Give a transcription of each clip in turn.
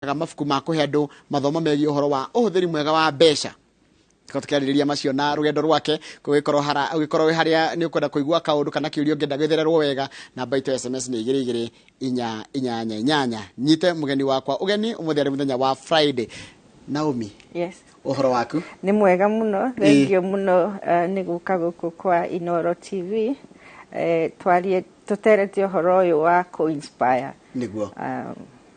Mabuku ma kũhe andũ mathomo megiĩ ũhoro wa ũhũthĩri mwega wa mbeca. Tũkorwo tũkĩarĩrĩria macio na rũgendo rwake. Kũgĩkorwo hara ũgĩkorwo wĩ harĩa nĩ ũkwenda kũigua kaũndũ kana kĩũria ũngĩenda gwĩthererwo wega, namba itũ ya SMS nĩ 22488. Nyite mũgeni wakwa ũgeni ũmũthĩ arĩ mũthenya wa Friday. Naomi. Yes. Ũhoro waku? Nĩ mwega mũno, thengio mũno nĩ gũka gũkũ kwa Inoro TV, twarie tũterete ũhoro ũyũ wa kũ-inspire. Nĩguo,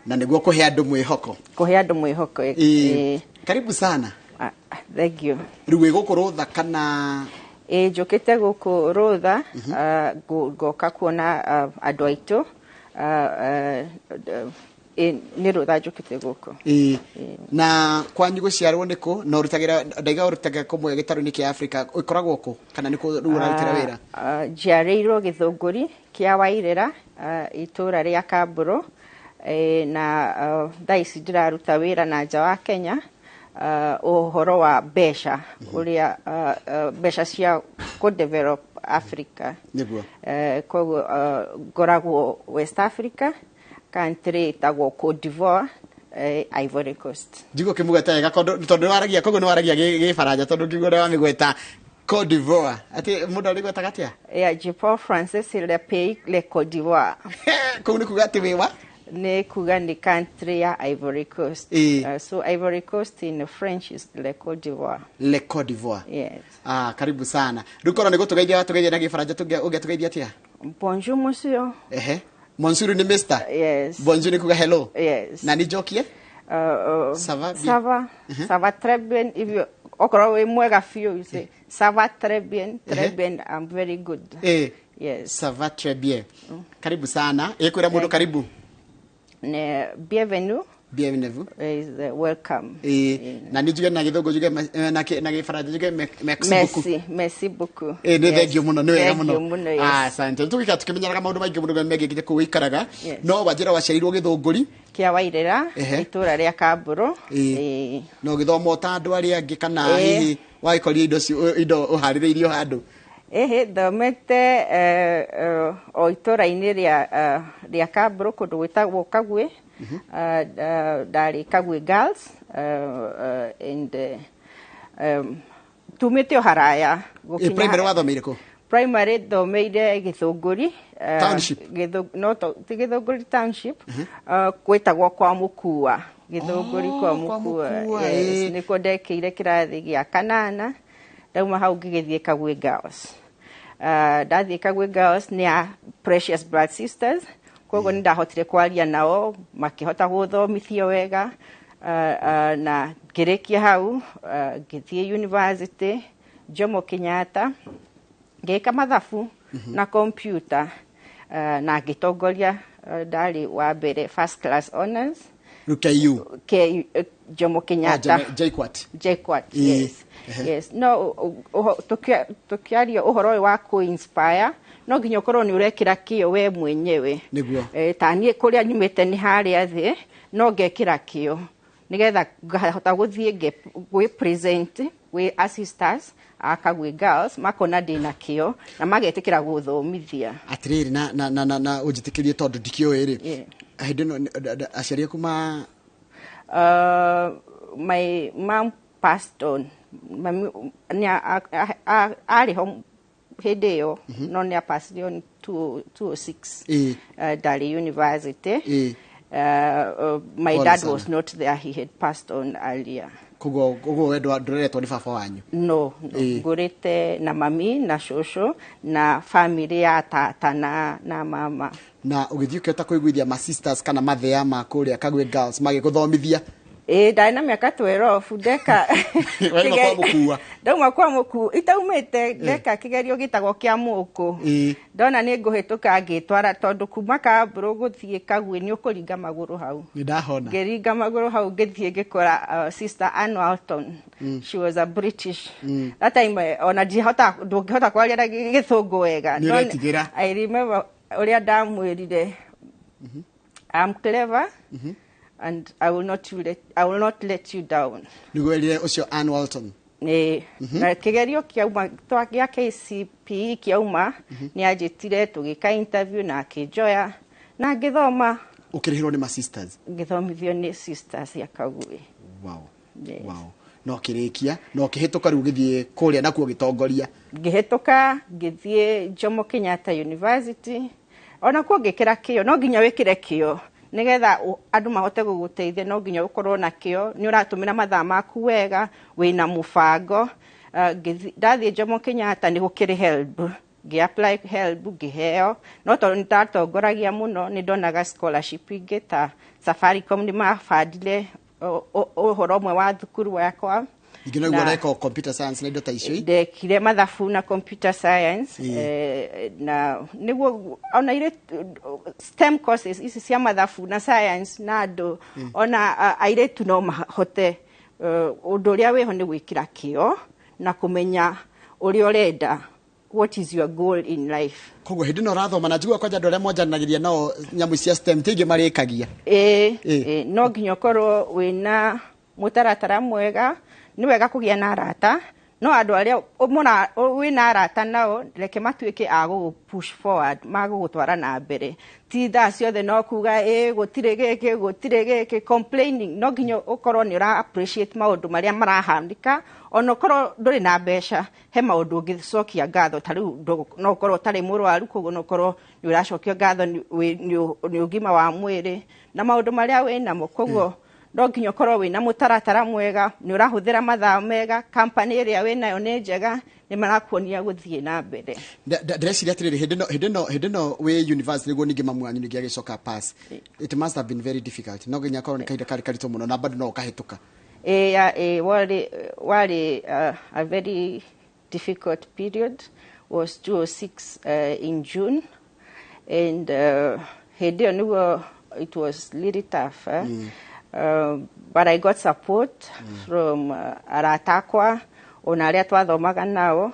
na nĩguo kũhe andũ mwĩhoko. Kũhe andũ mwĩhoko. Ĩĩ. Karibu sana. Ah, thank you. Rĩu wĩ gũkũ Rũtha kana? Ĩĩ, njũkĩte gũkũ Rũtha, ngoka kuona andũ aitũ. Ĩĩ, nĩ Rũtha njũkĩte gũkũ. Ĩĩ. Na kwanyu gũciarwo nĩ kũ? Na ũrutagĩra, ndaiga ũrutagĩra kũmwe gĩtarũ-inĩ kĩa Afrika, ĩkoragwo kũ kana nĩ kũ rĩu ũrarutĩra wĩra? Njiarĩirwo Gĩthũngũri kĩa Wairĩra, itũũra rĩa Kambũrũ, na thaa ici ndĩraruta wĩra na nja wa Kenya, ũhoro wa mbeca, ũrĩa mbeca cia kũ develop Africa. Koguo ngoragwo West Africa, country ĩtagwo Cote d'Ivoire, Ivory Coast. Njigua ũkĩmũgweta wega tondũ nĩwaragia, koguo nĩwaragia gĩbaranja, tondũ ngĩigua ũrĩa wamĩgweta Cote d'Ivoire. Atĩ mũndũ arĩgwetaga atĩa? Yeah, je parle français, c'est le pays, le Cote d'Ivoire. Kũu nĩ kuga atĩ wĩ wa? Nĩ kuga nĩ country ya Ivory Coast. So Ivory Coast in French is le Cote d'Ivoire. Le Cote d'Ivoire. Yes. Ah, karibu sana. Rĩu korwo nĩ gũtũgeithia watũgeithia na gĩbaranja, ũngĩatũgeithia atĩa? Bonjour, monsieur. Ehe. Monsieur nĩ Mister? Yes. Bonjour nĩ kuga hello? Yes. Na nĩ njokie? Ça va bien? Ça va. Ça va très bien. If you okorwo wĩ mwega biũ, you say ça va très bien, très bien, I'm very good. Yes. Ça va très bien. Karibu sana. Ĩkwĩra mũndũ karibu. Ne, bienvenue. Bienvenue. Is the welcome. Na nĩ njuge na gĩthũngũ njuge na gĩbaranja njuge merci beaucoup. Merci, merci beaucoup. Nĩ Yes. thank you mũno, nĩ wega Thank you mũno. mũno, yes. Ah, asante. Tũgĩikara tũkĩmenyeraga maũndũ maingĩ mũno megiĩ nginya kũu ũikaraga. Yes. No wanjĩra waciarirwo Gĩthũngũri? Kĩa Wairĩra, itũũra rĩa Kambũrũ. Na ũgĩthoma o ta andũ arĩa angĩ kana hihi wagĩkorire indo ũharĩrĩirio handũ? Ĩhĩ, thomete o itũũra-inĩ rĩa Kambũrũ, kũndũ gwĩtagwo Kagwĩ. Ndarĩ Kagwĩ Girls, and tumĩte o haraya gũkinya Primary wathomeire kũ? Primary thomeire Gĩthũngũri, Township? No, ti Gĩthũngũri Township, gwĩtagwo kwa Mũkua. Gĩthũngũri Oh, kwa kwa Mũkua, Mũkua, yes. Nĩkuo ndekĩire kĩrathi gĩa kanana, ndauma hau ngĩgĩthiĩ Kagwĩ Girls. Ndathiĩ Kagwĩ Girls nĩ a Precious Blood Sisters, koguo nĩ ndahotire kwaria nao, makĩhota gũthomithio wega, na ngĩrĩkia hau, ngĩthiĩ university Jomo Kenyatta, ngĩka mathabu na computer, na ngĩtongoria, ndarĩ wa mbere first class honors. Rĩu KU? K, Jomo Kenyatta. Oh, JKUAT. JKUAT, yes. Yes. No, tũkĩaria ũhoro ũyũ wa kũ-inspire, no nginya ũkorwo nĩ ũrekĩra kĩyo we mwenyewe. Ta niĩ kũrĩa nyumĩte nĩ harĩa thĩ, no ngekĩra kĩyo nĩgetha ngahota gũthiĩ gwĩ present gwĩ assistants a Kagwĩ Girls, makona ndĩna kĩyo na magetĩkĩra gũthomithia. Atĩrĩrĩ, na ũnjĩtĩkĩrie tondũ ndikĩũĩ rĩ. Hĩndĩ ĩno aciari aku ma My mom passed on. Mami nĩ arĩ ho hĩndĩ ĩyo, no nĩ a passed on 206. Ndarĩ university. My Pole dad sana. was not there, he had passed on earlier. Koguo we ndũreretwo nĩ baba wanyu? No, no. Ngũrĩte na mami na cũcũ na family ya tata na mama. Na ũgĩthiĩ ũkĩhota kũiguithia ma sisters kana mathĩa ma kũrĩa Kagwĩ Girls magĩgũthomithia? Ĩĩ, ndarĩ na mĩaka 12 ndeka Wauma kwa Mũkua. Ndauma kwa Mũkua, itaumĩte ndeka kĩgerio gĩtagwo kĩa mũkũ. Ndona nĩ ngũhĩtũka ngĩtwara, tondũ kuma Kambũrũ gũthiĩ Kagwĩ nĩ ũkũringa magũrũ hau. Nĩ ndahona. Ngĩringa magũrũ hau ngĩthiĩ ngĩkora, Sister Ann Walton. She was a British. That time, ona ndihota, ndũngĩhota kwaria na gĩthũngũ wega. Nĩ No ũretigĩra. I remember ũrĩa ndamwĩrire, I'm clever. And I will not let you down. Nĩguo werire ũcio Ann Walton. Nĩ na kĩgerio kĩauma gĩa KCPE kĩauma, nĩ anjĩtire tũgĩka interview na akĩnjoya na ngĩthoma. Ũkĩrĩhĩrwo nĩ ma sisters? Ngĩthomithio nĩ sisters ya Kagui. Wow. Yes. Wow, no kĩrĩkia no kĩhĩtũka, rĩu ũgĩthiĩ kũrĩa nakuo gĩtongoria? Ngĩhĩtũka, ngĩthiĩ Jomo Kenyatta University. Ona kuo ngĩkĩra kĩo. No nginya wĩkĩre kĩo nĩgetha andũ mahote gũgũteithia. No nginya ũkorwo na kĩo, nĩ ũratũmĩra mathaa maku wega, wĩna mũbango. Ndathiĩ Jomo Kenyatta nĩ gũkĩrĩ HELB. Ngĩ-apply HELB, ngĩheo, no tondũ nĩ ndatongoragia mũno, nĩ ndonaga scholarship ingĩ ta Safaricom, nĩ mabandire ũhoro ũmwe wa thukuru wakwa. Ningĩ no ũreka computer science na indo ta icio? Ndekire mathabu na computer science. Na nĩguo ona irĩ STEM courses ici cia mathabu na science na andũ ona airĩtu no mahote. Ũndũ ũrĩa wĩho nĩ gwĩkĩra kĩo na kũmenya ũrĩa ũrenda, what is your goal in life. Koguo hĩndĩ ĩno ũrathoma na njigua kwanja andũ arĩa monjanagĩria nao nyamũ cia STEM ti aingĩ marĩkagia. Ĩĩ. Ĩĩ, no nginya ũkorwo wĩna mũtaratara mwega. Nĩ wega kũgĩa na arata, no andũ arĩa wĩna arata nao reke matuĩke a gũgũ push forward, magũgũtwara na mbere. Ti thaa ciothe no kuga ĩ gũtirĩ gĩkĩ, gũtirĩ gĩkĩ, complaining. No nginya ũkorwo nĩ ũra appreciate maũndũ marĩa marahanĩka, ona ũkorwo ndũrĩ na mbeca, he maũndũ ũngĩcokia ngatho. Ta rĩu no ũkorwo ũtarĩ mũrwaru, koguo no ũkorwo nĩ ũracokia ngatho nĩ ũgima wa mwĩrĩ na maũndũ marĩa wĩ namo. Koguo no nginya ũkorwo wĩna mũtaratara mwega, nĩ ũrahũthĩra mathaa mega, company ĩrĩa wĩ nayo nĩ njega, nĩ marakuonia gũthiĩ na mbere. Ndĩreciria atĩrĩrĩ, hĩndĩ ĩno wĩ university nĩguo ningĩ mamu wanyu ningĩ agĩcoka pass, it must have been very difficult. No nginya akorwo nĩ kahinda karĩ karitũ mũno na bado no ũkahĩtũka. Ĩ warĩ a very difficult period. Was 2006 in June, and hĩndĩ ĩyo nĩguo it was really tough, eh? But I got support from arata akwa ona arĩa twathomaga nao.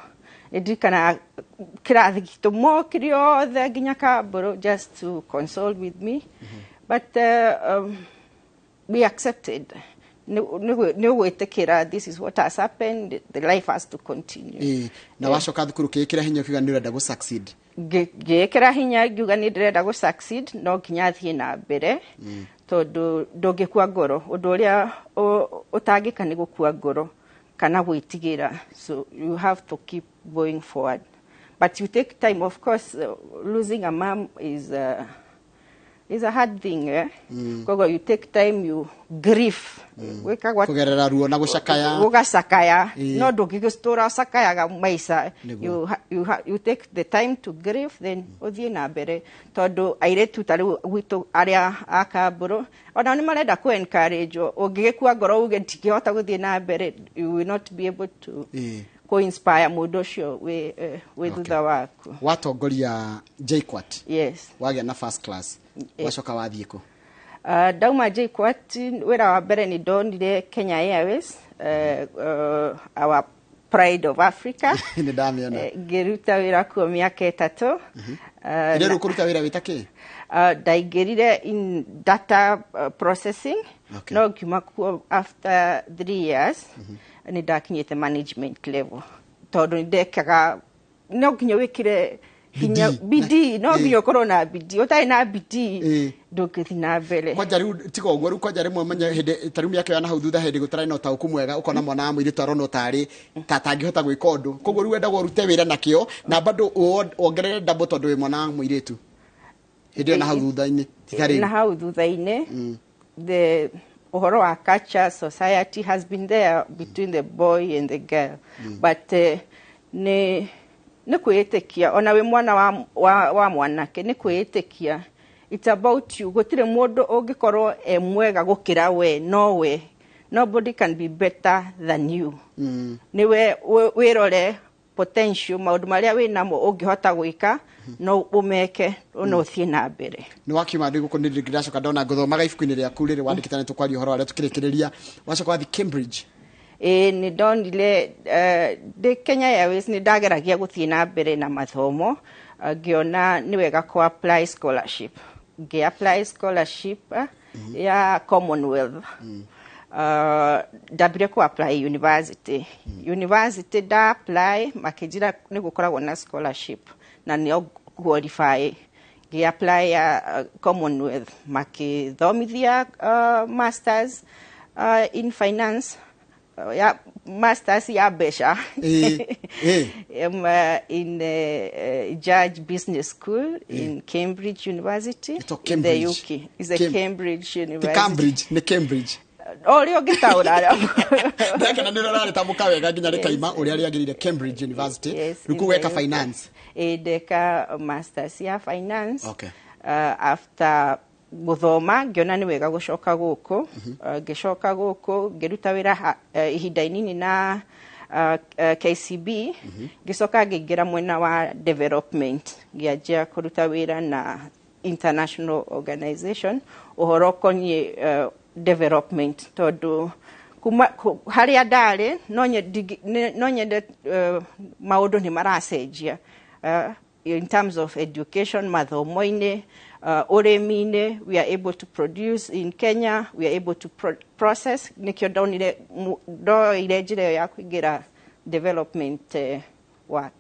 Ndirikana kĩrathi gitũ mokire othe nginya Kambũrũ just to console with me. But we accepted, nĩ ũgwĩtĩkĩra this is what has happened, the life has to continue. Ĩĩ, na wacoka thukuru ũkĩĩkĩra hinya ũkiuga nĩ ũrenda gũ succeed? Ngĩĩkĩra hinya ngiuga nĩ ndĩrenda gũ succeed, no nginya thiĩ na mbere, tondũ ndũngĩkua ngoro. Ũndũ ũrĩa ũtangĩka nĩ gũkua ngoro kana gwĩtigĩra, so you have to keep going forward, but you take time, of course. Losing a mom is a hard thing, eh? Koguo you take time, you grief, gwĩkagwo Kũgerera ruo na gũcakaya. Gũgacakaya. No ndũngĩgĩtũra ũcakayaga maica. Nĩguo. You take the time to grieve, then ũthiĩ na mbere, tondũ airĩtu ta rĩu gwitũ arĩa a Kambũrũ ona nĩ marenda kũ encourage. Ũngĩgĩkua ngoro uge ndingĩhota gũthiĩ na mbere, you will not be able to kũ inspire mũndũ ũcio wĩ thutha waku. Watongoria JKUAT, Yes. wagĩa na first class, wacoka wathiĩ kũ? Ndauma JKUAT, wĩra wa mbere nĩ ndonire Kenya Airways, our pride of Africa. Nĩ ndamĩona. Ngĩruta wĩra kuo mĩaka 3. Hĩndĩ ĩyo rĩu kũruta wĩra wĩta kĩ? Ndaingĩrire in data processing. No ngiuma kuo after 3 years nĩ ndakinyĩte management level, tondũ nĩ ndekaga, no nginya wĩkĩre hinya. Bidii. Bidii, no nginya ũkorwo na bidii. Ũtarĩ na bidii ndũngĩthiĩ na mbere. Kwanja rĩu tiga ũguo, rĩu kwanja rĩmwe menye hĩndĩ ta rĩu mĩaka ĩyo na hau thutha, hĩndĩ gũtarĩ na ũtaũku mwega, ũkona mwana wa mũirĩtu aronwo tarĩ ta tangĩhota gwĩka ũndũ. Koguo rĩu wendagwo ũrute wĩra na kĩo na bado wongerere double tondũ wĩ mwana wa mũirĩtu hĩndĩ ĩyo na hau thutha-inĩ, tiga Na rĩu. Hau thutha-inĩ the ũhoro wa culture, society has been there between the boy and the girl, but nĩ kwĩĩtĩkia. Ona wĩ mwana wa mwanake, nĩ kwĩĩtĩkia. It's about you. Gũtirĩ mũndũ ũngĩkorwo e mwega gũkĩra we. No we, nobody can be better than you. Nĩwe wĩrore potential, maũndũ marĩa wĩ namo ũngĩhota gwĩka, no ũmeke no ũthiĩ na mbere. Nĩ wakiuma ndĩ gũkũ nĩ ndĩracoka ndona ngũthomaga ibuku-inĩ rĩaku rĩrĩ wandĩkĩte, nĩ tũkwaria ũhoro warĩa tũkĩrĩkĩrĩria. Wacoka wathiĩ Cambridge. Ĩĩ, nĩ ndonire ndĩ Kenya Airways nĩ ndageragia gũthiĩ na mbere na mathomo. Ngĩona nĩ wega kũ apply scholarship. Ngĩ apply scholarship ya Commonwealth. Ndambire kũ apply university. Nda apply, makĩnjĩra nĩ gũkoragwo na scholarship na nĩo qualify. Ngĩ apply ya Commonwealth, makĩthomithia masters in finance, ya masters ya mbeca in Judge Business School in Cambridge University. Ĩtwo in the Cambridge. UK. Is a Cambridge Ti University. Cambridge, nĩ Cambridge. O ũrĩa ũngĩtaũra. Ndakena nĩ rĩtamũka wega nginya rĩkaima ũrĩa rĩagĩrĩire, Cambridge University. Yes, Rĩu in kũu the weka UK. finance? Ĩ, ndeka masters ya finance. After gũthoma ngĩona nĩ wega gũcoka gũkũ. Ngĩcoka gũkũ, ngĩruta wĩra ihinda inini na KCB, ngĩcoka ngĩingĩra mwena wa development, ngĩanjia kũruta wĩra na international organization ũhoro ũkoniĩ development, tondũ kuma harĩa ndarĩ no nyende maũndũ nĩ maracenjia in terms of education, mathomo-inĩ, ũrĩmi-inĩ. We are able to produce in Kenya, we are able to process. Nĩkĩo ndonire ndoire njĩra ĩyo ya kũingĩra development work.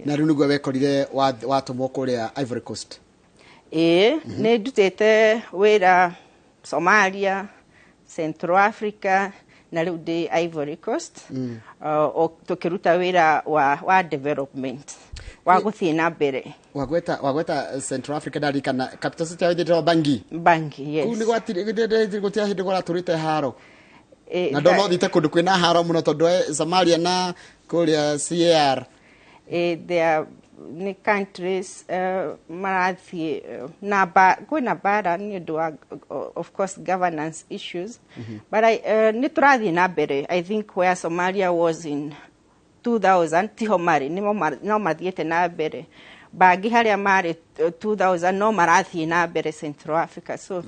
Na rĩu nĩguo wekorire watũmwo kũrĩa Ivory Coast? Ĩĩ, nĩ ndutĩte wĩra Somalia, Central Africa, na rĩu ndĩ Ivory Coast, tũkĩruta wĩra wa development wa gũthiĩ na mbere. Wagweta Central Africa, ndarikana capital city ya ĩtagwo Bangi. Bangi, yes. Kũu nĩ gwatirĩ, gũtia hĩndĩ kũratũrĩte haro? Na ndona ũthiĩte kũndũ kwĩna haro mũno, tondũ Somalia na kũrĩa CAR. There nĩ countries marathiĩ na kwĩna mbara nĩ ũndũ wa of course governance issues, but nĩ tũrathiĩ na mbere. I think where Somalia was in 2000 tiho marĩ, nĩmo no mathiĩte na mbere. Bangi harĩa marĩ 2000 no marathiĩ na mbere. Central Africa. So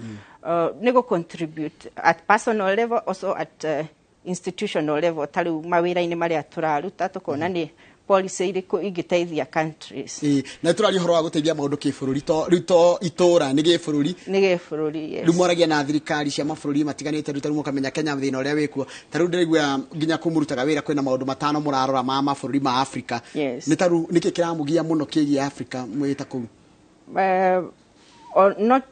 nĩ gũ contribute at personal level, also at institutional level, ta rĩu mawĩra-inĩ marĩa tũraruta, tũkona nĩ policy irĩkũ ingĩteithia countries. Ĩĩ, na tũraria ũhoro wa gũteithia maũndũ kĩbũrũri, to rĩu to itũra, nĩ gĩbũrũri. Nĩ gĩbũrũri, yes. Rĩu mwaragia na thirikari cia mabũrũri matiganĩte, rĩu ta rĩu mũkamenya Kenya thĩna ũrĩa wĩkuo. Ta rĩu ndĩraigua nginya kũu mũrutaga wĩra kwĩna maũndũ matano mũrarora ma mabũrũri ma Afrika. Yes. Nĩ ta rĩu nĩkĩ kĩramũgia mũno kĩgiĩ Afrika mwĩta kũu? Or not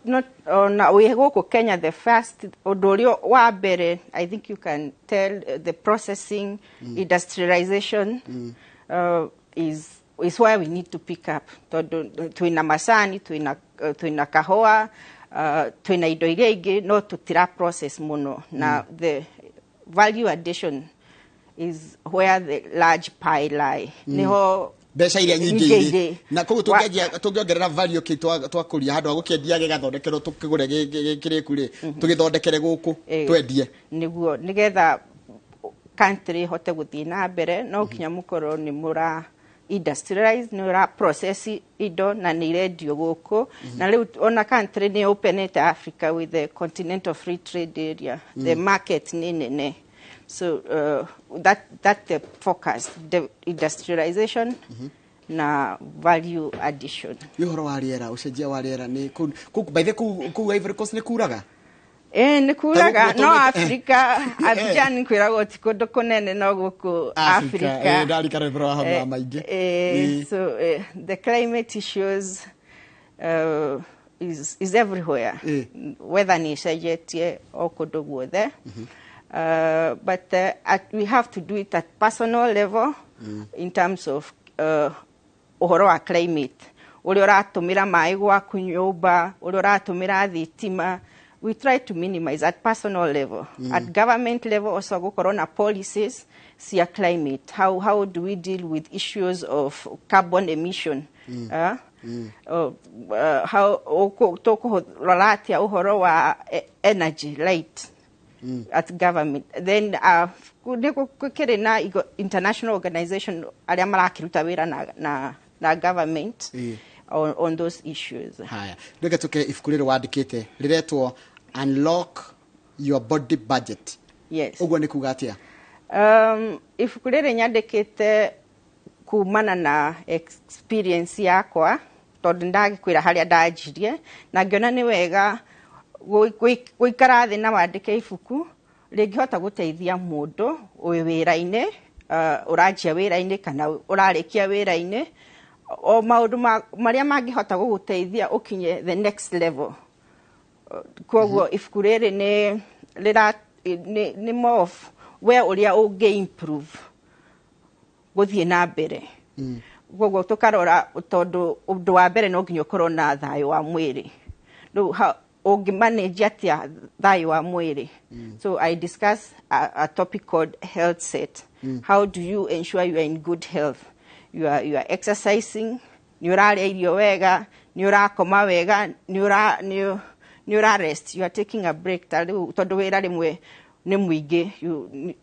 ona wĩ gũkũ Kenya, the first ũndũ ũrĩa wa mbere, I think you can tell the processing industrialization is where we need to pick up, tondũ twĩna macani, twĩna kahũa, twĩna indo iria ingĩ, no tũtira process mũno, na the value addition is where the large pie lie, niho mbeca iria nyingĩ nyingĩ irĩ irĩ. Na koguo tũngĩongerera value kĩ twakũria, handũ ha gũkĩendia gĩgathondekerwo tũkĩgũre kĩrĩku rĩ, tũgĩthondekere gũkũ, twendie. Nĩguo, nĩgetha country ĩhote gũthiĩ na mbere, no nginya mũkorwo nĩ mũra industrialize, nĩ ũra process indo na nĩ irendio gũkũ. Na rĩu ona country nĩ openete Africa with the Continental Free Trade Area, the market nĩ nene. So that the focus, the industrialization na value addition. Nĩ ũhoro wa rĩera, ũcenjia wa rĩera nĩ kũu by the kũu Ivory Coast nĩ kuraga? Ĩ, nĩ kuraga. Ta gũkũ no Africa, Abidjan kwĩragwo ti kũndũ kũnene, no gũkũ Africa. Ndarikana ũhoro wa homa maingĩ. So the climate issues is everywhere. Weather nĩ ĩcenjetie o kũndũ guothe. But we have to do it at personal level in terms of ũhoro wa climate, ũrĩa ũratũmĩra maĩ gwaku nyũmba, ũrĩa ũratũmĩra thitima. We try to minimize at personal level. At government level also gũkorwo na policies cia climate. How do we deal with issues of carbon emission? How tũkũrora atĩa ũhoro wa energy, light at government? Then nĩ gũkĩrĩ na international organization arĩa marakĩruta wĩra na government on those issues. Haya, reke tũke ibuku rĩrĩ wandĩkĩte rĩretwo Unlock Your Body Budget. Ũguo nĩ kuga atĩa? Ibuku rĩrĩ nyandĩkĩte kumana na experience yakwa, tondũ ndagĩkwĩra harĩa ndanjirie na ngĩona nĩ wega gũikara thĩ na wandĩke ibuku rĩngĩhota gũteithia mũndũ wĩ wĩra-inĩ, ũranjia wĩra-inĩ kana ũrarĩkia wĩra-inĩ. O maũndũ marĩa mangĩhota gũgũteithia ũkinye the next level. Koguo ibuku rĩrĩ nĩ rĩra nĩ more of we ũrĩa ũngĩ improve gũthiĩ na mbere. Koguo tũkarora, tondũ ũndũ wa mbere no nginya ũkorwo na thayũ wa mwĩrĩ. Rĩu ũngĩ manage atĩa thayũ wa mwĩrĩ? So I discuss a topic called health set. How do you ensure you are in good health? You are exercising, nĩ ũrarĩa irio wega, nĩ ũrakoma wega, nĩ ũra rest, you are taking a break. Ta rĩu tondũ wĩra rĩmwe nĩ mũingĩ,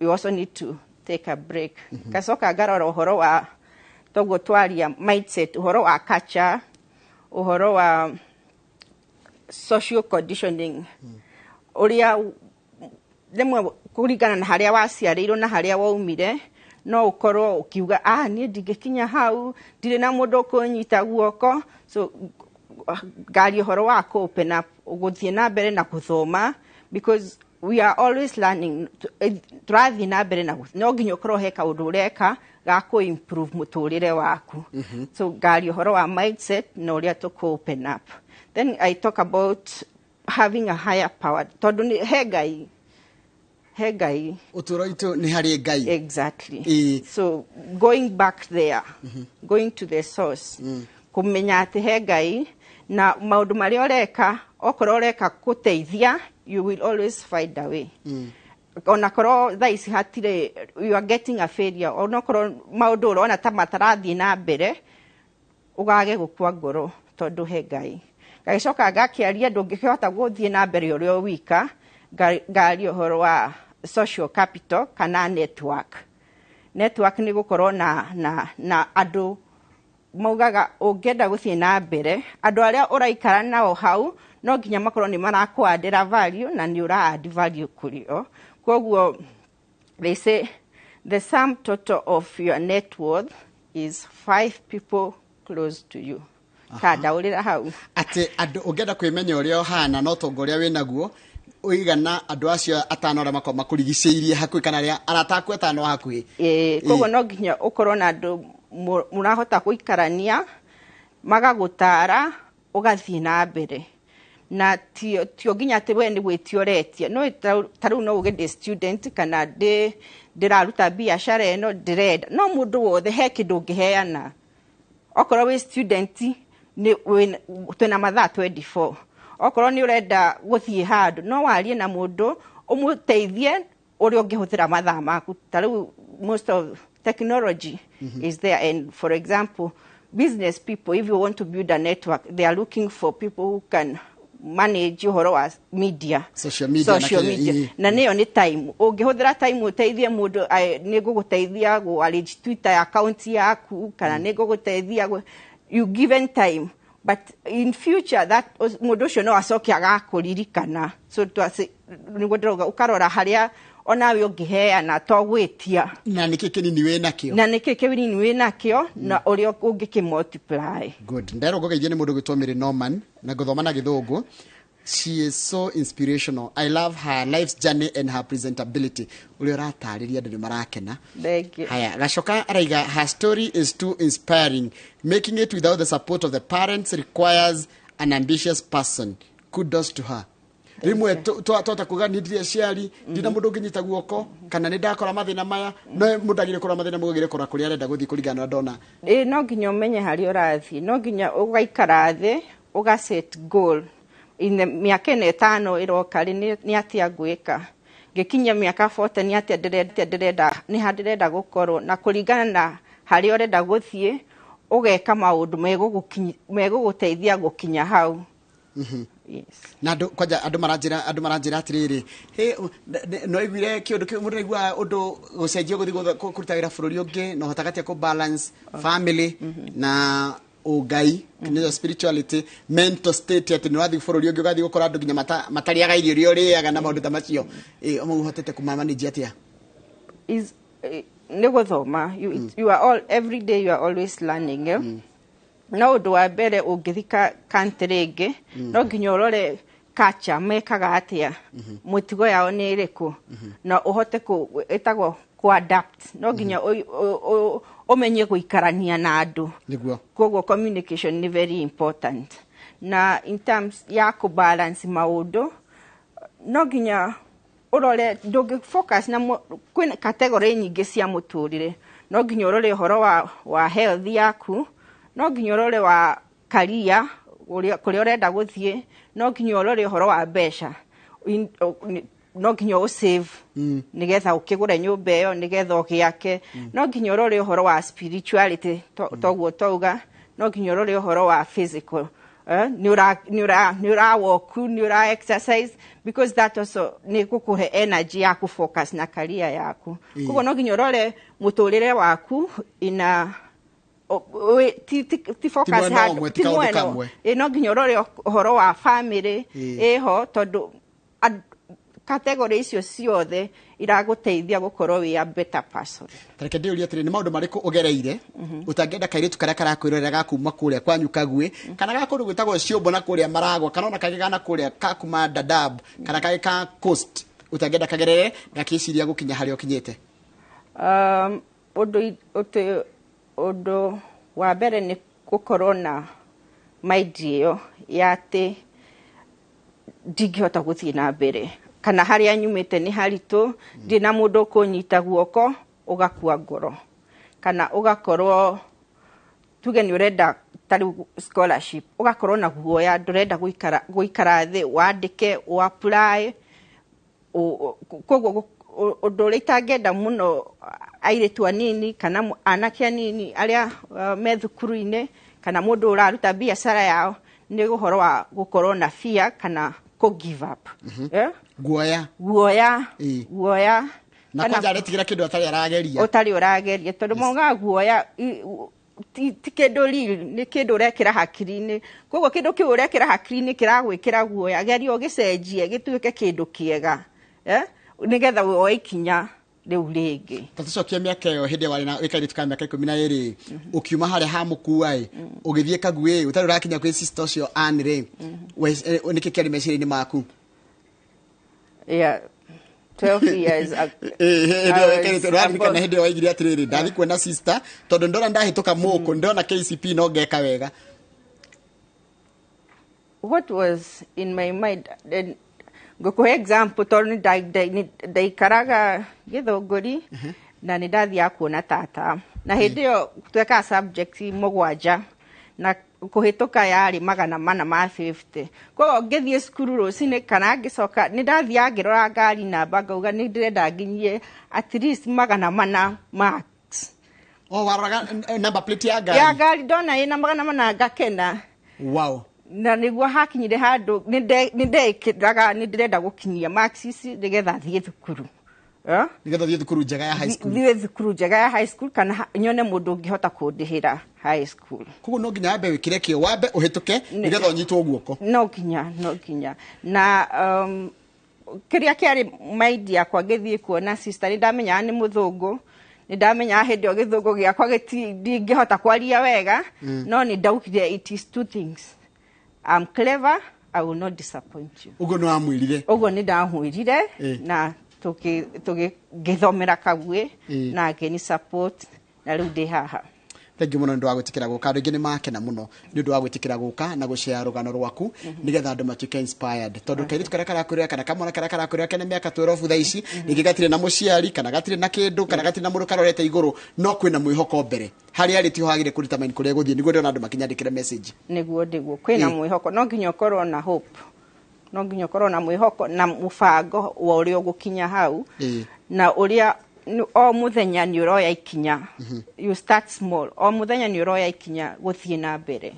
you also need to take a break. Ngacoka ngarora ũhoro wa toguo twaria mindset, ũhoro wa culture, ũhoro wa social conditioning, ũrĩa rĩmwe kũringana na harĩa waciarĩirwo na harĩa waumire, no ũkorwo ũkiuga, "Ah, niĩ ndingĩkinya hau, ndirĩ na mũndũ ũkũnyita guoko." So ngaria ũhoro wa kũ open up, gũthiĩ na mbere na gũthoma, because we are always learning. Tũrathiĩ na mbere na no nginya ũkorwo he kaũndũ ũreka ga kũ improve mũtũrĩre waku. So ngaria ũhoro wa mindset na ũrĩa tũkũ open up. Then I talk about having a higher power, tondũ he Ngai, he Ngai. Ũtũũro witũ nĩ harĩ Ngai. Exactly. So going back there, going to the source, kũmenya atĩ he Ngai na maũndũ marĩa ũreka, okorwo ũreka gũteithia, you will always find a way. Ona korwo thaa ici hatirĩ, you are getting a failure, onokorwo maũndũ ũrona ta matarathiĩ na mbere, ũgage gũkua ngoro tondũ he Ngai. Ngagĩcoka ngakĩaria ndũngĩkĩhota gũthiĩ na mbere ũrĩ o wika. Ngaria ũhoro wa social capital kana network. Network nĩ gũkorwo na andũ maugaga ũngĩenda gũthiĩ na mbere, andũ arĩa ũraikara nao hau no nginya makorwo nĩ marakũandĩra value na nĩ ũra add value kũrĩ o. Koguo they say the sum total of your net worth is five people close to you. Kandaũrĩra hau. Atĩ andũ ũngĩenda kwĩmenya ũrĩa ũhana no tonga ũrĩa wĩ naguo ũigana andũ acio atano arĩa makoragwo makũrigicĩirie hakuhĩ, kana arĩa arata aku atano a hakuhĩ. Ĩĩ, koguo no nginya ũkorwo na andũ mũrahota gũikarania, magagũtara ũgathiĩ na mbere, na tio nginya atĩ we nĩ gwĩtia ũretia. No ta rĩu no uge ndĩ student kana ndĩ ndĩraruta biacara ĩno ndĩrenda, no mũndũ wothe he kĩndũ ũngĩheana. Okorwo wĩ student, nĩ twĩna mathaa 24. Okorwo nĩ ũrenda gũthiĩ handũ, no warie na mũndũ ũmũteithie ũrĩa ũngĩhũthĩra mathaa maku. Ta rĩu most of technology is there, and for example, business people, if you want to build a network, they are looking for people who can manage ũhoro wa media. Social media na social kĩrĩa, media. Na nĩyo nĩ time ũngĩhũthĩra time ũteithie mũndũ, nĩ ngũgũteithia gũ arrange Twitter account yaku, kana nĩ ngũgũteithia you given time, but in future that mũndũ ũcio no acoke agakũririkana. So twasi nĩguo ndĩrauga ũkarora harĩa onawe ũngĩheana, to gwĩtia. Na nĩkĩ kĩnini wĩ nakĩo. Na nĩkĩ kĩnini wĩ nakĩo na ũrĩa ũngĩkĩ multiply. Good. Nderwo ngũgeithio nĩ mũndũ gwĩtwo Mary Norman na ngũthoma na Gĩthũngũ. She is so inspirational. I love her life's journey and her presentability. Ũrĩa ũratarĩria andũ nĩ marakena. Thank you. Haya, gacoka araiga her story is too inspiring. Making it without the support of the parents requires an ambitious person. Kudos to her. Rĩmwe twahota kuga nĩ ndirĩ aciari, ndina mũndũ ũngĩnyita guoko, kana nĩ ndakora mathĩna maya. No mũndũ agĩrĩire kũrora mathĩna mau, agĩrĩire kũrora kũrĩa arenda gũthiĩ kũringana na ũrĩa ndona. Ĩ, no nginya ũmenye harĩa ũrathiĩ, no nginya ũgaikara thĩ ũga set goal in the mĩaka ĩno 5 ĩroka rĩ, nĩ atĩa ngwĩka ngĩkinyia mĩaka 40, nĩ atĩa ndĩrenda, nĩ ha ndĩrenda gũkorwo, na kũringana na harĩa ũrenda gũthiĩ ũgeka maũndũ megũgũteithia gũkinya hau. Yes. Na andũ kwanja andũ maranjĩra atĩrĩrĩ, "Hey, no iguire kĩũndũ kĩu mũndũ aigua ũndũ gũcenjia gũthiĩ kũruta wĩra bũrũri ũngĩ, na ũhotaga atĩa kũ balance family na ũngai, nĩyo spirituality, mental state, atĩ nĩ ũrathiĩ bũrũri ũngĩ ũgathiĩ gũkora andũ nginya matarĩaga irio iria ũrĩaga na maũndũ ta macio? Ĩ, ũmwe ũhotete kũmamanage atĩa? Is nĩ gũthoma. You are all every day you are always learning, eh? No ũndũ wa mbere ũngĩthika country ĩngĩ, no nginya ũrore culture mekaga atĩa, mũtugo yao nĩ ĩrĩkũ, na ũhote ĩtagwo ku-adapt. No nginya ũmenye gũikarania na andũ. Koguo communication nĩ very important. Na in terms ya kũbalance maũndũ, no nginya ũrore, ndũngĩ focus na kwĩna category nyingĩ cia mũtũrĩre. No nginya ũrore ũhoro wa health yaku, no nginya ũrore wa career, kũrĩa ũrenda gũthiĩ, no nginya ũrore ũhoro wa mbeca. No nginya ũsave nĩgetha ũkĩgũre nyũmba ĩyo, nĩgetha ũgĩake. No nginya ũrore ũhoro wa spirituality, toguo twauga. No nginya ũrore ũhoro wa physical, nĩ ũra walk, nĩ ũra exercise, because that also nĩ gũkũhe energy ya kũ focus na career yaku. Koguo no nginya ũrore mũtũrĩre waku ina ti focus mwena ũmwe, ti ti kaũndũ mwena kamwe. Ĩ, no nginya ũrore ũhoro wa family ĩho, tondũ category icio ciothe iragũteithia gũkorwo wĩ a better person. Tareke ndĩũrie atĩrĩ, nĩ maũndũ marĩkũ ũgereire ũtangĩenda kairĩtu karĩa karakwĩrorera gakuma kũrĩa kwanyu Kagwĩ, kana ga kũndũ gwĩtagwo Ciũmbo na kũrĩa Maragwa, kana ona kangĩ gana kũrĩa ka kuma Dadaab, kana kangĩ ka Coast, ũtangĩenda kagerere gakĩciria gũkinya harĩa ũkinyĩte? Ũndũ wa mbere nĩ gũkorwo na mind ĩyo ya atĩ ndingĩhota gũthiĩ na mbere, kana harĩa nyumĩte nĩ haritũ, ndirĩ na mũndũ ũkũnyita guoko, ũgakua ngoro, kana ũgakorwo tuge nĩ ũrenda ta rĩu scholarship, ũgakorwo na guoya, ndũrenda gũikara thĩ wandĩke ũ apply. Koguo ũndũ ũrĩa itangĩenda mũno airĩtu anini kana anake anini arĩa me thukuru-inĩ, kana mũndũ ũraruta biacara yao, nĩ ũhoro wa gũkorwo na fear kana kũ give up. Eh? Guoya. Guoya. Guoya. Na kana kwanja aretigĩra kĩndũ atarĩ arageria. Ũtarĩ ũrageria, tondũ maugaga guoya ti kĩndũ real, nĩ kĩndũ ũrekĩra hakiri-inĩ. Koguo kĩndũ kĩu ũrekĩra hakiri-inĩ kĩragwĩkĩra guoya, geria ũgĩcenjie gĩtuĩke kĩndũ kĩega, eh? Nĩgetha woe ikinya rĩu rĩngĩ. Ta tũcokie mĩaka ĩyo, hĩndĩ ĩyo warĩ na wĩ kairĩtu ka mĩaka 12, ũkiuma harĩa ha mũkua ĩ, ũgĩthiĩ Kagwĩ, ũtarĩ ũrakinya kwĩ sister ũcio Ann rĩ, nĩkĩ kĩarĩ meciria-inĩ maku? Yeah, 12 years Ũraririkana hĩndĩ ĩyo waigire atĩrĩrĩ, ndathi kuona sister tondũ ndona ndahĩtũka mũkũ, ndona KCP no ngeka wega? What was in my mind then, ngũkũhe example, tondũ nĩ ndaikaraga Gĩthũngũri na nĩ ndathiaga kuona tata, na hĩndĩ ĩyo twekaga subject 7 na kũhĩtũka yarĩ 450. Koguo ngĩthiĩ cukuru rũcinĩ kana ngĩcoka, nĩ ndathiaga ngĩrora ngari namba, ngauga nĩ ndĩrenda nginyie at least 400 marks. O waroraga number plate ya ngari? Ya ngari. Ndona ĩna 400 ngakena. Na nĩguo hakinyire handũ nĩ ndekĩraga nĩ ndĩrenda gũkinyia marks ici nĩgetha thiĩ thukuru. Eh? Nĩgetha ũthiĩ thukuru njega ya high school. Thiĩ thukuru njega ya high school, kana nyone mũndũ ũngĩhota kũndĩhĩra high school. Koguo no nginya wambe wĩkĩre kĩo, wambe ũhĩtũke nĩgetha ũnyitwo guoko. No nginya na kĩrĩa kĩarĩ mind yakwa ngĩthiĩ kuona sister, nĩ ndamenyaga nĩ mũthũngũ, nĩ ndamenyaga hĩndĩ ĩyo gĩthũngũ gĩakwa ndingĩhota kwaria wega, no nĩ ndaugire, "It is two things: I'm clever, I will not disappoint you." Ũguo nĩ wamwĩrire? Ũguo nĩ ndamwĩrire. Na ngĩthomera Kagwĩ na ngĩni support, na rĩu ndĩ haha. Thengiũ mũno nĩ ũndũ wa gwĩtĩkĩra gũka. Andũ aingĩ nĩ makena mũno nĩ ũndũ wa gwĩtĩkĩra gũka na gũshare rũgano rwaku, nĩgetha andũ matuĩke inspired, tondũ kairĩtu karĩa karakwĩrora kana kamwana karĩa karakwĩrora kena mĩaka 12 thaa ici, rĩngĩ gatirĩ na mũciari, kana gatirĩ na kĩndũ, kana gatirĩ na mũndũ karorete igũrũ, no kwĩna mwĩhoko mbere harĩa arĩ, tiho hagĩrĩire kũdetermine kũrĩa gũthiĩ. Nĩguo ndĩrona andũ makĩnyandĩkĩra message. Nĩguo kwĩna mwĩhoko. No nginya ũkorwo na hope, no nginya ũkorwo na mwĩhoko na mũbango wa ũrĩa ũgũkinya hau, na ũrĩa o mũthenya nĩ ũroya ikinya. You start small, o mũthenya nĩ ũroya ikinya gũthiĩ na mbere.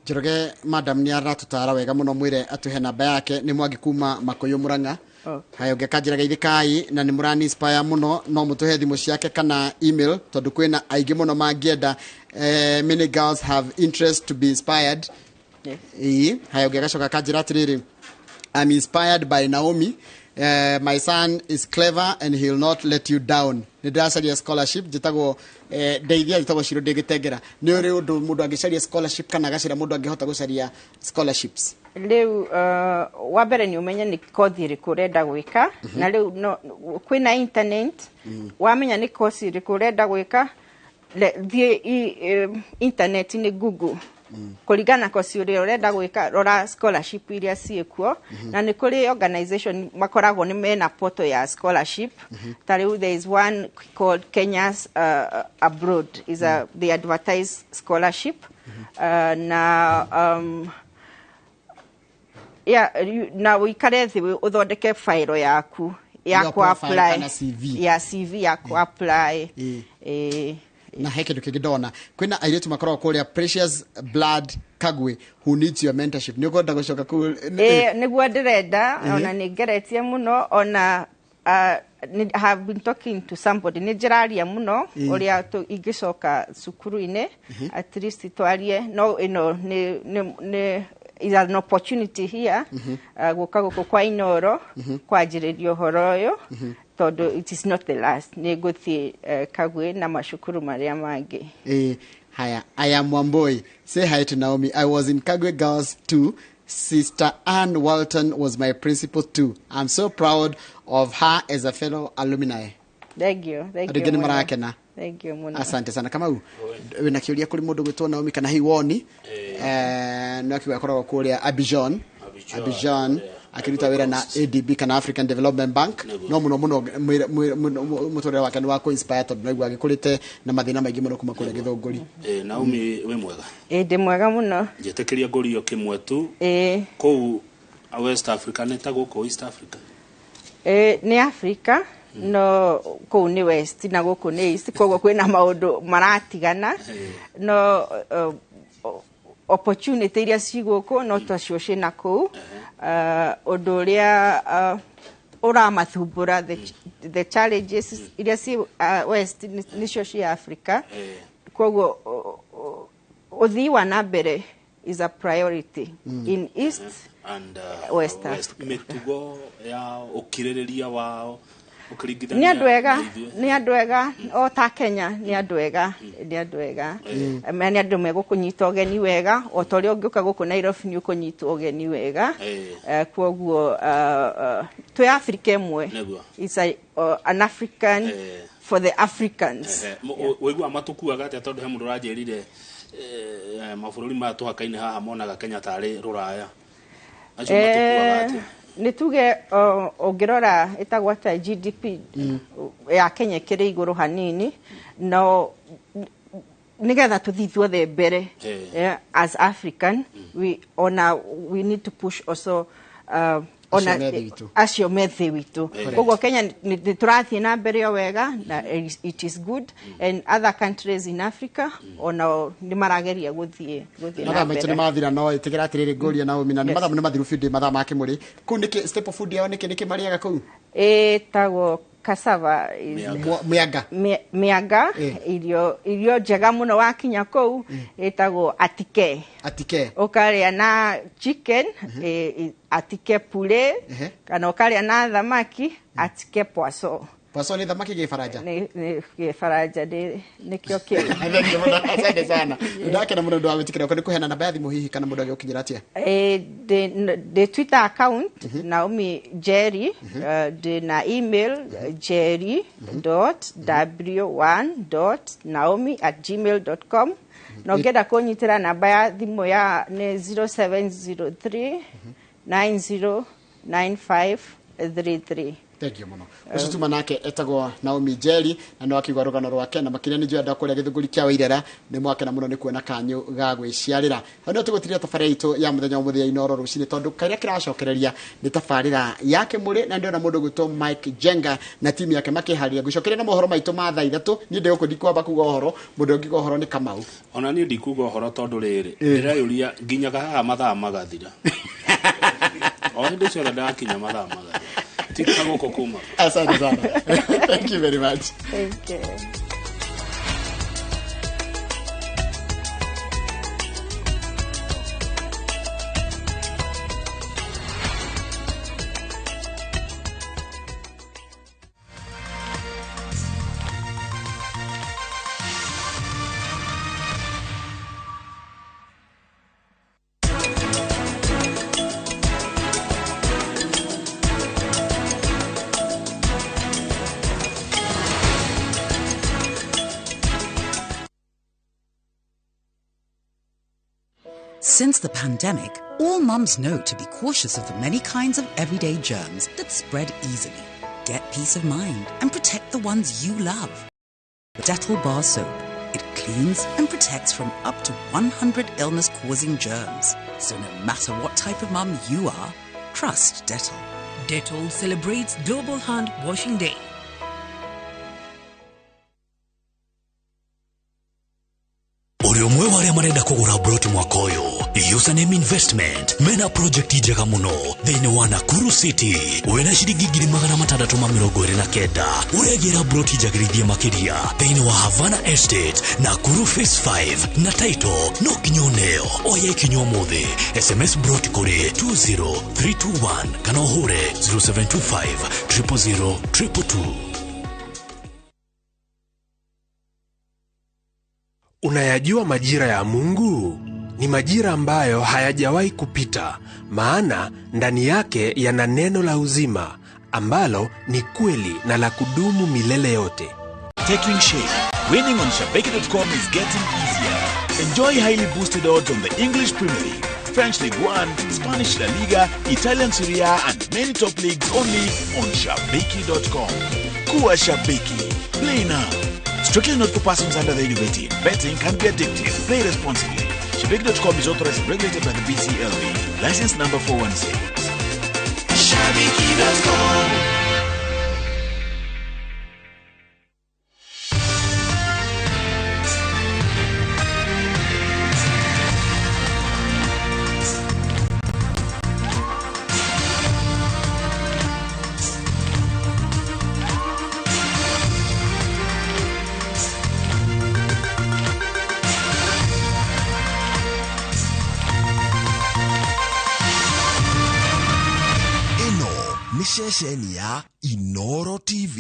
Njoroge madam nĩ aratũtara wega mũno. Mwĩre atũhe namba yake. Nĩ Mwangi kuma Makũyũ, Mũrang'a. Haya, ũngĩ akanjĩra geithĩkai na nĩ mũrani inspire mũno, no mũtũhe thimũ ciake kana email, tondũ kwĩna aingĩ mũno mangĩenda. Many girls have interest to be inspired. Ĩĩ. Haya, ũngĩ agacoka akanjĩra atĩrĩrĩ, "I'm inspired by Naomi. My son is clever and he'll not let you down. Nĩ ndĩracaria scholarship, njĩtagwo ndeithia, njĩtagwo Ciro, ndĩ Gĩtengera." Nĩ ũrĩ ũndũ mũndũ angĩcaria scholarship, kana agacĩra mũndũ angĩhota gũcaria scholarships? Rĩu wa mbere nĩ ũmenye nĩ kothi ĩrĩkũ ũrenda gwĩka, na rĩu no kwĩna internet. Wamenya nĩ kothi ĩrĩkũ ũrenda gwĩka, thiĩ internet-inĩ, Google kũringana na kosi ũrĩa ũrenda gwĩka, rora scholarship iria ciĩkuo, na nĩ kũrĩ organization makoragwo nĩ mena portal ya scholarship. Ta rĩu there is one called Kenya's Abroad, is a they advertise scholarship, na yeah, na ũikare thĩ ũthondeke fairo yaku ya Your ku profile apply kana CV. Ya CV ya ku apply. Na he kindu kingi ndona kwina airitu makoragwo kuria Precious Blood Kagwe who needs your mentorship. Ni ukwenda gucoka kuu? Nĩguo ndĩrenda, ona nĩ ngeretie mũno, ona I have been talking to somebody, nĩ njĩraria mũno ũrĩa ingĩcoka cukuru-inĩ, at least twarie. No ĩno nĩ is an opportunity here, gũka gũkũ kwa Inoro kwanjĩrĩria ũhoro ũyũ, tondũ it is not the last. Nĩ ngũthiĩ Kagwe na macukuru marĩa mangĩ. Haya, I am Wamboi. Say hi to Naomi. I was in Kagwe Girls too. Sister Ann Walton was my principal too. I'm so proud of her as a fellow alumni. Thank you, thank Andũ you aingĩ nĩ mũno. marakena. Thank you mũno. Asante sana. Kamau, wĩna kĩũria kũrĩ mũndũ gwĩtwo Naomi kana hihi woni? No akiuga akoragwo kũrĩa Abidjan. Abidjan, Abidjan, akĩruta wĩra na ADB kana African Development Bank. No mũno mũno mũtũrĩre wake nĩ wa kũ-inspire tondũ naigua agĩkũrĩte na mathĩna maingĩ mũno kuma kũrĩa Gĩthũngũri. Naomi, wĩ mwega? Ĩ, ndĩ mwega mũno. Njĩtĩkĩria ngũrio kĩmwe tu. Kũu West Africa nĩ ta gũkũ East Africa? Nĩ Africa, no kũu nĩ West na gũkũ nĩ East, koguo kwĩna maũndũ maratigana, no opportunity iria ci gũkũ no tacio ciĩna kũu. Ũndũ ũrĩa ũramathumbũra, the challenges iria ci West nĩcio ci Africa. Koguo ũthii wa na mbere is a priority in East and West Africa. Mĩtugo ya ũkirĩrĩria wao ũkĩringithania Nĩ andũ ega. na ithuĩ? Nĩ andũ ega o ta Kenya, nĩ andũ ega, nĩ andũ ega. Nĩ andũ megũkũnyita ũgeni wega, o ta ũrĩa ũngĩũka gũkũ Nairobi nĩ ũkũnyitwo ũgeni wega. Kwoguo twĩ Africa ĩmwe. It's an African for the Africans. Wĩiguaga matũkuaga atĩa? Tondũ he mũndũ ũranjĩrire mabũrũri maya tũhakaine haha monaga Kenya tarĩ rũraya. Acio matũkuaga atĩa? Nĩ tuge ũngĩrora ĩtagwo atĩa, GDP ya Kenya ĩkĩrĩ igũrũ hanini, no nigetha tũthiĩ ithuothe mbere, as African, we ona we need to push also ona Acio me thĩ witũ. Acio me thĩ witũ. Koguo Kenya nĩ tũrathiĩ na mbere o wega na it is good, and other countries in Africa ona nĩ marageria gũthiĩ na Mathaa maitũ nĩ mbere. mathira, no ĩtĩkĩra atĩrĩrĩ, ngũria Naomi, na nĩ Yes. mathaa nĩ mathiru biũ, ndĩ mathaa ma kĩmũrĩ kũu. Nĩkĩ staple food yao? Nĩkĩ marĩaga kũu? Ĩtagwo cassava is Mĩanga. Mĩanga. Mĩanga. Irio njega mũno wakinya kũu ĩtagwo atike. Atike. Ũkarĩa na chicken, atike poulet, kana ũkarĩa na thamaki, atike poisson. Poisson nĩ thamaki gĩbaranja? Nĩ gĩbaranja, nĩkĩo kĩu. Thank you mũno, asante sana. Ndakena mũno ũndũ wa gwĩtĩkĩra ũka. Nĩ kũheana namba ya thimũ hihi kana mũndũ agĩgũkinyĩra atĩa? Ndĩ Twitter account Naomi Jerry, ndĩ na email jerry.w1.naomi@gmail.com, na ũngĩenda kũnyitĩra namba ya thimũ ya nĩ 0703 909533. Thank you mũno. Ũcio tuma nake etagwo Naomi Njeri, na no akiuga rũgano rwake na makĩria nĩ njũĩ andũ a kũrĩa Gĩthũngũri kĩa Wairera nĩ mwakena mũno nĩ kuona kanyũ ga gwĩciarĩra. Hau nĩho tũgũtiria tabarĩra itũ ya mũthenya ũmũthĩ ya Inoro rũcinĩ, tondũ karĩa kĩracokereria nĩ tabarĩra ya kĩmũrĩ, na ndĩrona mũndũ gwĩtwo Mike Jenga na timu yake makĩharĩria. Ngũcokeria na mohoro maitũ ma thaa 3. Niĩ ndĩ gũkũ, ndikwamba kuga ũhoro, mũndũ ũngiuga ũhoro nĩ Kamau. Ona niĩ ndikuga ũhoro tondũ rĩrĩ ndĩreyũria nginyaga haha mathaa magathira, o hĩndĩ ciothe ndakinya mathaa magathira, ti ta gũkũ kuma. Asante sana, thank you very much. Thank you. Since the pandemic, all mums know to be cautious of the many kinds of everyday germs that spread easily. Get peace of mind and protect the ones you love. Dettol Bar Soap. It cleans and protects from up to 100 illness-causing germs. So no matter what type of mum you are, trust Dettol. Dettol celebrates Global Hand Washing Day. Uri umwe wa aria marenda kugura broti mwaka uyu Username Investment mena project njega muno thiini wa Nakuru City wina ciringi 629 uregira broti njagirithie makiria thiini wa Havana Estate Nakuru Phase 5 na title no kinya uneo oya ikinya umuthi SMS broti kuri 20321 kana uhure 0725 000 222. Unayajua majira ya Mungu? Ni majira ambayo hayajawahi kupita, maana ndani yake yana neno la uzima ambalo ni kweli na la kudumu milele yote. Taking shape. Winning on Shabiki.com is getting easier. Enjoy highly boosted odds on the English Premier League, French League One, Spanish La Liga, Italian Serie A and many top leagues only on Shabiki.com. Kuwa Shabiki. Play now. Strictly not for persons under the age of 18. Betting can be addictive. Play responsibly. Shabiki.com is authorized and regulated by the BCLB. License number 416. Shabiki.com. Ceceni ya Inoro TV.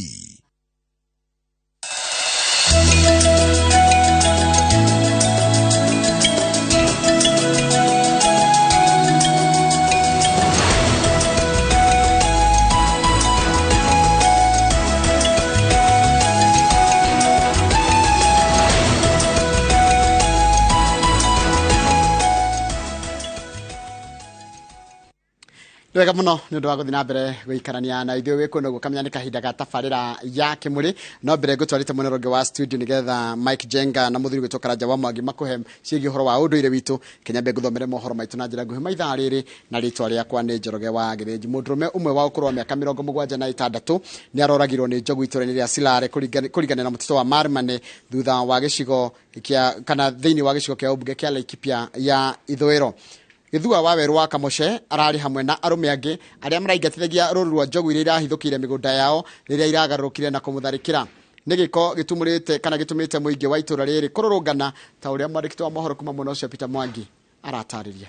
Wega muno ni undu wa guthi na mbere guikarania na ithuĩ wĩ kũndũ gũkamenya nĩ kahinda ga tabarĩra ya Kĩmũrĩ no mbere ngũtwarĩte mwena ũngĩ wa studio nĩgetha Mike Jenga na mũthuri gwĩtwo Karanja wa Mwangi makũhe ciĩgiĩ ũhoro wa ũndũire witũ Kenya mbe ngũthomere mohoro maitũ na njĩra nguhĩ maithaa rĩrĩ na rĩtwa rĩakwa nĩ Njoroge wa Gĩthĩnji. Mũndũrũme ũmwe wa ũkũrũ wa mĩaka 76 nĩ aroragirwo nĩ njogu itũũra-inĩ rĩa Silare kũringana na mũtitũ wa Marmane thutha wa gĩcigo kĩa kana thĩinĩ wa gĩcigo kĩa ũmbunge kĩa Laikipia ya Ithũĩro. Gĩthua wa Werũ wa Kamũce ararĩ hamwe na arũme angĩ arĩa maraingatithagia rũru rwa njogu iria irahithũkĩire mĩgũnda yao rĩrĩa iragarũrũkire na kũmũtharĩkĩra. Nĩ gĩko gĩtumũrĩte kana gĩtũmĩte mũingĩ wa itũũra rĩrĩ kũrũrũngana ta ũrĩa mwandĩki wa mohoro kuma mwena ũcio Peter Mwangi aratarĩria.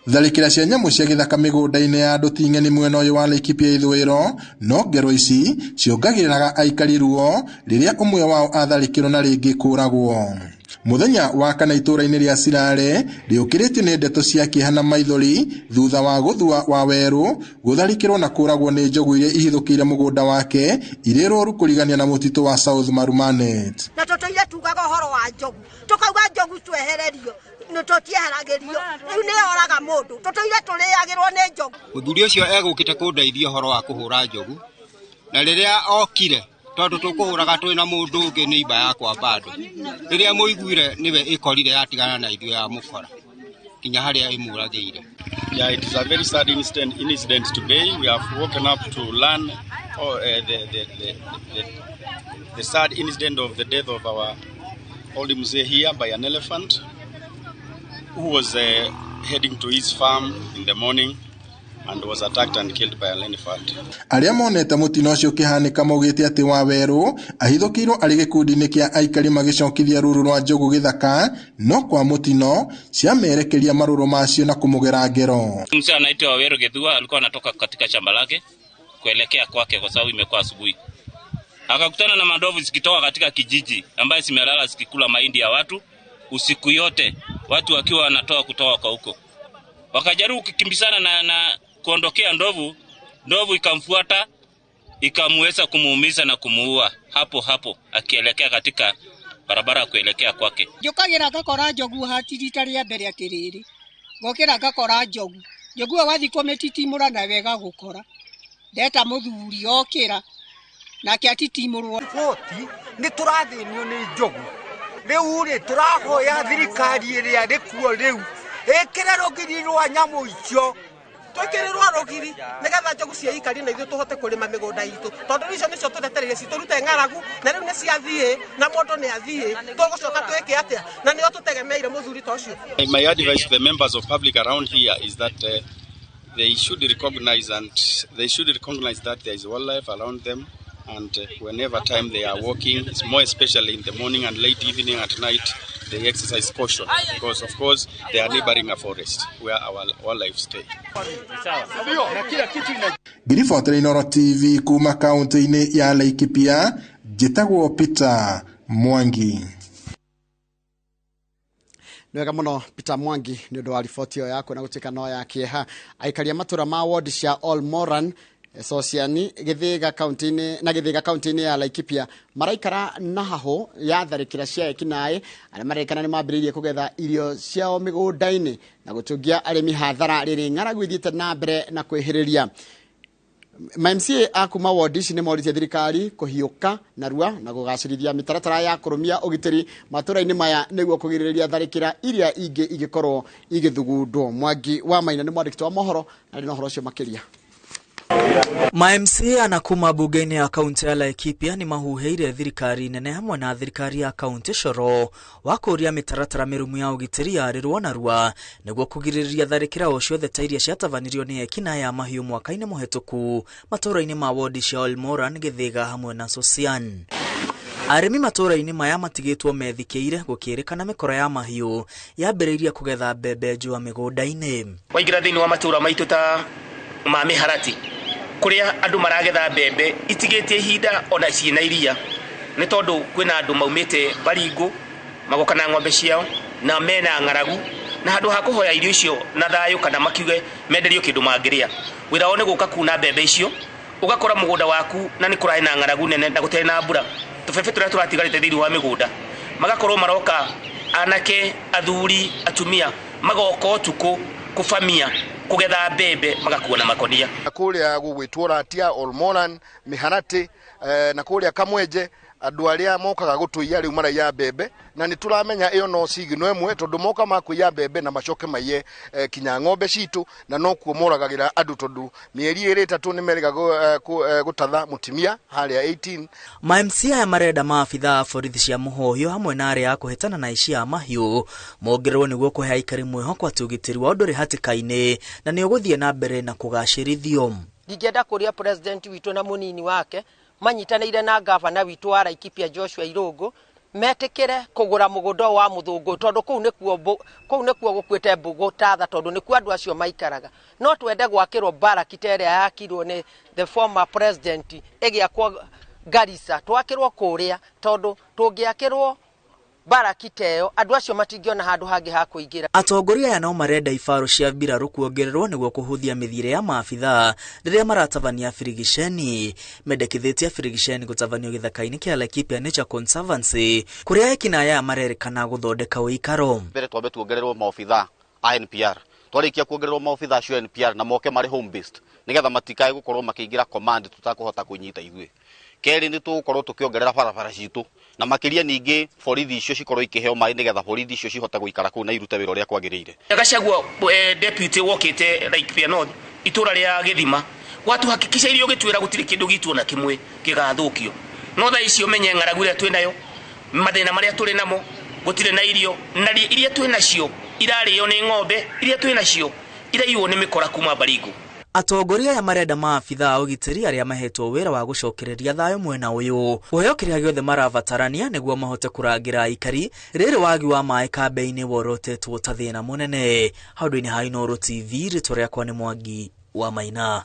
Tharĩkĩra cia nyamũ cia gĩthaka mĩgũnda-inĩ ya andũ ti ng'eni mwena ũyũ wa Laikipia Ithũĩro, no ngero ici ciongagĩrĩraga aikari ruo rĩrĩa ũmwe wao atharĩkĩrwo na rĩngĩ kũragwo. Mũthenya wa kana itũũra-inĩ rĩa Silare rĩũkĩrĩtio nĩ ndeto cia kĩeha na maithori thutha wa Gũthua wa Werũ gũtharĩkĩrwo na kũragwo nĩ njogu iria ihithũkĩire mũgũnda wake irĩ rũru kũrigania na mũtitũ wa South Marumanet. Na tũtũire tugaga ũhoro wa njogu tũkauga njogu twehererio nĩ tũtieheragĩrio rĩu nĩ yoraga mũndũ tũtũire tũrĩagĩrwo nĩ njogu. Mũthuri ũcio egũkĩte kũndeithia ũhoro wa kũhũra njogu na rĩrĩa okire tondu tukuhuraga twina mundu ungi ni imba yakwa bado riria muiguire niwe ikorire yatigana na ithuĩ ya mukora kinya haria imuragĩire. Yeah, it is a very sad incident today. We have woken up to learn the sad incident of the death of our old mzee here by an elephant who was heading to his farm in the morning and was attacked and killed by an elephant. Arĩa monete mũtino ũcio ũkĩhanĩka maugĩte atĩ Wawerũ ahithũkĩirwo arĩ gĩkundi-inĩ kĩa aikari magĩcokithia rũru rwa njogu gĩthaka no kwa mũtino ciamerekeria marũrũ macio na kũmũgera ngero. Mzee anaitwa Wawerũ Gĩthua alikuwa anatoka katika shamba lake kuelekea kwake kwa sababu imekuwa asubuhi. Akakutana na mandovu zikitoka katika kijiji ambaye zimelala zikikula mahindi ya watu usiku yote, watu wakiwa wanatoa kutoka kwa huko. Wakajaribu kukimbizana na kuondokea ndovu, ndovu ikamfuata ikamweza kumuumiza na kumuua hapo hapo akielekea katika barabara kuelekea kwake. Njũkagĩra ngakora njogu hati rita rĩa mbere atĩrĩrĩ, ngokĩra ngakora njogu, njogu ĩyo wathiĩ kũmĩtitimũra nawe ĩgagũkora. Ndeta mũthuri okĩra nake atitimũrwo. Riboti nĩ tũrathĩnio nĩ njogu rĩu rĩ, tũrahoya thirikari ĩrĩa ĩrĩ kuo rĩu ĩkĩre rũgiri rwa nyamũ icio. Twĩkĩrĩrwo rũgiri nĩgetha njogu ciĩikarie na ithuĩ tũhote kũrĩma mĩgũnda itũ, tondũ icio nĩcio tũretereire citũrute ng'aragu, na rĩu nĩ ciathiĩ na mũndũ nĩ athiĩ, tũgũcoka twĩke atĩa? Na nĩo tũtegemeire mũthuri ta ũcio. My advice to the members of public around here is that they should recognize and they should recognize that there is wildlife around them, and whenever time they are walking, more especially in the morning and late evening at night, they exercise caution because of course they are neighboring a forest where our wildlife stay. Ngiribotera Inooro TV kuma kaunti-inĩ ya Laikipia, njĩtagwo Peter Mwangi. Nĩ wega mũno Peter Mwangi nĩ ũndũ wa riboti ĩyo yaku, na gũtuĩka no ya kĩeha. Aikari a matũra ma ward cia Olmoran, Sosiani, Gĩthĩga kaunti-inĩ na Gĩthĩga kaunti-inĩ ya Laikipia maraikara na hahũ ya tharĩkĩra cia ekinaĩ arĩa marerĩkana nĩ mambĩrĩirie kũgetha irio ciao mĩgũnda-inĩ na gũtũngia arĩmi hathara rĩrĩ ng'aragu ithiĩte na mbere na kwĩhĩrĩria. Ma MCA a kuma ward ici nĩ moritie thirikari kũhiũka narua na kũgacĩrithia mĩtaratara ya kũrũmia ũgitĩri matũra-inĩ maya nĩguo kũgirĩrĩria tharĩkĩra iria ingĩ ingĩkorwo igĩthugundwo. Mwangi wa Maina nĩ mwandĩki wa mohoro na arĩ na ũhoro ũcio makĩria. Ma MCA na kuma bunge-inĩ ya kaunti ya Laikipia nĩ mahuhĩire thirikari nene hamwe na thirikari ya kaunti coro wa kũũria mĩtaratara mĩrũmu ya ũgitĩri yarĩrwo narua nĩguo kũgirĩrĩria tharĩkĩra o ciothe ta iria ciatabanirio nĩ ekinaĩ a mahiũ mwaka-inĩ mũhetũku matũũra-inĩ ma wodi cia Olmoran, Gĩthĩga hamwe na Sosian. Arĩmi matũũra-inĩ maya matigĩtwo methikĩire gũkĩrĩkana mĩkora ya mahiũ yambĩrĩirie kũgetha mbembe njũa mĩgũnda-inĩ. Waingĩra thĩinĩ wa matũũra maitũ ta ma mĩharati kũrĩa andũ maragetha mbembe itigĩtie ihinda ona ciĩna iria, nĩ tondũ kwĩna andũ maumĩte Baringo magoka na ng'ombe ciao na mena ng'aragu, na handũ ha kũhoya irio icio na thayũ kana makiuge menderio kĩndũ mangĩrĩa, wĩra wao nĩ gũka kuna mbembe icio, ũgakora mũgũnda waku na nĩ kũrarĩ na ng'aragu nene na gũtarĩ na mbura, tũbebe tũrĩa tũratigarĩte thĩinĩ wa mĩgũnda magakorwo maroka anake, athuri, atumia magoka ũtukũ kũbamia kũgetha mbembe magakuo na makonia. Kũrĩa gũgwĩtwo Ratia, Olmoran, Mĩharatĩ na kũrĩa Kamwenje, andũ arĩa mokaga gũtũiya rĩu maraiya mbembe, na nĩ tũramenya ĩyo no cigino ĩmwe tondũ moka makũiya mbembe na macoke maiye kinya ng'ombe citũ, na nokuo moragagĩra andũ tondũ mĩeri ĩrĩ ĩtatũ nĩ merĩga gũtatha mũtimia harĩa 18. Ma MCA aya marenda maabithaa a borithi cia mũhohio hamwe na arĩa a kũhĩtana na aici a mahiũ mongererwo nĩguo kũhe aikari mwĩhoko atĩ ũgitĩri wao ndũrĩ hatĩka-inĩ na nĩ ũgũthiĩ na mbere na kũgacĩrithio. Ndingĩenda kũria president witũ na mũnini wake manyitanĩire na gavana witũ wa Laikipia Joshua Irũngũ metĩkĩre kũgũra mũgũnda wa mũthũngũ tondũ kũu nĩkuo gũkuĩte mbũgũ tatha, tondũ nĩkuo andũ acio maikaraga. No twende gwakĩrwo baraki ta ĩrĩa yakirwo nĩ the former president ĩgĩakwo Garissa, twakĩrwo kũrĩa, tondũ tũngĩakĩrwo baraki ta ĩyo andũ acio matingĩona handũ hangĩ ha kũingĩra. Atongoria aya no marenda ibaro cia mbirarũ kuongererwo nĩguo kũhũthia mĩthiĩre ya maabithaa rĩrĩa maratabania birigiceni. Mendekithĩtie birigiceni gũtabanio gĩthaka-inĩ kĩa Laikipia Nature Conservancy kũrĩa ekinaĩ aya marerĩkana gũthondeka ũikaro. Mbere twambe tuongererwo maobithaa a NPR, twarĩkia kuongererwo maobithaa acio NPR na moke marĩ home based nĩgetha matikae gũkorwo makĩingĩra command tũtakũhota kũnyita ithuĩ. Kerĩ nĩ tũgũkorwo tũkĩongerera barabara citũ na makĩria ningĩ borithi icio cikorwo ikĩheo maĩ nĩgetha borithi icio cihote gũikara kũu na irute wĩra ũrĩa kwagĩrĩire. Gachagua deputy wokĩte Laikipia North itũra rĩa Gĩthima watuhakikisha irio gĩtwĩra gũtirĩ kĩndũ gitũ ona kĩmwe gĩgathũkio, no thaa ici ũmenye ng'aragu ĩrĩa twĩnayo, mathĩna marĩa tũrĩ namo, gũtirĩ na irio, na iria twĩ nacio irarĩo nĩ ng'ombe, iria twĩ nacio iraiywo nĩ mĩkora kuma Baringo. Atongoria aya marenda maabithaa a ũgitĩri arĩa mahetwo wĩra wa gũcokereria thayũ mwena ũyũ kũheo kĩrĩa gĩothe marabatarania nĩguo mahote kũrangĩra aikari rĩrĩ wagi wa maĩ kambĩ-inĩ worotetwo ta thĩna mũnene. Handũ-inĩ ha Inooro TV, rĩtwa rĩakwa nĩ Mwangi wa Maina.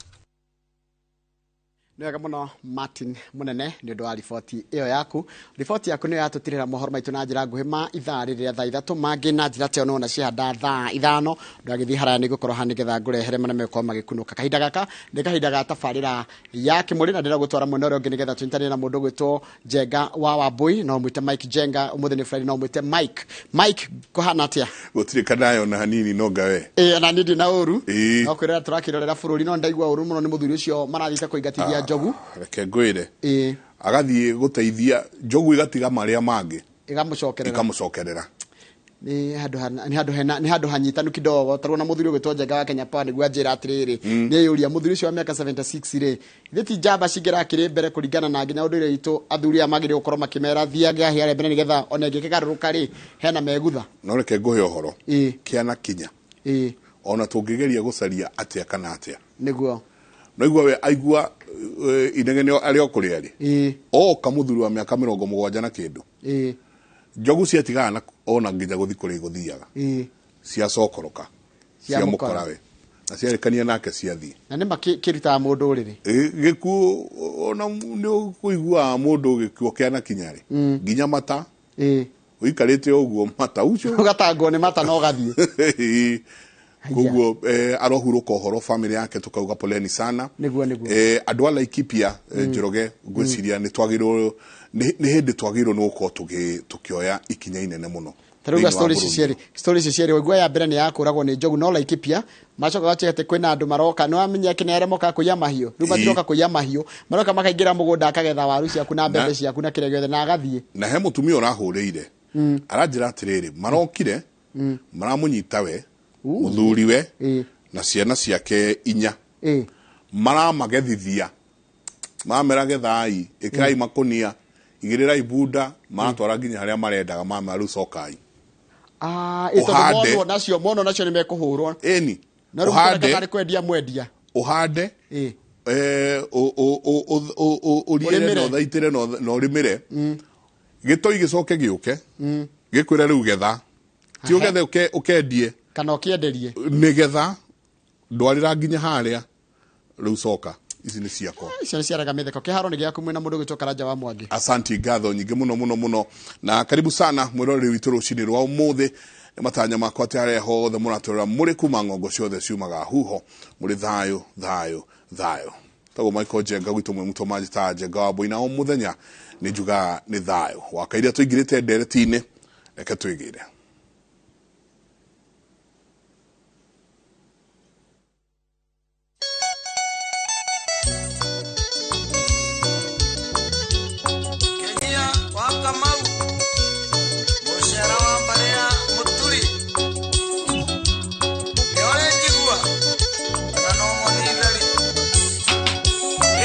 Nĩ wega mũno Martin Mũnene nĩ ũndũ wa riboti ĩyo yaku. Riboti yaku nĩyo yatũtirĩra mohoro maitũ na njĩra nguhĩ ma ithaa rĩrĩ rĩa thaa 3, mangĩ na njĩra ta ĩyo nĩwona ciahanda thaa 5. Ndũgagĩthiĩ haraya, nĩ ngũkorwo haha nĩgetha ngũrehere marĩa megũkorwo magĩkunũka. Kahinda gaka nĩ kahinda ga tabarĩra ya kĩmũrĩ, na ndĩragũtwara mwena ũrĩa ũngĩ nĩgetha tũnyitanĩre na mũndũ ũgwĩtwo Njenga wa Wambui, no mwĩte Mike Njenga. Ũmũthĩ nĩ Friday, no mwĩte Mike. Mike, kũhana atĩa? Gũtirĩ kanayo na hanini, no ngawe. Ĩĩ, ona niĩ ndirĩ na ũru, no kwĩrora tũrakĩrorera bũrũri, no ndaigua ũru mũno nĩ mũthuri ũcio marathiĩte kũingatithia njogu. Reke ngwĩre, agathiĩ gũteithia njogu, igatiga marĩa mangĩ. Ĩgamũcokerera. Ĩkamũcokerera. Nĩ handũ nĩ handũ hena, nĩ handũ hanyitanu kidogo tarwo na mũthuri ũgwĩtwo Njenga wa Kenya Power nĩguo anjĩra atĩrĩrĩ, nĩ eyũria mũthuri ũcio wa mĩaka 76 rĩ, ithe ti njamba cingĩrakĩrĩ mbere kũringana na nginya ũndũire witũ, athuri aya magĩrĩirwo gũkorwo makĩmera thiage ahĩ harĩa mbere nĩgetha ona ĩngĩkĩgarũrũka rĩ, hena megutha. No reke ngũhe ũhoro, kĩana kinya ona tũngĩgeria gũcaria atĩa kana atĩa. Nĩguo. No igua we aigua inegene arĩ o kũrĩa rĩ, oka mũthuri wa mĩaka 70 na kĩndũ, njogu ciatigana na ona nginya gũthi kũrĩa igũthiaga, ciacokoroka. Ciamũkora. Ciamũkora we na ciarĩkania nake ciathiĩ. Na nĩ makĩrutaga mũndũ ũrĩrĩ. Gĩkuũ ona nĩ ũkũiguaga mũndũ gĩkuũ kĩana kinya rĩ, nginya mata ũikarĩte ũguo mata ucio. Ũgatangwo nĩ mata na ũgathiĩ. Koguo arohurũka ũhoro family yake tukauga poleni sana. Nĩguo, nĩguo. Andũ a Laikipia, Njoroge, ngwĩciria nĩ twagĩrĩirwo nĩ hĩndĩ twagĩrĩirwo nĩ gũkorwo tũkĩoya ikinya inene mũno tarĩu thĩinĩ wa story ici bũrũri. cierĩ, story ici cierĩ, waigua ya mbere nĩ ya kũragwo nĩ njogu, no Laikipia macoka gaciga atĩ kwĩna andũ maroka, nĩ wamenya kĩnĩ arĩa mokaga kũiya mahiũ, rĩu matiroka kũiya mahiũ, maroka makaingĩra mũgũnda akagetha waru ciaku na mbembe ciaku na kĩrĩa gĩothe na agathiĩ. Na he mũtumia ũrahũrĩire, aranjĩra atĩrĩrĩ, marokire, maramũnyita we mũthuriwe na ciana ciake 4, maramagethithia, mamera gethai, ĩkĩrai makũnia, igĩrĩrai bunda, maratwara nginya harĩa marendaga, mamera rĩu cokai. Ah, ĩ tondũ Ũhande. monwo nacio nĩ mekũhũrwo. Ĩni. Na rĩu Ũhande. tarĩ kwendia mwendia. Ũhande, ũriĩre Ũrĩmĩre. na ũthaitĩre na ũrĩmĩre gĩtoi gĩcoke gĩũke gĩkwĩre rĩu getha, ti ũgethe ũkendie kana ũkĩenderie. Nĩgetha ndwarĩra nginya harĩa, rĩu coka, ici nĩ ciakwa. Icio nĩ ciaraga mĩtheko. Kĩharo nĩ gĩaku mwĩna mũndũ ũgwĩtwo Karanja wa Mwangi. Asanti, ngatho nyingĩ mũno mũno mũno, na karibu sana mwĩroreri witũ rũcinĩ rwa ũmũthĩ. Nĩ matanya makwa atĩ harĩa hothe mũratũrora mũrĩ kuma ng'ongo ciothe ciumaga huho, mũrĩ thayũ thayũ thayũ. Tagwo Michael Njenga gwitũ mwĩ mũtũ manjĩtaga Njenga wa Mbũi, na o mũthenya nĩ njugaga nĩ thayũ wakairia tũingĩrĩte ndereti-inĩ, reke twĩgĩre. Kenya wa Kamau, mũcera wa mbarĩ ya Mũturi, nĩ ũrĩnjigua na no mũthithari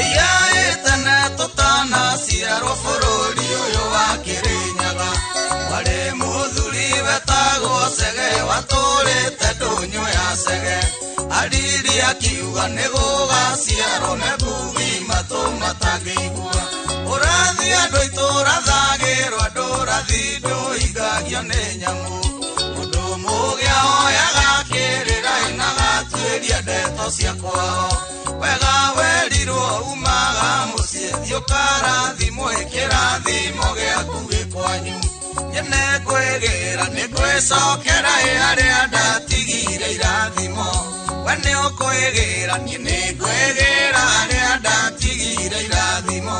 ĩya ĩtene tũtanaciarwo bũrũri ũyũ wa Kĩrĩnyaga, warĩ mũthuri wetagwo Cege, watũrĩte ndũnyũ ya Cege, ariri akiuga nĩ gũgaciarwo mekugi matũ matangĩigua, ũrathi andũ itũrathagĩrwo andũ ũrathi ndũigagio nĩ nyamũ, mũndũ mũgĩ ahoyaga kĩrĩra na gatuĩria ndeto cia kwao, wega werirwo umaga mũciĩ, thiĩ ũkarathimwo kĩrathimo gĩaku gĩ kwanyu, nyene kwĩgĩra nĩ kwĩcokera ĩ harĩa ndatigire irathimo, we nĩ ũkwĩgĩra, niĩ nĩ ngwĩgĩra harĩa ndatigire irathimo.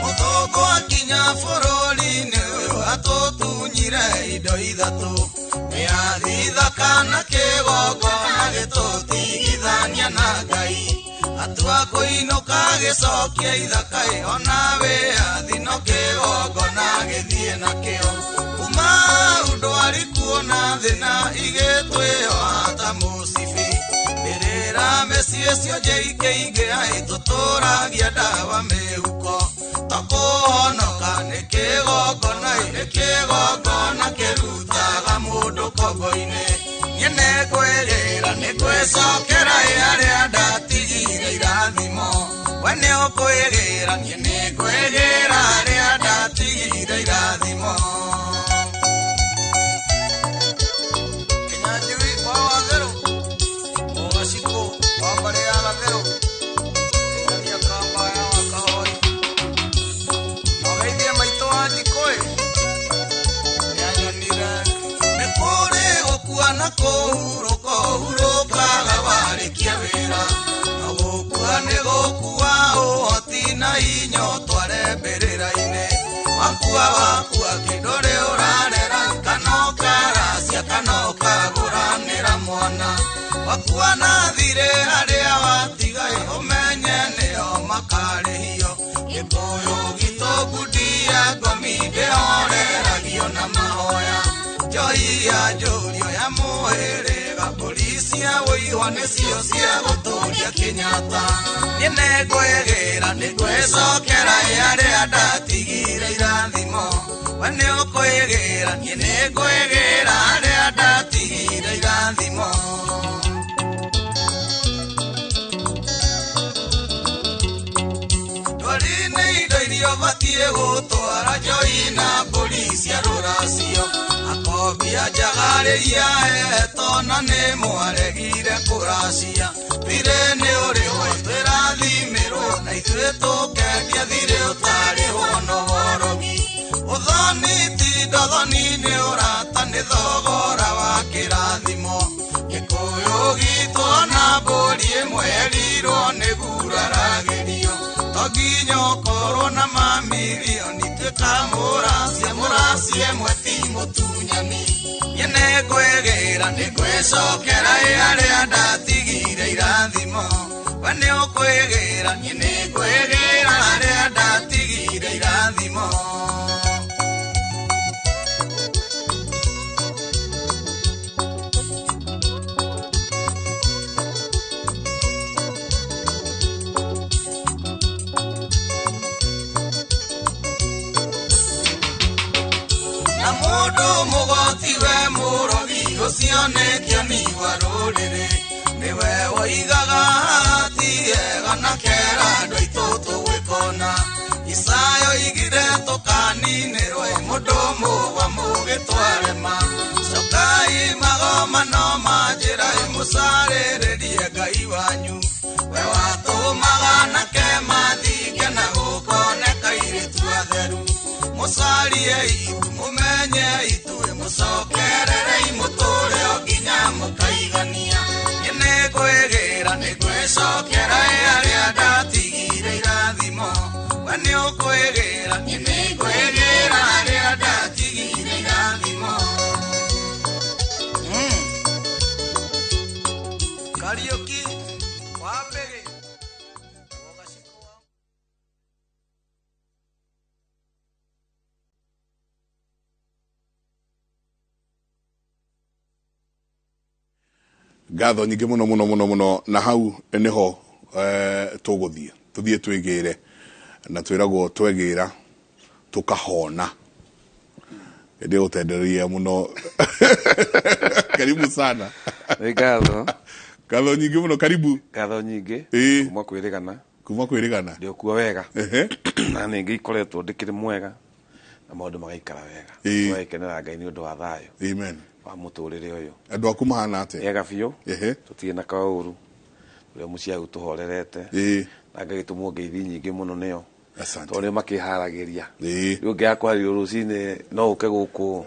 Mũthũngũ akinya bũrũri-inĩ ũyũ atũtunyire indo ithatũ, mĩathi thaka na kĩgongona gĩtũtigithania na Ngai, atua kũinũka gĩcokia ithaka ĩ ona wĩathi no kĩgongona gĩthiĩ nakĩo, kuma hau ndwari kuona thĩna igĩtwĩoha ta mũcibi, mbĩrĩra mĩciĩ cionje ingĩingĩha ĩtũtũragia ndawa mĩhuko, tokũhonoka nĩ kĩgongona, nĩ kĩgongona kĩrutaga mũndũ kongo-inĩ, niĩ nĩngwĩrĩra nĩ ngwĩcokera ĩ harĩa ndatigire irathimo, we nĩ ũkwĩgĩra, niĩ nĩngwĩgĩra harĩa ndatigire irathimo. Kĩnyanjui wa Watherũ. Wakua na thirĩ arĩa watiga ũmenye nĩo makarĩhio. Gĩkũyũ gitũ ngundi ya ngomi ndĩhoreragio na mahoya. Njohi ya njũrio ya mũhĩrĩga mbũri cia wũihwa nĩcio cia gũtũria Kenyatta. Niĩ nĩngwĩgĩra nĩngwĩcokera arĩa ndatigire irathimo. We nĩũkwĩgĩra niĩ nĩngwĩgĩra arĩa ndatigire irathimo. Ndwari nĩ indo iria ũbatiĩ gũtwara njohi na mbũri cia rũracio. Akombia njagarĩria etwo na nĩ mwaregire kũracia. Thirĩ nĩ ũrĩhwo twĩrathimĩrwo na ithuĩ tũkendia thirĩ ũtarĩhwo no worogi. Ũthoni ti ndothoni nĩ ũrata nĩ thogora wa kĩrathimo. Gĩkũyũ gitũ ona mbũri ĩmwe yerirwo nĩ guraragĩrio. To nginya ũkorwo na mamirioni tuĩka mũracia mũracia ĩmwe ti mũtunyani. Niĩ nĩngwĩgĩra nĩngwĩcokera arĩa ndatigire irathimo. We nĩũkwĩgĩra niĩ nĩngwĩgĩra arĩa ndatigire irathimo. Na mũndũ mũgoti we mũrogi ũcio nĩ kĩoni wa rũrĩrĩ. Nĩwe woigaga ti ega na kera andũ aitũ tũgwĩkona. Isaya oigire tũkaninĩrwo mũndũ mũgwa mũgĩtwarema. Cokai magomano ma njĩra mũcarĩrĩrie Ngai wanyu. We watũmaga anake mathinge na gũkoneka airĩtu atheru. Mũcarie itu mũmenye ithuĩ mũcokererei mũtũre o nginya mũkaigania. Niĩ nĩngwĩgĩra nĩngwĩcokera arĩa ndatigire irathimo. We nĩũkwĩgĩra niĩ nĩngwĩgĩra arĩa ndatigire irathimo. Kariũki wa Mbĩgĩ. Ngatho nyingĩ mũno mũno mũno mũno na hau nĩho tũgũthiĩ tũthiĩ twĩgĩre na twĩragwo twegĩra tũkahona. Ndĩ gũtendereria mũno. Karibu sana. Nĩ ngatho. Ngatho nyingĩ mũno karibu. Ngatho nyingĩ. Kuma kwĩrĩgana. Kuma kwĩrĩgana. Ndĩ okuo wega. Na ningĩ ikoretwo ndĩkĩrĩ mwega na maũndũ magaikara wega. Tũgagĩkenera Ngai nĩ ũndũ wa thayũ. Amen. Wa mũtũrĩre ũyũ. Andũ aku mahana atĩa? Ega biũ. Tũtirĩ na kaũru. Ũrĩa mũciĩ tũhorerete. Na ngagĩtũmwo ngeithi nyingĩ mũno nĩo. Tondũ nĩo makĩharagĩria. Rĩu ũngĩaga kwarĩrio rũcinĩ no ũke gũkũ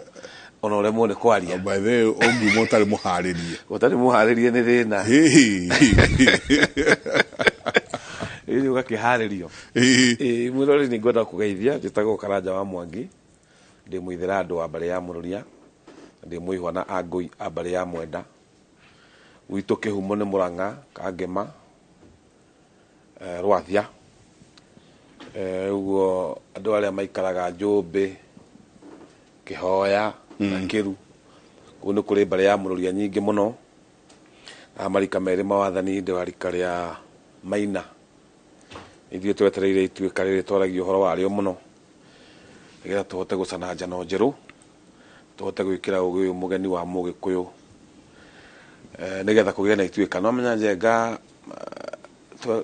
ona ũremwo nĩ kwaria. By the way, ũngiuma ũtarĩ mũharĩrie. Ũtarĩ mũharĩrie nĩ thĩna. Rĩu ũgakĩharĩrio. Mwĩrori nĩ ngwenda kũgeithia njĩtagwo Karanja wa Mwangi. Ndĩ mũithĩra andũ wa mbarĩ ya Mũrũria. Ndĩ mũihwa na angũi a mbarĩ ya Mwenda. Gwitũ kĩhumo nĩ Mũrang'a, Kangema, Rwathia. Ũguo andũ arĩa maikaraga Njũmbĩ, Kĩhoya na Kĩru. Kũu nĩ kũrĩ mbarĩ ya Mũrũria nyingĩ mũno. Na marika merĩ mawathani ndĩ wa rika rĩa Maina. Ithuĩ twetereire ituĩka rĩrĩ twaragia ũhoro warĩo mũno. Nĩgetha tũhote gũcana njano njerũ, tũhote gwĩkĩra ũgĩ ũyũ mũgeni wa Mũgĩkũyũ. Nĩgetha kũgĩe na ituĩka. No menya Njenga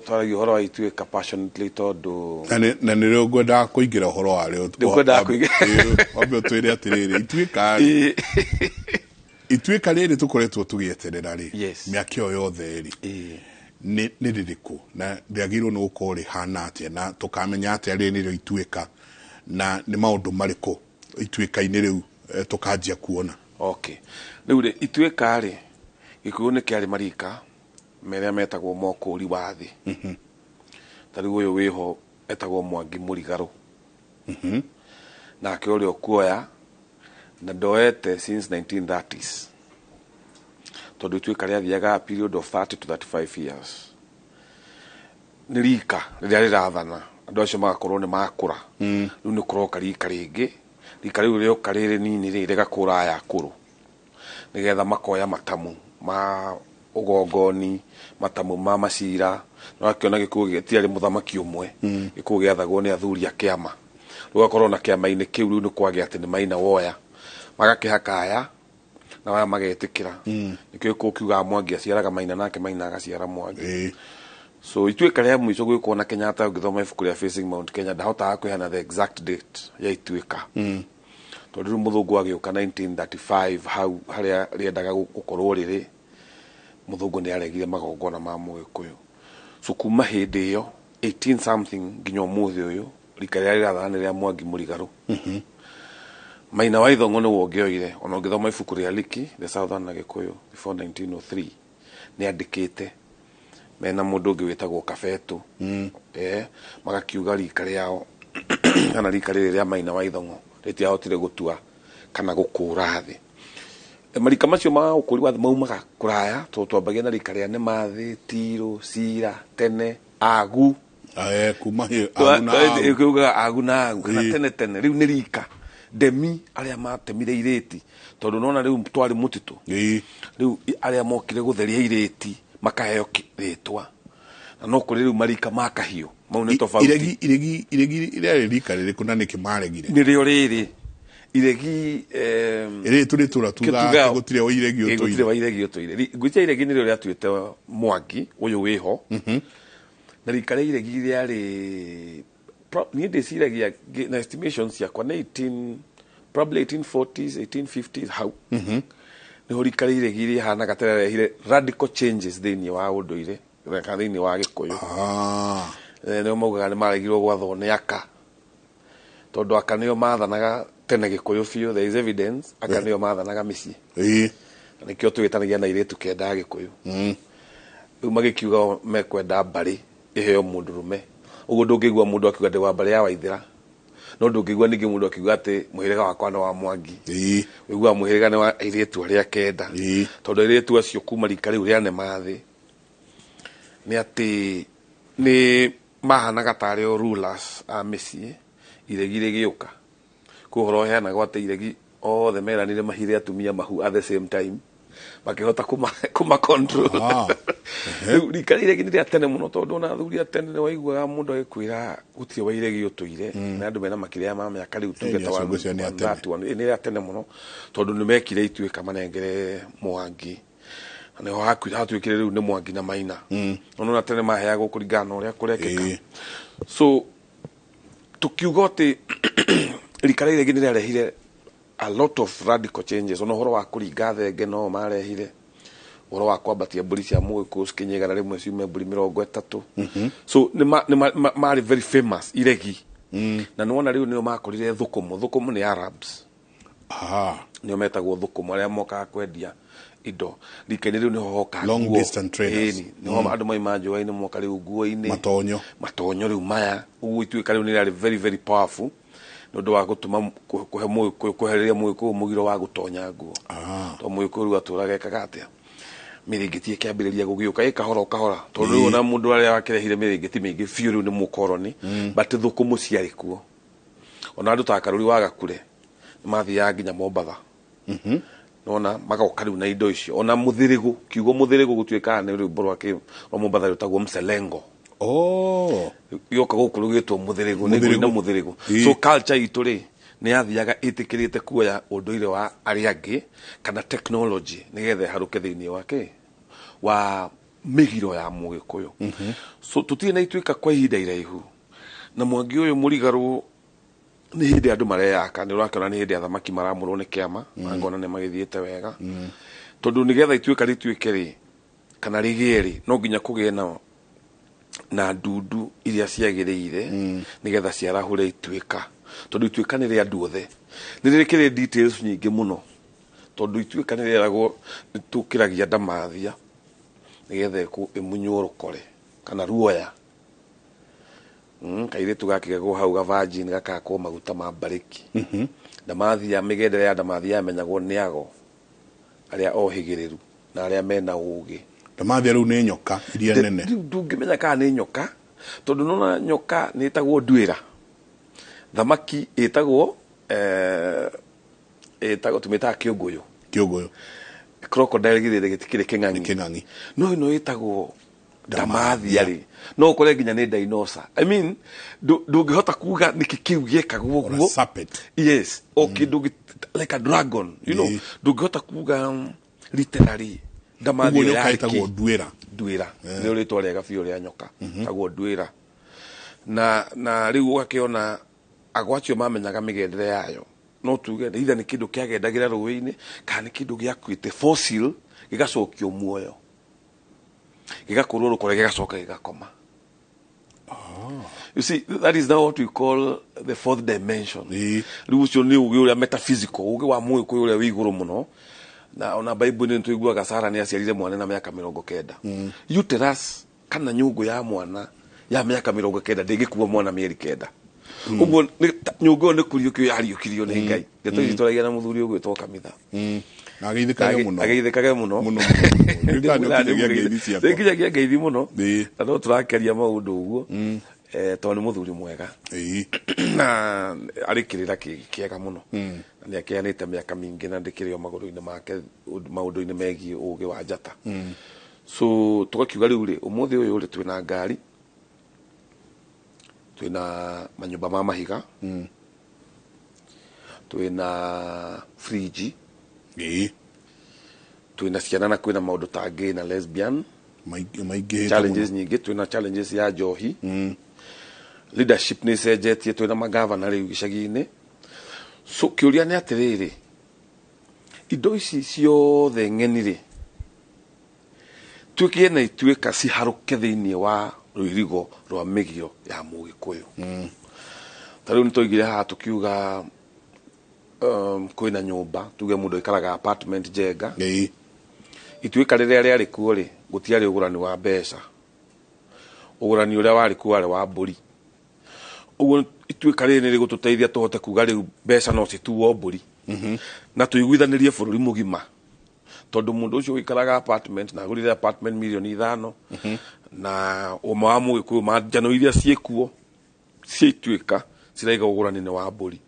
twaragia ũhoro wa ituĩka passionately tondũ Na nĩrĩo ngwendaga kũingĩra ũhoro warĩo. Ndĩkwendaga kũingĩra. Wambe ũtwĩre atĩrĩrĩ, ituĩka rĩ, ituĩka rĩrĩ tũkoretwo tũgĩeterera rĩ, mĩaka ĩyo yothe rĩ, nĩ rĩrĩkũ na rĩagĩrĩirwo nĩ gũkorwo rĩhana atĩa na tũkamenya atĩa rĩrĩ nĩrĩo ituĩka na nĩ maũndũ marĩkũ ituĩka-inĩ rĩu tũkanjia kuona. Okay. Rĩu rĩ, ituĩka rĩ, Gĩkũyũ nĩ kĩarĩ marika merĩa metagwo mokũri wa thĩ. Ta rĩu ũyũ wĩho etagwo Mwangi Mũrigarũ. Nake ũrĩa ũkuoya na ndoete since 1930s. Tondũ ituĩka rĩathiaga period of 30 to 35 years, nĩ rika rĩrĩa rĩrathana, andũ acio magakorwo nĩ makũra. Rĩu nĩ kũroka rika rĩngĩ, rika rĩu rĩoka rĩrĩ nini rĩ, rĩgakũra aya akũrũ, nĩgetha makoya matamu ma ũgongoni, matamu ma macira. Nĩwakĩona gĩkuũ gĩtiarĩ mũthamaki ũmwe, gĩkuũ gĩathagwo nĩ athuri a kĩama. Rĩu ũgakorwo na kĩama-inĩ kĩu, rĩu nĩ kwagĩa atĩ nĩ Maina woya, magakĩhaka aya na aya magetĩkĩra. Nĩkĩo gĩkũyũ kiugaga Mwangi aciaraga Maina, nake Maina agaciara Mwangi. So ituĩka rĩa mũico gwĩkwo na Kenyatta, ũngĩthoma ibuku rĩa Facing Mount Kenya, ndahotaga kũheana the exact date ya ituĩka, tondũ rĩu mũthũngũ agĩũka 1935, hau harĩa rĩendaga gũkorwo rĩrĩ, mũthũngũ nĩ aregire magongona ma mũgĩkũyũ. So kuma hĩndĩ ĩyo 18 something nginya ũmũthĩ ũyũ, rika rĩrĩa rĩrathana nĩ rĩa Mwangi Mũrigarũ. Maina wa Ithong'o nĩwe ũngĩoire. Ona ũngĩthoma ibuku rĩa Liki, The Southern Agĩkũyũ Before 1903, nĩ andĩkĩte mena mũndũ ũngĩ wĩtagwo Kabetũ, magakiuga rika rĩao kana rika rĩrĩ rĩa Maina wa Ithong'o rĩtiahotire gũtua kana gũkũra thĩ. Marika macio ma ũkũri wa thĩ maumaga kũraya, tondũ twambagia na rika rĩa Nĩmathĩ, Tirũ, Cira, tene Agu. Kuma agu na agu. Kiugaga agu na agu kana tene tene. Rĩu nĩ rika ndemi arĩa matemire irĩti, tondũ nona rĩu twarĩ mũtitũ. Rĩu arĩa mokire gũtheria irĩti makaheo rĩtwa, na no kũrĩ rĩu marika ma kahiũ mau nĩ tofauti. Iregi rĩarĩ rika rĩrĩkũ na nĩkĩ maregire? Nĩrĩo rĩrĩ iregi. Ĩrĩ tũrĩ tũra tuga atĩ gũtirĩ wa iregi Gũtirĩ ũtũire. Wa iregi ũtũire. Ngwĩciria iregi nĩrĩo rĩatuĩte Mwangi ũyũ wĩho, na rika rĩa iregi rĩarĩ niĩ ndĩciragia na estimations ciakwa nĩ 18, probably 1840s, 1850s, hau nĩho rika rĩa iregi rĩhanaga ta rĩarehire radical changes thĩinĩ wa ũndũire kana thĩinĩ wa gĩkũyũ. Nĩo maugaga nĩ maregirwo gwathwo nĩ aka, tondũ aka nĩo mathanaga tene gĩkũyũ biũ. There is evidence aka nĩo mathanaga mĩciĩ, na nĩkĩo twĩtanagia na airĩtu kenda a gĩkũyũ. Rĩu magĩkiuga o mekwenda mbarĩ ĩheo mũndũrũme. Ũguo ndũngĩigua mũndũ akiuga ndĩ wa mbarĩ ya Waithĩra, no ndũngĩigua ningĩ mũndũ akiuga atĩ mũhĩrĩga wakwa nĩ wa Mwangi. Ũiguaga mũhĩrĩga nĩ wa airĩtu arĩa kenda, tondũ airĩtu acio kuma rika rĩu rĩa Nemathĩ nĩ atĩ nĩ mahanaga tarĩ o rulers a mĩciĩ. Iregi rĩgĩũka kwĩ ũhoro ũheanagwo atĩ iregi othe meranire mahithe atumia mahu at the same time, makĩhota kũma control. Rĩu rika rĩa iregi nĩ rĩa tene mũno, tondũ ona athuri a tene nĩ waiguaga mũndũ agĩkwĩra gũtirĩ wa iregi ũtũire, na andũ mena makĩria ma mĩaka rĩu tuge Nĩ ta acio ngwĩciria nĩ a tene. 131. Nĩ rĩa tene mũno, tondũ nĩ mekire ituĩka manengere Mwangi, na nĩho hatuĩkire rĩu nĩ Mwangi na Maina. Nona tene maheagwo kũringana na ũrĩa kũrekĩka. So tukiuga atĩ rika rĩa iregi nĩ rĩarehire a lot of radical changes. Ona ũhoro wa kũringa thenge no marehire, ũhoro wa kwambatia mbũri cia mũgĩkũyũ cikinye 100 ciume mbũri 30. So nĩ marĩ very famous iregi, na nĩwona rĩu nĩo makorire thũkũmũ. Thũkũmũ nĩ Arabs, nĩo metagwo thũkũmũ, arĩa mokaga kwendia indo rika-inĩ rĩu. Nĩho hoka Long nguo. distance traders. Ĩni, nĩho andũ maima njũa-inĩ moka rĩu nguo-inĩ, Matonyo. Matonyo rĩu maya. Ũguo ituĩka rĩu nĩ rĩarĩ very very powerful nĩ ũndũ wa gũtũma kũhe mũgĩkũyũ, kwehereria mũgĩkũyũ mũgiro wa gũtonya nguo, tondũ mũgĩkũyũ rĩu atũraga ekaga atĩa, mĩrĩngĩti ĩkĩambĩrĩria gũgĩũka ĩ kahora o kahora, tondũ rĩu ona mũndũ arĩa wakĩrehire mĩrĩngĩti mĩingĩ biũ rĩu nĩ mũkoroni. But thũkũmũ ciarĩ kuo, ona andũ ta Karũri wa Gakure nĩ mathiaga nginya Mombatha, nona magoka rĩu na indo icio. Ona mũthĩrĩgũ, kiugo mũthĩrĩgũ gũtuĩkaga nĩ rwĩmbo rwa rwa Mombatha rwĩtagwo mselengo. Gĩoka gũkũ rũgĩtwo mũthĩrĩgũ, nĩ Mũthĩrĩgũ. na mũthĩrĩgũ. So culture itũ rĩ, nĩ yathiaga ĩtĩkĩrĩte kuoya ũndũire wa arĩa angĩ kana technology nĩgetha ĩharũke thĩinĩ wa kĩ wa mĩgiro ya mũgĩkũyũ. So tũtirĩ na ituĩka kwa ihinda iraihu, na Mwangi ũyũ Mũrigarũ nĩ hĩndĩ andũ mareyaka. Nĩ ũrakĩona nĩ hĩndĩ athamaki maramũrwo nĩ kĩama, na ngona nĩ magĩthiĩte wega, tondũ nĩgetha ituĩka rĩtuĩke rĩ kana rĩgĩe rĩ, no nginya kũgĩe na ndundu iria ciagĩrĩire nĩgetha ciarahũre ituĩka, tondũ ituĩka nĩ rĩa andũ othe. Nĩ rĩkĩrĩ details nyingĩ mũno, tondũ ituĩka nĩ rĩeragwo nĩ tũkĩragia ndamathia nĩgetha ĩmunywo rũkore kana ruoya. Kairĩtu gakĩgegwo hau ga virgin gakakwo maguta ma mbarĩki. Ndamathia, mĩgendere ya ndamathia yamenyagwo nĩ ago arĩa ohĩgĩrĩru. Na arĩa mena ũgĩ. Ndamathia rĩu nĩ nyoka iria nene. Rĩu ndũngĩmenya kana nĩ nyoka, tondũ nona nyoka nĩ ĩtagwo nduĩra, thamaki ĩtagwo ĩtagwo tũmĩtaga kĩũngũyũ. Kĩũngũyũ. Crocodile githĩ gĩtikĩrĩ kĩng'ang'i? Kĩng'ang'i. No ĩno ĩtagwo ndamathia rĩ, no ũkore nginya nĩ dinosaur. I mean, ndũngĩhota kuga nĩkĩ kĩu gĩekagwo ũguo. Yes, o kĩndũ like a dragon, you know, ndũngĩhota kuga literally ndamathia Ũguo nyoka yarĩ ĩtagwo kĩ. nduĩra. Nduĩra nĩ rĩtwa rĩega biũ rĩa nyoka, ĩtagwo nduĩra. Na rĩu ũgakĩona agwa acio mamenyaga mĩgendere yayo, no tuge either nĩ kĩndũ kĩagendagĩra rũĩ-inĩ kana nĩ kĩndũ gĩakuĩte fossil gĩgacokio muoyo, gĩgakũrwo rũkore, gĩgacoka gĩgakoma. You see, that is now what we call the fourth dimension. Rĩu ũcio nĩ ũgĩ ũrĩa metaphysical, ũgĩ wa mũgĩkũyũ ũrĩa wĩ igũrũ mũno. Na ona Bible nĩ tũiguaga Sara nĩ aciarire mwana na mĩaka 90. Uterus kana nyũngũ ya mwana ya mĩaka 90 ndĩngĩkua mwana mĩeri 9. Ũguo nyũngũ ĩyo nĩ kũriũkio yariũkirio nĩ Ngai. Ndeto ici tũragia na mũthuri ũgwĩtwo Kamitha. Na ageithĩkage mũno. Ageithĩkage mũno. Mũno, mũno. Nĩ ũkinyagia ngeithi ciakwa. Nĩnginyagia ngeithi mũno. Na no tũrakĩaria maũndũ ũguo. Tondũ nĩ mũthuri mwega. Na arĩ kĩrĩra kĩega mũno. Na nĩ akĩanĩte mĩaka mĩingĩ na ndĩkĩrĩ o magũrũ-inĩ make maũndũ-inĩ megiĩ ũgĩ wa njata. So tũgakiuga rĩu rĩ, ũmũthĩ ũyũ rĩ, twĩna ngari, twĩna manyũmba ma mahiga, twĩna friji, twĩna ciana na kwĩna maũndũ ta gay na lesbian. Maingĩhĩte Challenges mũno. nyingĩ, twĩna challenges ya njohi. Leadership nĩ ĩcenjetie, twĩna magavana rĩu icagi-inĩ. So kĩũria nĩ atĩrĩrĩ, indo ici ciothe ng'eni rĩ, tuĩke na ituĩka ciharũke thĩinĩ wa rũirigo rwa mĩgiro ya mũgĩkũyũ. Ta rĩu nĩtwaigire haha tũkiuga, kwĩna nyũmba, tuge mũndũ aikaraga apartment njenga. Ituĩka rĩrĩa rĩarĩ kuo rĩ, gũtiarĩ ũgũrani wa mbeca. Ũgũrani ũrĩa warĩ kuo warĩ wa mbũri. Ũguo ituĩka rĩrĩ nĩ rĩgũtũteithia tũhote kuga rĩu mbeca no cituo mbũri. Na tũiguithanĩrie bũrũri mũgima. Tondũ mũndũ ũcio ũikaraga apartment na agũrire apartment mirioni 5, na ũma wa mũgĩkũyũ ma njano iria ciĩkuo cia ituĩka ciraiga ũgũrani nĩ wa mbũri.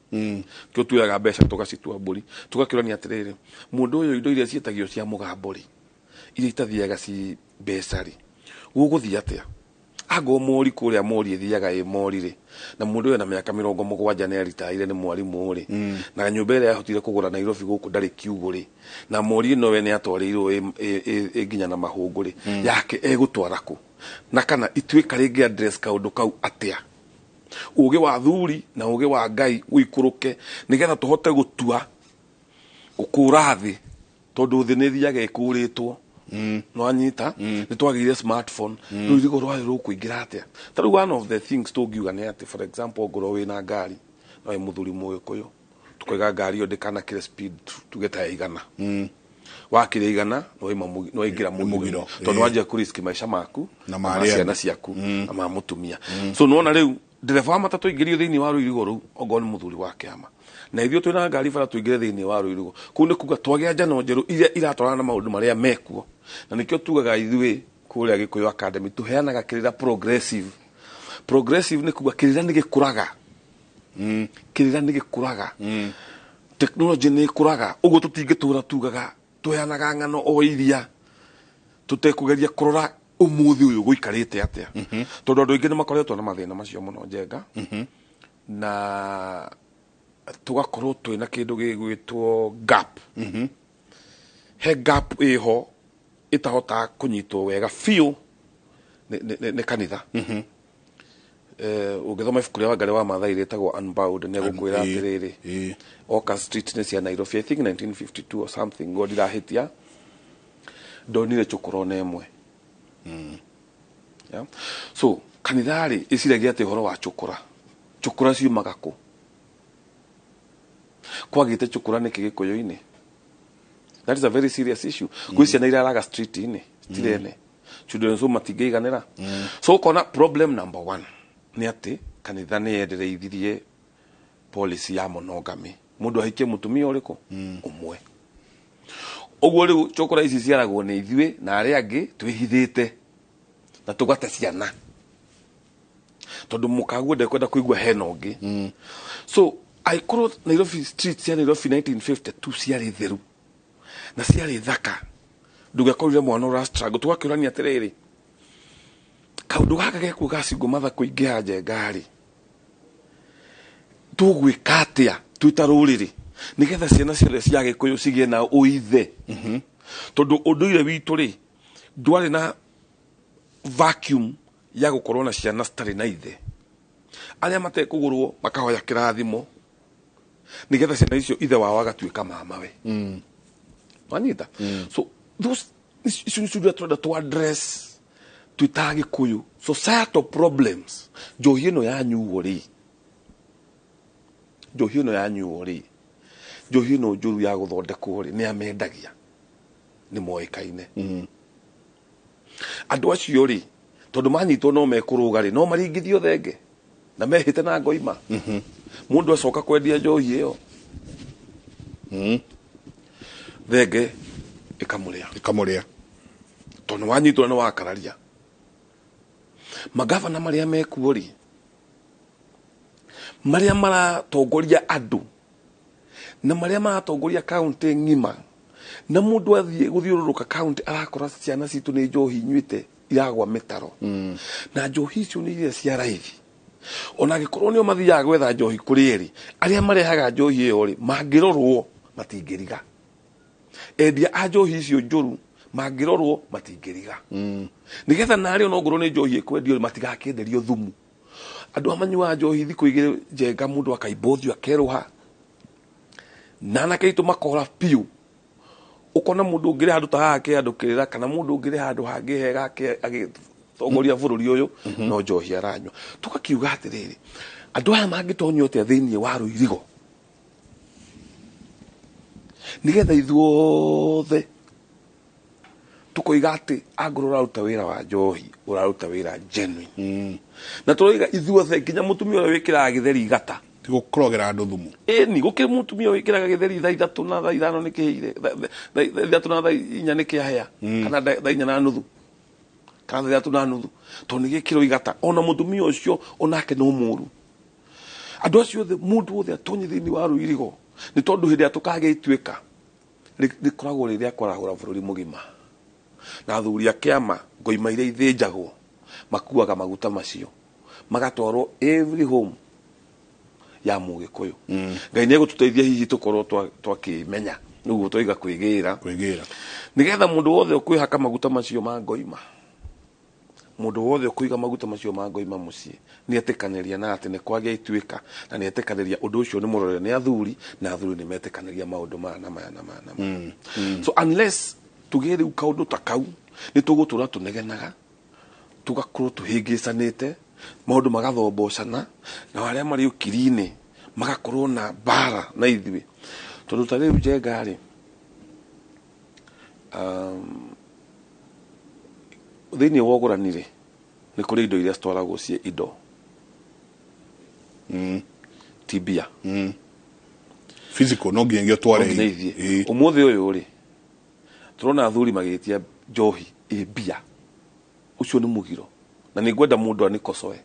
Kĩo tuoyaga mbeca tũgacitua mbũri. Tũgakĩũrania atĩrĩrĩ, mũndũ ũyũ indo iria ciĩtagio cia mũgambo rĩ, iria itathiaga ci mbeca rĩ, gũgũthiĩ atĩa? Angorwo mori kũrĩa mori ĩthiaga ĩ mori rĩ, na mũndũ ũyũ ena mĩaka 70 nĩ aritaire nĩ mwarimũ rĩ, na nyũmba ĩrĩa ahotire kũgũra Nairobi gũkũ ndarĩ kiugũ rĩ, na mori ĩno we nĩ atwarĩirwo ĩ nginya na mahũngũ rĩ, yake egũtwara kũ? Na kana ituĩka rĩngĩ address kaũndũ kau atĩa? Ũgĩ wa thuri na ũgĩ wa Ngai ũikũrũke nĩgetha tũhote gũtua gũkũra thĩ, tondũ thĩ nĩ ĩthiaga ĩkũrĩtwo. Nĩwanyita? Nĩ twagĩire smartphone. Rĩu rũirigo rwayo rũkũingĩra atĩa? Ta rĩu one of the things tũngiuga nĩ atĩ, for example, ngorwo wĩna ngari na wĩ mũthuri mũgĩkũyũ, tũkauga ngari ĩyo ndĩkanakĩre speed tuge ta ya 100. Wakĩra 100 nĩwaingĩra mũgiro, tondũ wanjia kũriski maica maku na ma ma arĩa ciana angĩ. ciaku na ma mũtumia. So nĩwona rĩu ndereba wa matatũ aingĩrio thĩinĩ wa rũirigo rũu, ongorwo nĩ mũthuri wa kĩama, na ithuĩ twĩna ngari bara tũingĩre thĩinĩ wa rũirigo kũu, nĩ kuga twagĩa njano njerũ iria iratwarana na maũndũ marĩa mekuo. Na nĩkĩo tugaga ithuĩ kũrĩa Gĩkũyũ Academy tũheanaga kĩrĩra progressive. Progressive nĩ kuga kĩrĩra nĩ gĩkũraga. Kĩrĩra nĩ gĩkũraga. Technology nĩ ĩkũraga. Ũguo tũtingĩtũra tugaga tũheanaga ng'ano o iria tũtekũgeria kũrora ũmũthĩ ũyũ gũikarĩte atĩa. Tondũ andũ aingĩ nĩ makoretwo na mathĩna macio mũno njenga. Na tũgakorwo twĩna kĩndũ gĩgwĩtwo gap. He gap ĩho ĩtahotaga kũnyitwo wega biũ nĩ kanitha. Ũngĩthoma ibuku rĩa Wangarĩ wa Maathai rĩtagwo Unbound, nĩ egũkwĩra atĩrĩrĩ, Oka Street nĩ cia Nairobi, I think 1952 or something, ngo ndirahĩtia, ndonire cũkũra ona ĩmwe. Yeah. So kanitha rĩ ĩciragia atĩ ũhoro wa cũkũra, cũkũra ciumaga kũ? Kwagĩte cũkũra nĩkĩ Gĩkũyũ-inĩ? That is a very serious issue. Gwĩ ciana iraraga street-inĩ citirene, children's home matingĩiganĩra. So ũkona problem number one nĩ atĩ kanitha nĩ yendereithirie policy ya monogamy, mũndũ ahikie mũtumia ũrĩkũ ũmwe. Ũguo rĩu cũkũra ici ciaragwo nĩ ithuĩ na arĩa angĩ twĩhithĩte na tũgate ciana tondũ mũkaguo ndekwenda kũigua hena ũngĩ. So angĩkorwo Nairobi street cia Nairobi 1952 ciarĩ theru na ciarĩ thaka, ndũngĩakorire mwana ũra struggle. Tũgakĩũrania atĩrĩrĩ, kaũndũ gaka gekuo ga single mother kũingĩha njenga-rĩ, tũgwĩka atĩa twĩ ta rũrĩrĩ nĩgetha ciana ciothe cia Gĩkũyũ cigĩe na ũithe? Tondũ ũndũire witũ rĩ, ndwarĩ na vacuum ya gũkorwo na ciana citarĩ na ithe. Arĩa matekũgũrwo makahoya kĩrathimo nĩgetha ciana icio ithe wao agatuĩka mamawe. Wanyita? So those icio nĩcio iria tũrenda tũ address twĩ ta Gĩkũyũ, societal problems. Njohi ĩno yanyuo rĩ, njohi ĩno yanyuo rĩ, njohi ĩno njũru ya gũthondekwo rĩ, nĩ amendagia nĩ moĩkaine. Andũ acio rĩ, tondũ manyitwo no mekũrũga rĩ, no maringithio thenge na mehĩte na ngoima. Mũndũ acoka kwendia njohi ĩyo, thenge ĩkamũrĩa. Ĩkamũrĩa. Tondũ wanyitwo nĩ wakararia. Magavana marĩa mekuo rĩ, marĩa maratongoria andũ na marĩa maratongoria kaunti ng'ima, na mũndũ athiĩ gũthiũrũrũka kaunti arakora ciana citũ nĩ njohi inyuĩte iragwa mĩtaro. Na njohi icio nĩ iria cia raithi. Ona angĩkorwo nĩo mathiaga gwetha njohi kũrĩ erĩ, arĩa marehaga njohi ĩyo rĩ, mangĩrorwo matingĩriga. Endia a njohi icio njũru mangĩrorwo matingĩriga. Nĩgetha narĩ onongorwo nĩ njohi ĩkwendio rĩ, matigakĩenderio thumu. Andũ a manyuaga njohi thikũ igĩrĩ njenga, mũndũ akaimba ũthiũ akerũha, na anake aitũ makora biũ. Ũkona mũndũ ũngĩrĩ handũ ta haha akĩandũ kĩrĩra, kana mũndũ ũngĩrĩ handũ hangĩ hega agĩtongoria bũrũri ũyũ, no njohi aranyua. Tũgakiuga atĩrĩrĩ, andũ aya mangĩtonyio atĩa thĩinĩ wa rũirigo nĩgetha ithuothe tukoiga atĩ angorwo ũraruta wĩra wa njohi, ũraruta wĩra genuine. Na tũroiga ithuothe, nginya mũtumia ũrĩa wĩkĩraga gĩtheri igata. Ti gũkũrogera andũ thumu. Ĩni, gũkĩrĩ mũtumia wĩkĩraga gĩtheri thaa 3 na thaa 5 nĩ kĩhĩire, thaa 3 na thaa 4 nĩ kĩahĩa, kana thaa 4:30, kana thaa 3:30, tondũ nĩ gĩkĩrwo igata. Ona mũtumia ũcio onake no mũru. Andũ acio othe, mũndũ wothe atonye thĩinĩ wa rũirigo, nĩ tondũ hĩndĩ ĩrĩa tũkagĩa ituĩka rĩkoragwo rĩ rĩa kwarahũra bũrũri mũgima. Na athuri a kĩama, ngoima iria ithĩnjagwo, makuaga maguta macio magatwarwo every home ya Mũgĩkũyũ. Ngai nĩ egũtũteithia hihi tũkorwo twakĩmenya nĩguo twoiga kwĩgĩra. Kwĩgĩra. Nĩgetha mũndũ wothe ũkwĩhaka maguta macio ma ngoima, mũndũ wothe ũkũiga maguta macio ma ngoima mũciĩ, nĩ etĩkanĩria na atĩ nĩ kwagĩa ituĩka, na nĩ etĩkanĩria ũndũ ũcio nĩ mũrore nĩ athuri, na athuri nĩ metĩkanĩria maũndũ maya na maya na maya na maya. So unless tũgĩe rĩu kaũndũ ta kau, nĩ tũgũtũra tũnegenaga, tũgakorwo tũhĩngĩcanĩte, maũndũ magathombocana, na arĩa marĩ ũkiri-inĩ magakorwo na mbara na ithuĩ. Tondũ ta rĩu njenga rĩ, thĩinĩ wa ũgũrani rĩ, nĩ kũrĩ indo iria citwaragwo ciĩ indo. Ti mbia. Physical, no nginya ũtware. No nginya ithiĩ. Ũmũthĩ ũyũ rĩ, tũrona athuri magĩtia njohi ĩ mbia. Ũcio nĩ mũgiro. Na nĩ ngwenda mũndũ anĩkocoe.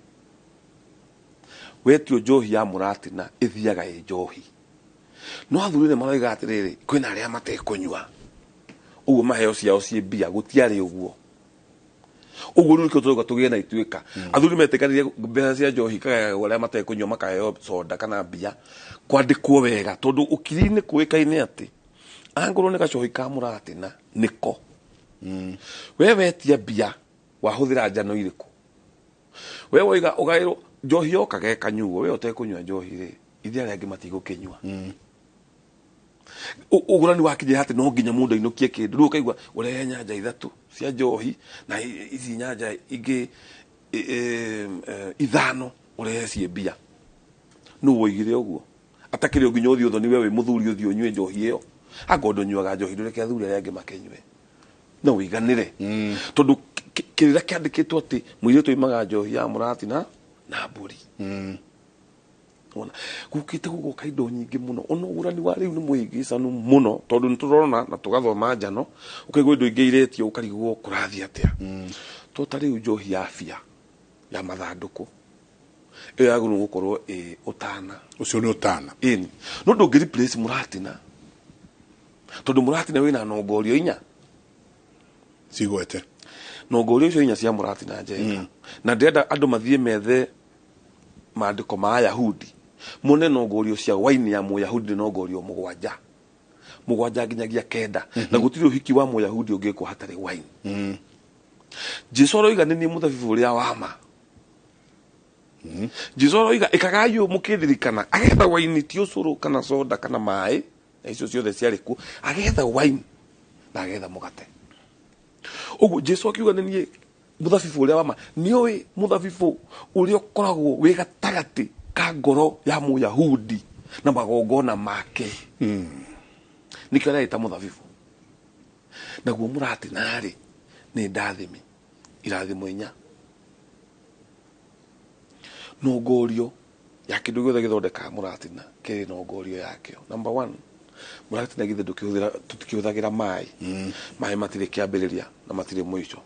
Wetio njohi ya mũratina ĩthiaga ĩ njohi. No athuri nĩ maroiga atĩrĩrĩ, kwĩna arĩa matekũnyua. Ũguo maheo ciao ciĩ mbia, gũtiarĩ ũguo. Ũguo rĩu nĩkĩo tũrauga tũgĩe na ituĩka. Athuri metĩkanĩrie mbeca cia njohi kagayagwo arĩa matekũnyua makaheo soda kana mbia, kwandĩkwo wega, tondũ ũkiri-inĩ kũĩkaine atĩ angorwo nĩ gacohi ka mũratina nĩko. We wetia mbia wahũthĩra njano irĩkũ? We woiga ũgaĩrwo njohi yoka gekanyuo, we ũtekũnyua njohi rĩ, ithuĩ arĩa angĩ matigũkĩnyua. Ũgũrani wakinyĩra atĩ no nginya mũndũ ainũkie kĩndũ. Rĩu ũkaigua ũrehe nyanja 3 cia njohi na ici nyanja ingĩ 5 ũrehe ciĩ mbia. Nũ woigire ũguo? Atakĩrĩ o nginya ũthiĩ ũthoni, we wĩ mũthuri ũthiĩ ũnyue njohi ĩyo. Angorwo ndũnyuaga njohi, ndũreke athuri arĩa angĩ makĩnyue. No ũiganĩre. Tondũ kĩrĩra kĩandĩkĩtwo atĩ mũirĩtu oimaga njohi ya mũratina na mbũri. Wona gukite gugoka indo nyingĩ mũno ona ũgũrani wa rĩu nĩ mũhĩngĩcanu mũno tondũ nĩ tũrona na tũgathoma njano ũkaigua indo ingĩ iretio ũkarigwo kũrathiĩ atĩa. To ta rĩu njohi ya bia ya mathandũkũ ĩyo yagĩrĩirwo gũkorwo ĩ ũtana. Ũcio nĩ ũtana. Ĩni no ndũngĩ replace mũratina tondũ mũratina wĩna nongorio inya cigwete nongorio icio inya cia mũratina Njenga. Na ndĩrenda andũ mathiĩ methe maandĩko ma Ayahudi mone nongorio cia waini ya Mũyahudi nĩ nongorio mũgwanja mũgwanja nginyagia kenda. Na gũtirĩ ũhiki wa Mũyahudi ũngĩkwo hatarĩ waini. Jesu aroiga nĩ niĩ mũthabibũ ũrĩa wa ma. Jesu aroiga ĩkagai ũũ mũkĩndirikana, agetha waini ti ũcũrũ kana soda kana maĩ na icio ciothe ciarĩ kuo, agetha waini na agetha mũgate. Ũguo Jesu akiuga nĩ niĩ mũthabibũ ũrĩa wa ma. Nĩũĩ mũthabibũ ũrĩa ũkoragwo wĩ gatagatĩ ka ngoro ya Mũyahudi na magongona make. Nĩkĩo areta mũthabibũ. Naguo mũratina-rĩ nĩ ndathimi irathimo inya. Nongorio ya kĩndũ gĩothe gĩthondekaga mũratina kĩrĩ nongorio yakĩo. Number one, mũratina githĩ ndũkĩhũthĩra tũtikĩhũthagĩra maĩ. Maĩ matirĩ kĩambĩrĩria na matirĩ mũico.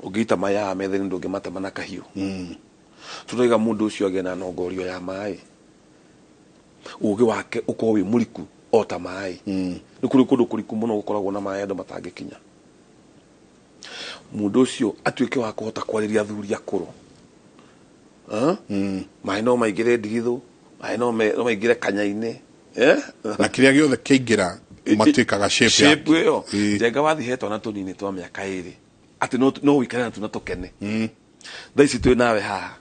Ũngĩita maĩ haha metha-inĩ ndũngĩmatema na kahiũ. Tũroiga mũndũ ũcio agĩe na nongorio ya maĩ, ũgĩ wake ũkorwo wĩ mũriku o ta maĩ. Nĩ kũrĩ kũndũ kũriku mũno gũkoragwo na maĩ andũ matangĩkinya. Mũndũ ũcio atuĩke wa kũhota kwarĩria athuri akũrũ. Maĩ no maingĩre ndigithũ, maĩ no maingĩre kanya-inĩ. Na kĩrĩa gĩothe kĩaingĩra matuĩkaga shape shape ĩyo. Njenga wathiĩ he twana tũnini twa mĩaka ĩrĩ atĩ no ũikare natuo na tũkene. Thaa ici twĩ nawe haha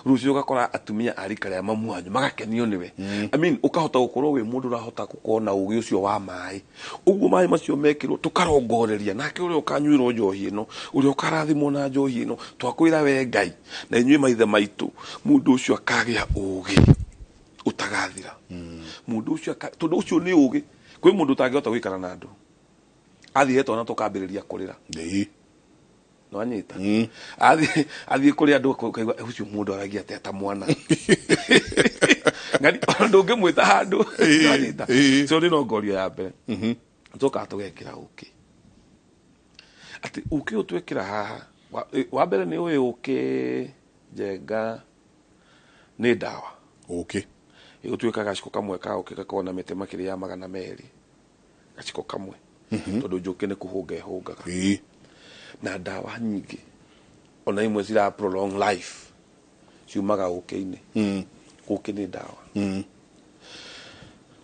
rũciũ ũgakora atumia a rika rĩa mamu wanyu magakenio nĩwe. I mean, ũkahota gũkorwo wĩ mũndũ ũrahota gũkorwo na ũgĩ ũcio wa maĩ. Ũguo maĩ macio mekĩrwo tũkarongoreria nake ũrĩa ũkanyuĩrwo njohi ĩno, ũrĩa ũkarathimwo na njohi ĩno, twakwĩra we Ngai na inyuĩ maithe maitũ, mũndũ ũcio akagĩa ũgĩ ũtagathira. Mũndũ ũcio tondũ ũcio nĩ ũgĩ. Kwĩ mũndũ ũtangĩhota gũikara na andũ athiĩ he twana tũkambĩrĩria kũrĩra. Nĩwanyita? Athiĩ kũrĩ andũ ũkaigua ũcio mũndũ aragia atĩa ta mwana. Ngari ndũngĩmwĩta handũ. Nĩwanyita? So nĩ nongorio ya mbere. Tũkaga tũgekĩra ũkĩ. Atĩ ũkĩ ũyũ twekĩra haha, wa mbere nĩ ũyũ ũkĩ Njenga nĩ ndawa. Ũkĩ. Ĩgũtuĩka gaciko kamwe ka ũkĩ gakoragwo na mĩtĩ makĩria ya 200. Gaciko kamwe. Tondũ njũkĩ nĩ kũhũnga ĩhũngaga. Na ndawa nyingĩ ona imwe cira prolong life ciumaga ũkĩ-inĩ. Ũkĩ nĩ ndawa.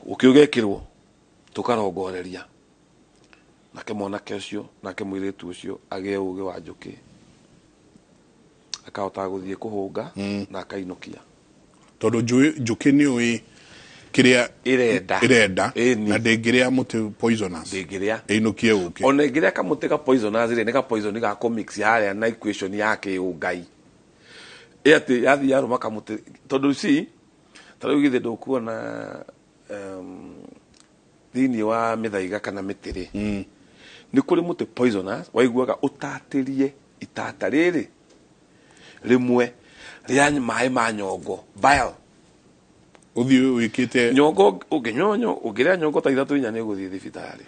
Ũkĩ ũgekĩrwo tũkarongoreria nake mwanake ũcio nake mũirĩtu ũcio agĩe ũgĩ wa njũkĩ, akahota gũthiĩ kũhũnga na akainũkia. Tondũ njũkĩ nĩ ũĩ kĩrĩa ĩrenda. Ĩrenda. Na ndĩngĩrĩa mũtĩ poisonous. Ndĩngĩrĩa. Ĩinũkie ũkĩ. Ona ĩngĩrĩa kamũtĩ ka poisonous rĩ, nĩ ka poison ga kũ mix harĩa na equation ya kĩũngai. Ĩ atĩ yathiĩ yarũma kamũtĩ, tondũ si, ta rĩu githĩ ndũkuona, thĩinĩ wa mĩthaiga kana mĩtĩ rĩ, nĩ kũrĩ mũtĩ poisonous waiguaga ũtatĩrie itata rĩrĩ rĩmwe rĩa maĩ ma nyongo bile. Ũthiĩ wĩkĩte nyongo, ũngĩnyua ũngĩrĩa nyongo ta 3 4 nĩ ũgũthiĩ thibitarĩ.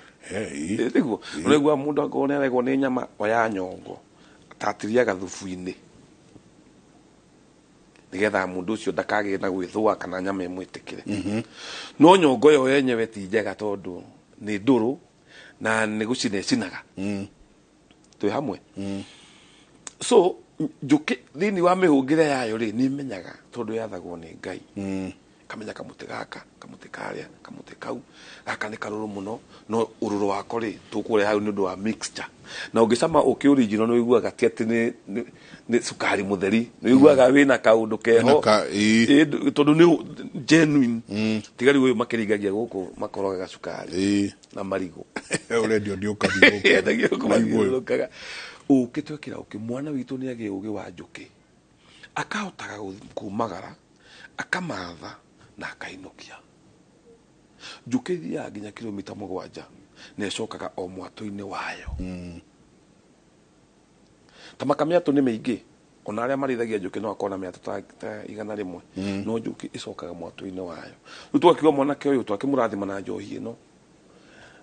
Nĩguo. Ũraigua mũndũ angĩkorwo nĩ aregwo nĩ nyama, oya nyongo tatĩria gathubu-inĩ nĩgetha mũndũ ũcio ndakagĩe na gwĩthũa kana nyama ĩmwĩtĩkĩre. No nyongo ĩyo yenyewe ti njega tondũ nĩ ndũrũ na nĩ gũcina ĩcinaga. Twĩ hamwe. So njũkĩ thĩinĩ wa mĩhũngĩre yayo rĩ, nĩ ĩmenyaga tondũ yathagwo nĩ Ngai. Kamenya kamũtĩ gaka, kamũtĩ karĩa, kamũtĩ kau, gaka nĩ karũrũ mũno, no ũrũrũ wako rĩ, tũkũrĩa hau nĩ ũndũ wa mixture. Na ũngĩcama ũkĩ original nĩ ũiguaga ti atĩ nĩ cukari mũtheri, nĩ ũiguaga wĩna kaũndũ keho. Tondũ nĩ genuine. Tiga rĩu ũyũ makĩringagia gũkũ makorogaga cukari na marigũ. Ũrendio ndiũkagia gũkũ. Endagio gũkũ mathiũrũrũkaga. Ũkĩ twekĩra ũkĩ, mwana witũ nĩ agĩe ũgĩ wa njũkĩ. Akahotaga kumagara, akamatha na akainũkia. Njũkĩ ithiaga nginya kilomita 7 na ĩcokaga o mwatũ-inĩ wayo. Ta makamĩatũ nĩ mĩingĩ. Ona arĩa marĩithagia njũkĩ no akorwo na mĩatũ ta 100. No njũkĩ ĩcokaga mwatũ-inĩ wayo. Rĩu twakiuga mwanake ũyũ twakĩmũrathima na njohi ĩno,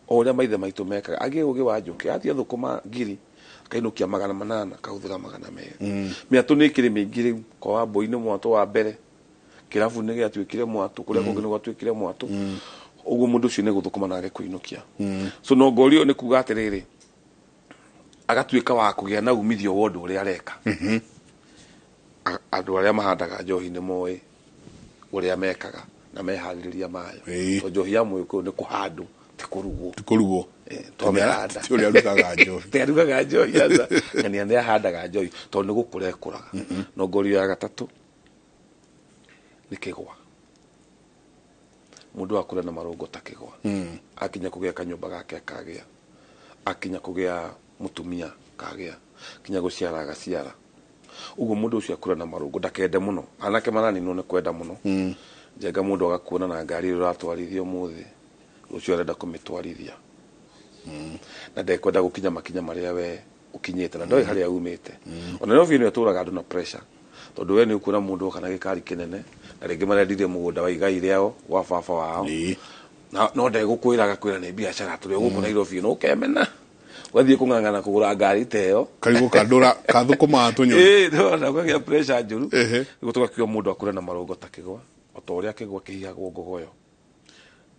o ũrĩa maithe maitũ mekaga, agĩe ũgĩ wa njũkĩ, athiĩ athũkũma ngiri akainũkia 800, akahũthĩra 200. Mĩatũ nĩ ĩkĩrĩ mĩingĩ rĩu, kwa Wambũi nĩ mwatũ wa mbere, kĩrabu nĩ gĩatuĩkire mwatũ, kũrĩa kũngĩ nĩ gwatuĩkire mwatũ. Ũguo mũndũ ũcio nĩ gũthũkũma na agĩkũinũkia. So no ngorio nĩ kuga atĩrĩrĩ, agatuĩka wa kũgĩa na umithio wa ũndũ ũrĩa areka. Andũ arĩa mahandaga njohi nĩ moĩ ũrĩa mekaga na meharĩrĩria mayo. To njohi ya mũgĩkũyũ nĩ kũhandwo, ti kũrugwo. Ti kũrugwo. Twamĩhanda. Ti ũrĩa arugaga njohi. Ti arugaga njohi aca. Na nĩ ahandaga njohi tondũ nĩ gũkũra ĩkũraga. No ngorio ya gatatũ nĩ kĩgwa. Mũndũ akũre na marũngo ta kĩgwa. Akinya kũgĩa kanyũmba gake akagĩa, akinya kũgĩa mũtumia akagĩa, akinya gũciara agaciara. Ũguo mũndũ ũcio akũre na marũngo, ndakende mũno. Anake maraninwo nĩ kwenda mũno. Njenga mũndũ agakuona na ngari ĩrĩa ũratwarithia ũmũthĩ, rũciũ arenda kũmĩtwarithia. Na ndekwenda gũkinya makinya marĩa we ũkinyĩte, na ndoĩ harĩa umĩte. Ona Nairobi nĩ ĩtũraga andũ na pressure, tondũ we nĩ ũkuona mũndũ oka na gĩkari kĩnene, na rĩngĩ marendirie mũgũnda wa igai rĩao gwa baba wao. Na no ndegũkwĩra, agakwĩra nĩ biacara tũrĩ gũkũ Nairobi, no ũkemena ũgathiĩ kũng'ang'ana kũgũra ngari ta ĩyo. Karigũ kandũra kathũkũmaga tũnyoni. Ĩĩ, nĩwona ũkagĩa pressure njũru. Nĩguo tũgakiuga mũndũ akũre na marũngo ta kĩgwa, o ta ũrĩa kĩgwa kĩhihagwo ngogoyo,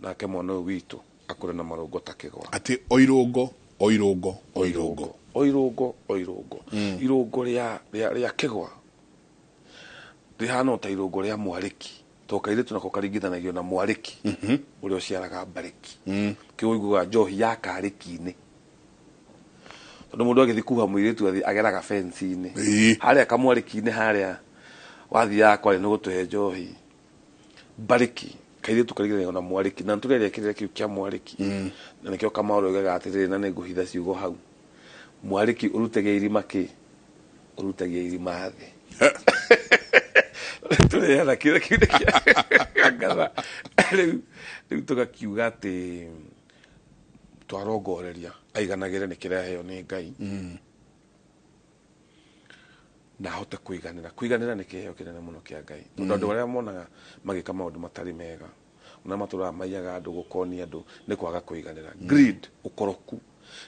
nake mwana ũyũ witũ akũre na marũngo ta kĩgwa. Atĩ o irũngo, o irũngo, o irũngo. O irũngo, o irũngo. Irũngo rĩa kĩgwa rĩhana o ta irũngo rĩa mwarĩki, to kairĩtu nako karingithanagio na mwarĩki ũrĩa ũciaraga mbarĩki. Kĩu ũiguaga njohi ya karĩki-inĩ, tondũ mũndũ agĩthiĩ kuha mũirĩtu athiĩ ageraga fence-inĩ harĩa kamwarĩki-inĩ, harĩa wathiaga kwarĩ nĩ gũtũhe njohi. Mbarĩki, kairĩtu karingithanagio na mwarĩki, na nĩtũrĩaria kĩrĩra kĩu kĩa mwarĩki, na nĩkĩo Kamau oigaga atĩrĩrĩ, na nĩngũhitha ciugo hau, mwarĩki ũrutagia irima kĩ? Ũrutagia irima thĩ. Tũrĩana kĩrĩa kĩu nĩ kĩa ngatha. Rĩu tũgakiuga atĩ twarongoreria aiganagĩre nĩ kĩrĩa aheo nĩ Ngai, na ahote kũiganĩra. Kũiganĩra nĩ kĩheo kĩnene mũno kĩa Ngai, tondũ andũ arĩa monaga magĩka maũndũ matarĩ mega, ona matũraga maiyaga andũ, gũkonia andũ, nĩ kwaga kũiganĩra. Greed, ũkoroku,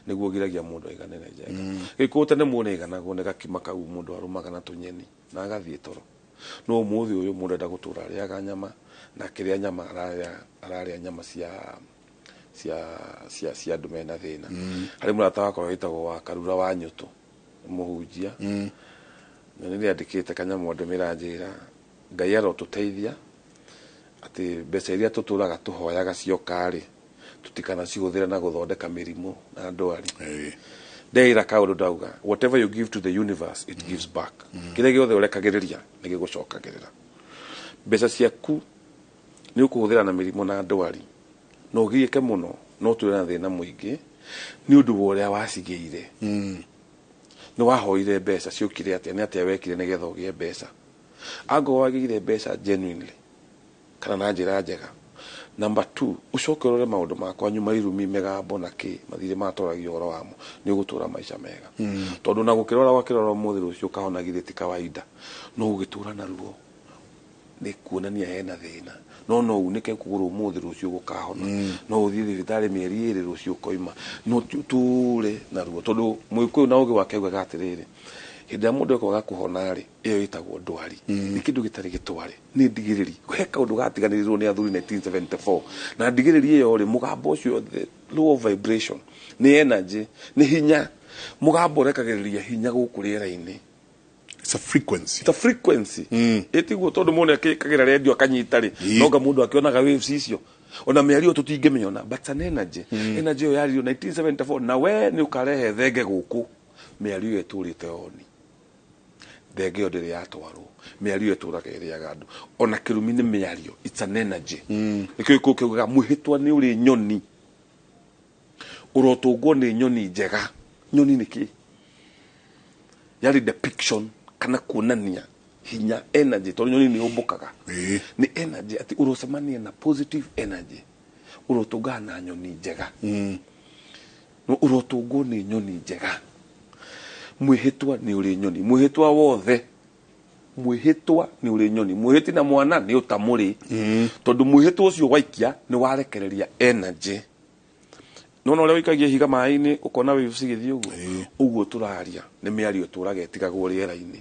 nĩguo ũgiragia mũndũ aiganĩre. Njenga gĩkũyũ tene mũndũ nĩaiganagwo nĩ gakima kau mũndũ arũmaga na tũnyeni na agathiĩ toro. No ũmũthĩ ũyũ mũndũ enda gũtũra arĩaga nyama, na akĩrĩa nyama ararĩa nyama cia andũ mena thĩna. Harĩ mũrata wakwa wĩtagwo wa Karura wa Nyũtũ, mũhunjia, na nĩ rĩandĩkĩte kanyamũ andũmĩra njĩra, Ngai arotũteithia atĩ mbeca iria tũtũraga tũhoyaga cioka-rĩ, tũtikanacihũthĩre na gũthondeka mĩrimũ na ndwari. Ndeĩra kaũndũ ndauga, whatever you give to the universe, it gives back. Kĩrĩa gĩothe ũrekagĩrĩria nĩ gĩgũcokagĩrĩra. Mbeca ciaku nĩ ũkũhũthĩra na mĩrimũ na ndwari, na ũgiĩke mũno, no ũtũre na thĩna mũingĩ nĩ ũndũ wa ũrĩa wacigĩire. Nĩ wahoire mbeca, ciokire atĩa? Nĩ atĩa wekire nĩgetha ũgĩe mbeca? Angorwo wagĩire mbeca genuinely kana na njĩra njega. Number 2, ũcoke ũrore maũndũ makwa nyuma, irumi, mĩgambo na kĩ mathirĩ matwaragia ũhoro wamo, nĩ ũgũtũra maica mega. Tondũ na gũkĩrora wakĩrora ũmũthĩ, rũciũ ũkahona, githĩ ti kawaida? No ũgĩtũra na ruo nĩ kuonania hena thĩna, no unĩke kũgũrũ ũmũthĩ, rũciũ gũkahona. No ũthiĩ thibitarĩ mĩeri 2, rũciũ ũkoima. No tũre na ruo, tondũ mũgĩkũyũ na ũgĩ wake augaga atĩrĩrĩ, hĩndĩ ĩrĩa mũndũ ekwaga kũhona rĩ, ĩyo ĩtagwo ndwari. Nĩ kĩndũ gĩtarĩ gĩtware, nĩ ndigĩrĩri. He kaũndũ gatiganĩrĩirwo nĩ athuri 1974, na ndigĩrĩri ĩyo rĩ, mũgambo ũcio, the law of vibration, nĩ energy, nĩ hinya. Mũgambo ũrekagĩrĩria hinya gũkũ rĩera-inĩ. It's a frequency. It's a frequency. Ĩtiguo tondũ mũndũ akĩkagĩra redio akanyita rĩ, nonga mũndũ akĩonaga waves icio, ona mĩario tũtingĩmĩona, but an energy. Energy ĩyo yaririo 1974, na we nĩ ũkarehe thenge gũkũ, mĩario ĩyo ĩtũrĩte oni thenge ĩyo ndĩrĩ yatwarwo. Mĩario ĩyo ĩtũraga ĩrĩaga andũ. Ona kĩrumi nĩ mĩario, it's an energy. Nĩkĩo gĩkũyũ kĩugaga mwĩhĩtwa nĩ ũrĩ nyoni, ũrotũngwo nĩ nyoni njega. Nyoni nĩ kĩ? Yarĩ depiction kana kuonania hinya, energy, tondũ nyoni nĩ yũmbũkaga, nĩ energy. Atĩ ũrocemania na positive energy, ũrotũngana na nyoni njega. No ũrotũngwo nĩ nyoni njega. Mwĩhĩtwa nĩ ũrĩ nyoni. Mwĩhĩtwa wothe Mwĩhĩtwa nĩ ũrĩ nyoni, mwĩhĩti na mwana nĩ ũtamũrĩ, tondũ mwĩhĩtwa ũcio waikia nĩ warekereria energy. Nona ũrĩa ũikagia ihiga maĩ-inĩ ũkona waves igĩthiĩ ũguo, ũguo tũraria nĩ mĩario tũraga ĩtigagwo rĩera-inĩ,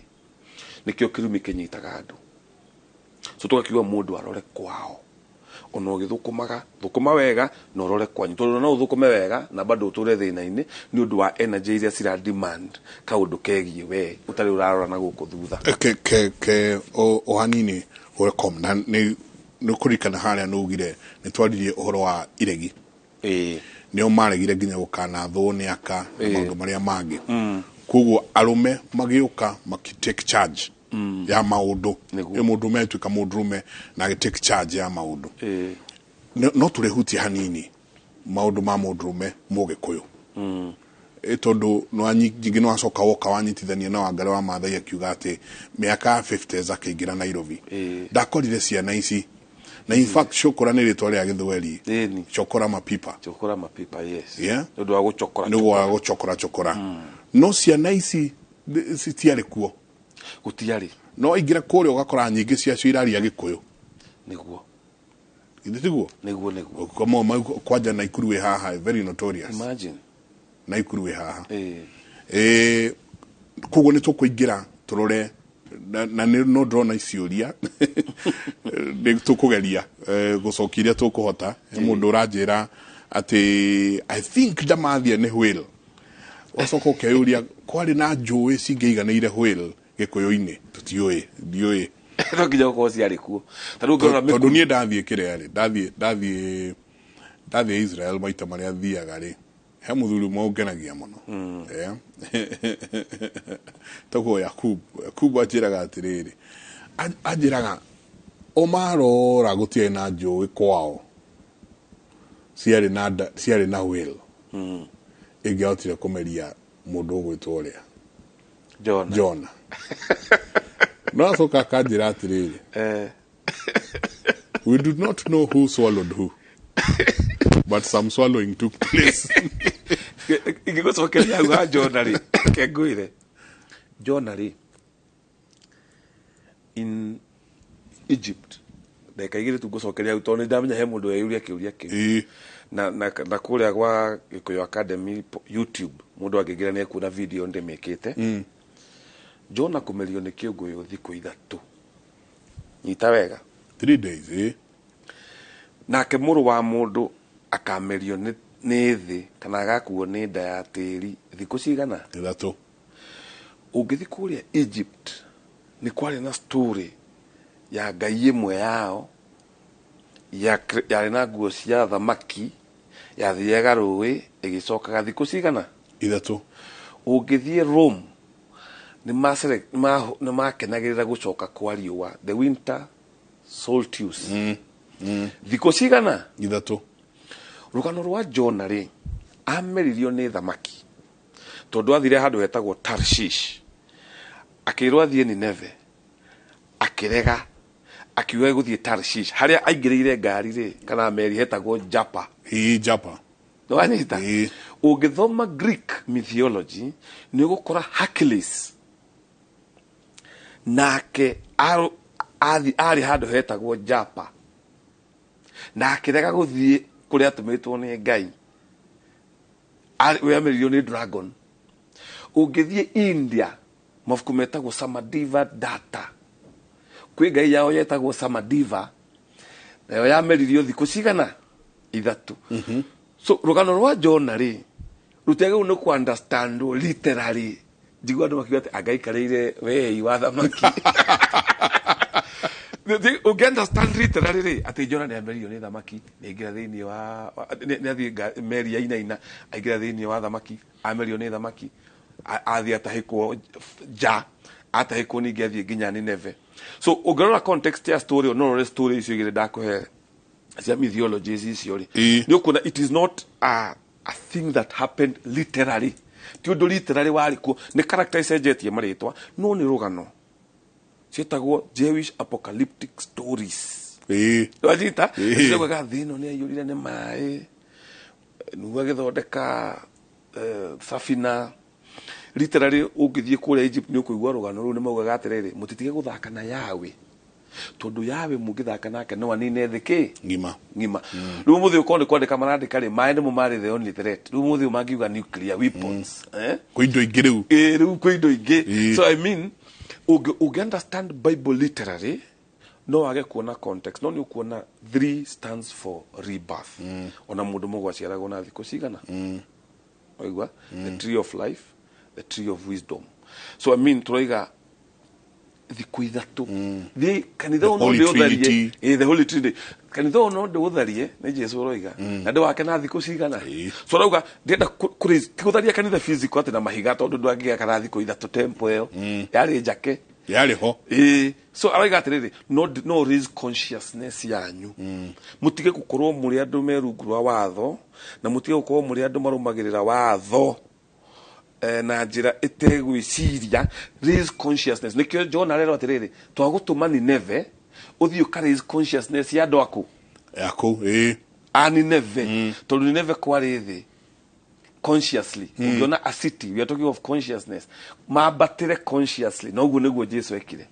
nĩkĩo kĩrumi kĩnyitaga andũ. So tũgakiuga mũndũ arore kwao, ona ũgĩthũkũmaga thũkũma wega na ũrore kwanyu, tondũ no ũthũkũme wega na bado ũtũre thĩna-inĩ nĩ ũndũ wa energy iria cira demand kaũndũ kegiĩ we ũtarĩ ũrarora na gũkũ thutha. Ke ke ke o hanini welcome na nĩ nĩ kũririkana harĩa nĩ ugire nĩ twaririe ũhoro wa iregi. Nĩo maregire nginya gũkanathwo nĩ aka na maũndũ marĩa mangĩ. Koguo arũme magĩũka maki take charge ya maũndũ. Ĩ mũndũrũme atuĩka mũndũrũme na agĩ take charge ya maũndũ. No tũrĩhutie hanini maũndũ ma mũndũrũme mũgĩkũyũ. Ĩ tondũ ningĩ nĩwacoka woka wanyitithania na Wangari wa Maathai akiuga atĩ mĩaka ya 50s akĩingĩra Nairobi. Ndakorire ciana ici na in fact cokora nĩ rĩtwa rĩa gĩthweri. Chokora mapipa. Chokora mapipa, yes. Yeah? Nĩ ũndũ wa gũchokora. Nĩ ũndũ wa gũchokora chokora. No ciana ici citiarĩ kuo. Gũtiarĩ. No ingĩra kũrĩa ũgakora nyingĩ ciacio iraria Gĩkũyũ. Nĩguo. Githĩ tiguo? Nĩguo, nĩguo. Kwanja Naikuru wĩ haha, very notorious. Imagine. Naikuru wĩ haha. Koguo nĩ tũkũingĩra tũrore na nĩ no ndĩrona iciũria nĩ tũkũgeria gũcokia iria tũkũhota. He mũndũ ũranjĩra atĩ I think Ndamathia nĩ whale. Ũgacoka ũkeyũria kwarĩ na njũĩ cingĩiganĩire whale Gĩkũyũ-inĩ, tũtiũĩ, ndiũĩ. No nginya gũkorwo ciarĩ kuo. Ta rĩu ũngĩrora Tondũ niĩ ndathiĩ kĩrĩa rĩ, ndathiĩ Israel maita marĩa thiaga rĩ, he mũthuri ũmwe ũngenagia mũno. Tagwo Yakub. Yakub anjĩraga atĩrĩrĩ, anjĩraga o marora gũtiarĩ na njũĩ kwao, ciarĩ na nda, ciarĩ na whale. Ĩngĩahotire kũmeria mũndũ ũgwĩtwo ũrĩa? Jona. Jona. No acoka akanjĩra atĩrĩrĩ, we do not know who swallowed who, but some swallowing took place. Ingĩgũcokeria hau ha Jona rĩ, reke ngwĩre. Jona rĩ, in Egypt, ndagĩka igĩrĩ tu ngũcokeria hau tondũ nĩ ndamenya he mũndũ weyũria kĩũria kĩu. Na kũrĩa gwa Gĩkũyũ Academy YouTube, mũndũ angĩingĩra nĩ ekuona video ndĩmĩkĩte. Jona kũmerio nĩ kĩũngũyũ thikũ ithatũ. Nyita wega. 3 days, eh? Nake mũrũ wa mũndũ akamerio nĩ thĩ kana agakuo nĩ nda ya tĩri thikũ cigana? Ithatũ. Ũngĩthiĩ kũrĩa Egypt nĩ kwarĩ na story ya ngai ĩmwe yao yarĩ na nguo cia thamaki yathiaga rũĩ ĩgĩcokaga thikũ cigana? Ithatũ. Ũngĩthiĩ Rome nĩ makenagĩrĩra gũcoka kwa riũa, the winter solstice. Thikũ cigana? Ithatũ. Rũgano rwa Jona rĩ, ameririo nĩ thamaki tondũ athire handũ hetagwo Tarshish, akĩrwo athiĩ Nineve, akĩrega, akiuga gũthiĩ Tarshish harĩa aingĩrĩire ngari rĩ kana meri hetagwo Joppa. Ĩĩ, Joppa. Nĩwanyita? Ũngĩthoma Greek mythology nĩ ũgũkora Hercules nake arĩ handũ hetagwo Joppa na akĩrega gũthiĩ kũrĩa atũmĩtwo nĩ Ngai. We ameririo nĩ dragon. Ũngĩthiĩ India mabuku metagwo Samadiva Data, kwĩ ngai yao yetagwo Samadiva, nayo yameririo thikũ cigana? Ithatũ. So rũgano rwa Jona rĩ rũtiagĩrĩirwo nĩ kũ understand literally. Njigua andũ makiuga atĩ angaikarĩire wei wa thamaki. Ũngĩ understand literally rĩ atĩ Jona nĩ ameririo nĩ thamaki, nĩ aingĩra thĩinĩ wa, nĩ athiĩ meri ya inaina, aingĩra thĩinĩ wa thamaki, amerio nĩ thamaki, athiĩ atahĩkwo nja, atahĩkwo ningĩ athiĩ nginya Nineve. So ũngĩrora context ya story, no ũrore story icio igĩrĩ ndakũhe cia mythologies icio rĩ, nĩ ũkuona it is not a thing that happened literally. Ti ũndũ literally warĩ kuo, nĩ character icenjetie marĩtwa, no nĩ rũgano. Ciĩtagwo Jewish apocalyptic stories. Wanyita? Ciaugaga thĩ ĩno nĩ yaiyũrire nĩ maĩ, Nuhu agĩthondeka sabina. Literally ũngĩthiĩ kũrĩa Egypt nĩ ũkũigua rũgano rũu, nĩ maugaga atĩrĩrĩ, mũtitige gũthaka na Yahweh, tondũ Yahweh mũngĩthaka nake no anine thĩ kĩ ng'ima ng'ima. Rĩu ũmũthĩ ũkorwo nĩ kwandĩka marandĩka rĩ, maĩ nĩmo marĩ the only threat. Rĩu ũmũthĩ ũyũ mangiuga nuclear weapons, eh? Kwĩ indo ingĩ rĩu. Ĩĩ, rĩu kwĩ indo ingĩ. So I mean, ũngĩ understand Bible literally no wage kuona context, no nĩ ũkuona three stands for rebirth. Ona mũndũ mũgũ aciaragwo na thikũ cigana, waigua? The tree of life, the tree of wisdom. So I mean, tũroiga thikũ ithatũ thiĩ kanitha The ũyũ no Holy ndĩũtharie. Trinity. Ĩĩ, the Holy Trinity. Kanitha ũyũ no ndĩũtharie nĩ Jesu ũroiga, na ndĩwake na thikũ cigana. So arauga ndĩrenda ti gũtharia kanitha physical atĩ na mahiga, tondũ ndwangĩgĩaka na thikũ ithatũ temple ĩyo yarĩ njake. Yarĩ ho. Ĩĩ, so arauga atĩrĩrĩ, no raise consciousness yanyu, mũtige gũkorwo mũrĩ andũ me rungu rwa watho, na mũtige gũkorwo mũrĩ andũ marũmagĩrĩra watho na njĩra ĩtegwĩciria. Raise consciousness. Nĩkĩo John arerwo atĩrĩrĩ, twagũtũma Nineve, ũthiĩ ũka raise consciousness ya andũ aku. Yaku, ĩĩ. A Nineve, tondũ Nineve kwarĩ thĩ consciously. Ũngĩona a city, we are talking of consciousness, mambatĩre consciously, na ũguo nĩguo Jesu ekire.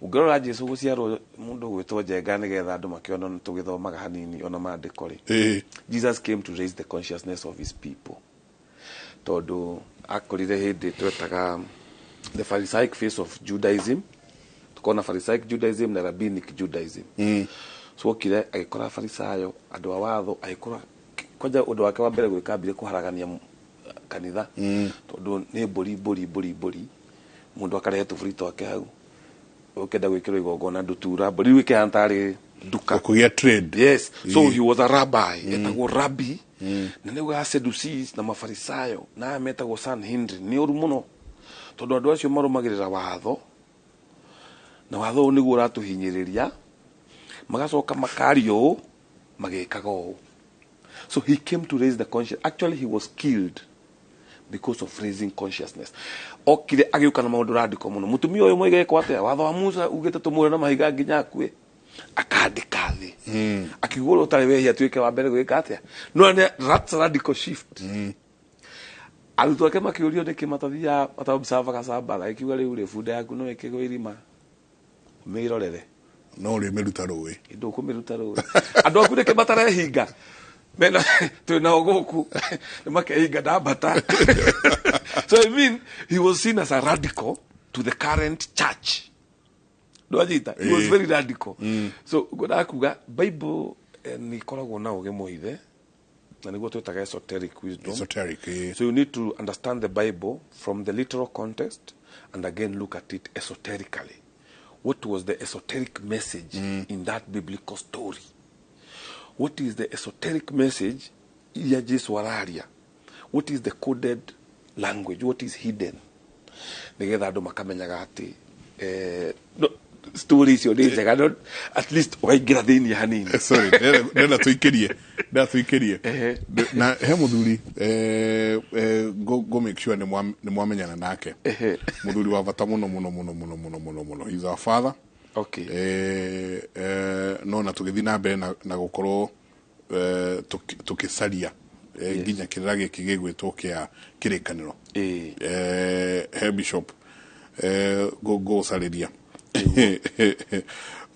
Ũngĩrora Jesu gũciarwo mũndũ ũgwĩtwo Njenga, nĩgetha andũ makĩona nĩ tũgĩthomaga hanini ona maandĩko rĩ, Jesus came to raise the consciousness of his people, tondũ akorire hĩndĩ twetaga the Pharisaic face of Judaism. Tukona Pharisaic Judaism na Rabbinic Judaism. So okire agĩkora Farisayo, andũ a watho, agĩkora kwanja ũndũ wake wa mbere gwĩka ambire kũharagania kanitha, tondũ nĩ mbũri mbũri mbũri mbũri, mũndũ akarehe tũbũri twake hau, ũkĩenda gwĩkĩrwo igongona ndutura mbũri, rĩu ĩkĩhana tarĩ nduka. Kũgĩa trade. Yes, so he was a rabbi, etagwo rabbi, na nĩ ugaga Sadducees na Mafarisayo na aya metagwo Sanhedrin nĩ ũru mũno, tondũ andũ acio marũmagĩrĩra watho, na watho ũyũ nĩguo ũratũhinyĩrĩria, magacoka makaria ũũ magĩkaga ũũ. So he came to raise the conscious. Actually, he was killed because of raising consciousness. Okire agĩũka na maũndũ radical mũno. Mũtumia ũyũ moigekwo atĩa, watho wa Musa ugĩte tũmũre na mahiga nginya akue, akandĩka thĩ, akiuga ũrĩa ũtarĩ wehia atuĩke wa mbere gwĩka atĩa. No nĩ that's a radical shift. Arutwo ake makĩũrio nĩkĩ matathiaga mataobservaga Sabbath, agĩkiuga rĩu rĩ, bunda yaku no ĩkĩgwe irima ũmĩrorere? No ũrĩmĩruta rũĩ. Ndũkũmĩruta rũĩ. Andũ aku nĩkĩ matarehinga mena twĩ nao gũkũ nĩ makehinga ndambata. So I mean, he was seen as a radical to the current church, ndwanyita? He was very radical. So ngwendaga kuga Bible nĩ ĩkoragwo na ũgĩ mũhithe, na nĩguo twĩtaga esoteric wisdom. Esoteric, ĩĩ. So you need to understand the Bible from the literal context and again look at it esoterically. What was the esoteric message in that biblical story? What is the esoteric message iria Jesu araria? What is the coded language? What is hidden, nigetha andũ makamenyaga atĩ no, story icio nĩ njega, no at least ũkaingĩra thĩinĩ hanini. Sorry, ndĩrenda tũikĩrie, ndĩrenda tũikĩrie na he mũthuri, go make sure nĩ mwamenyana nake, mũthuri wa bata mũno mũno mũno mũno mũno mũno mũno. He's our father. No na tũgĩthiĩ na mbere na gũkorwo tũkĩcaria nginya kĩrĩra gĩkĩ gĩgwĩtwo kĩa kĩrĩkanĩro, he bishop ngũgũcarĩria,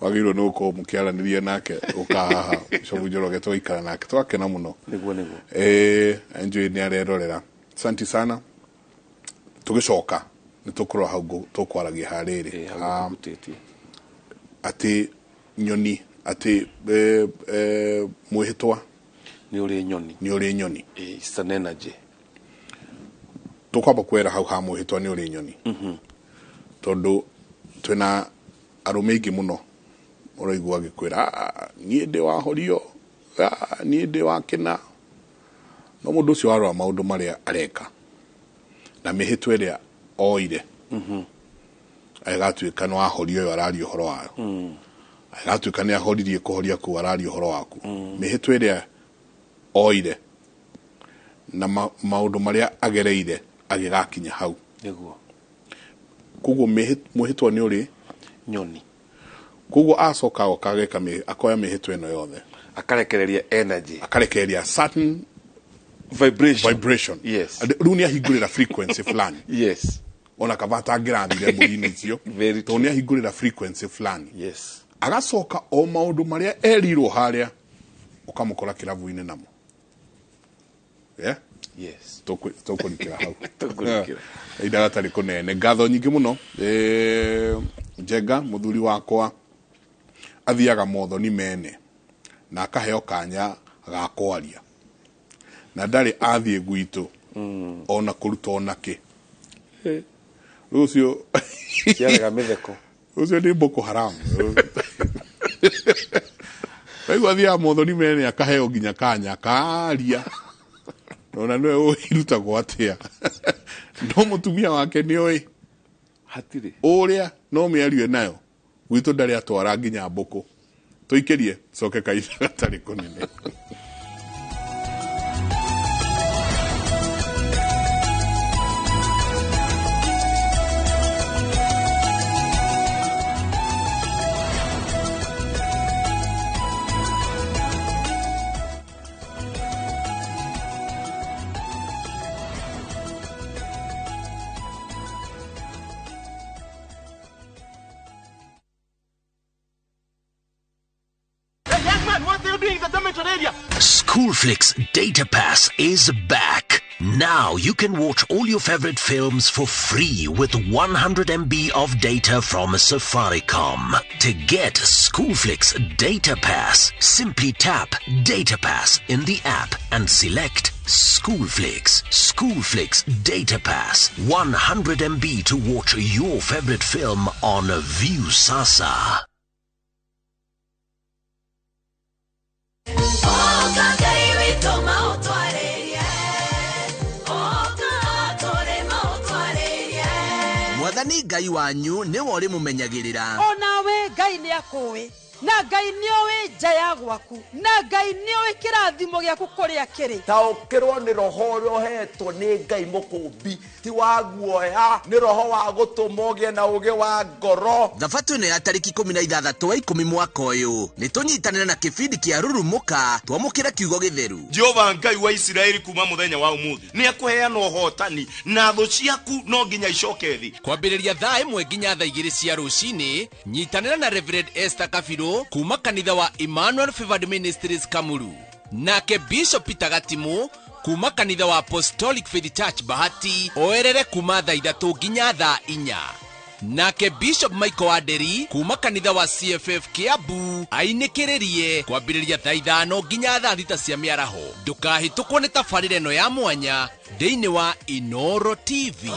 wagĩrĩirwo nĩ gũkorwo mũkĩaranĩria nake ũka haha. Bishop Njoroge tũgaikara nake tũgakena mũno. Nĩguo. Enjoy nĩ arerorera, asante sana. Tũgĩcoka nĩ tũkũrora hau tũkwaragia harĩrĩ. Hau tũhutĩtie. Atĩ nyoni, atĩ mwĩhĩtwa nĩ ũrĩ nyoni. Nĩ ũrĩ nyoni. It's an energy. Tũkwamba kwera hau ha mwĩhĩtwa nĩ ũrĩ nyoni, tondũ twĩna arũme aingĩ mũno ũraigua agĩkwĩra, "Ah, niĩ ndĩ wa horio, ah, niĩ ndĩ wa kĩna," no mũndũ ũcio warora maũndũ marĩa areka na mĩhĩtwa ĩrĩa oire, agatuĩka nĩ wahorio ĩyo araria ũhoro wayo, agatuĩka nĩ ahoririe kũhoria kũu araria ũhoro waku, mĩhĩtwa ĩrĩa oire na maũndũ marĩa agereire agĩgakinya hau. Koguo mwĩhĩtwa nĩ ũrĩ nyoni. Koguo acoka agoka ageka akoya mĩhĩtwa ĩno yothe. Akarekereria energy. Akarekereria certain Vibration. Vibration. Yes. Rĩu nĩ ahingũrĩra frequency fulani. Yes. Ona kaba atangĩrathire mbũri-inĩ icio, tondũ nĩ ahingũrĩra frequency fulani. Yes. Agacoka o maũndũ marĩa erirwo harĩa ũkamũkora kĩrabu-inĩ namo. Yeah? Yes. Tũkũrikĩra hau. Tũkũrikĩra. Kahinda gatarĩ kũnene. Ngatho nyingĩ mũno. Njenga mũthuri wakwa athiaga mothoni mene na akaheo kanya ga kwaria na ndarĩ athiĩ gwitũ ona kũruta ona kĩ. Rĩu ũcio Ciarega mĩtheko. Ũcio nĩ Boko Haram. Rĩu athiaga mothoni mene akaheo nginya kanya akaria, ona nĩwe ũĩ irutagwo atĩa, no mũtumia wake nĩ oĩ hatirĩ ũrĩa no mĩario nayo gwitũ ndarĩ atwara nginya mbũkũ. Tũikĩrie coke kahinda gatarĩ kũnene. Schoolflix Data Pass is back. Now you can watch all your favorite films for free with 100 MB of data from Safaricom. To get Schoolflix Data Pass, simply tap Data Pass in the app and select Schoolflix. Schoolflix Data Pass, 100 MB to watch your favorite film on Viusasa. Mwathani Ngai wanyu nĩwe ũrĩmũmenyagĩrĩra. Onawe Ngai nĩ akũĩ, na Ngai nĩ oĩ nja ya gwaku, na Ngai nĩ oĩ kĩrathimo gĩaku kũrĩa kĩrĩ. Taũkĩrwo nĩ roho ũrĩa ũhetwo nĩ Ngai mũkũmbi, ti wa guoya, nĩ roho wa gũtũma ũgĩe na ũũgĩ wa ngoro. Thabatũ ĩno ya tarĩki 16 wa 10 mwaka ũyũ nĩ tũnyitanĩre na kĩbindi kĩa Rurumũka twamũkĩre kiugo gĩtheru. Jehova Ngai wa Isiraeli kuma mũthenya wa ũmũthĩ nĩ akũheana ũhotani na thũ ciaku no nginya icoke thĩ. Kwambĩrĩria thaa 1 nginya thaa 2 cia rũcinĩ, nyitanĩra na Reverend Esther Kabirũ kuma kanitha wa Emmanuel Favored Ministries Kamuru, nake Bishop Peter Gatimu kuma kanitha wa Apostolic Faith Church Bahati oerere kuma thaa 3 nginya thaa 4, nake Bishop Michael Wanderi kuma kanitha wa CFF Kiambu ainĩkĩrĩrie kwambĩrĩria thaa 5 nginya thaa 6 cia mĩaraho. Ndũkahĩtũkwo nĩ tabarĩra ĩno ya mwanya thĩinĩ wa Inoro TV.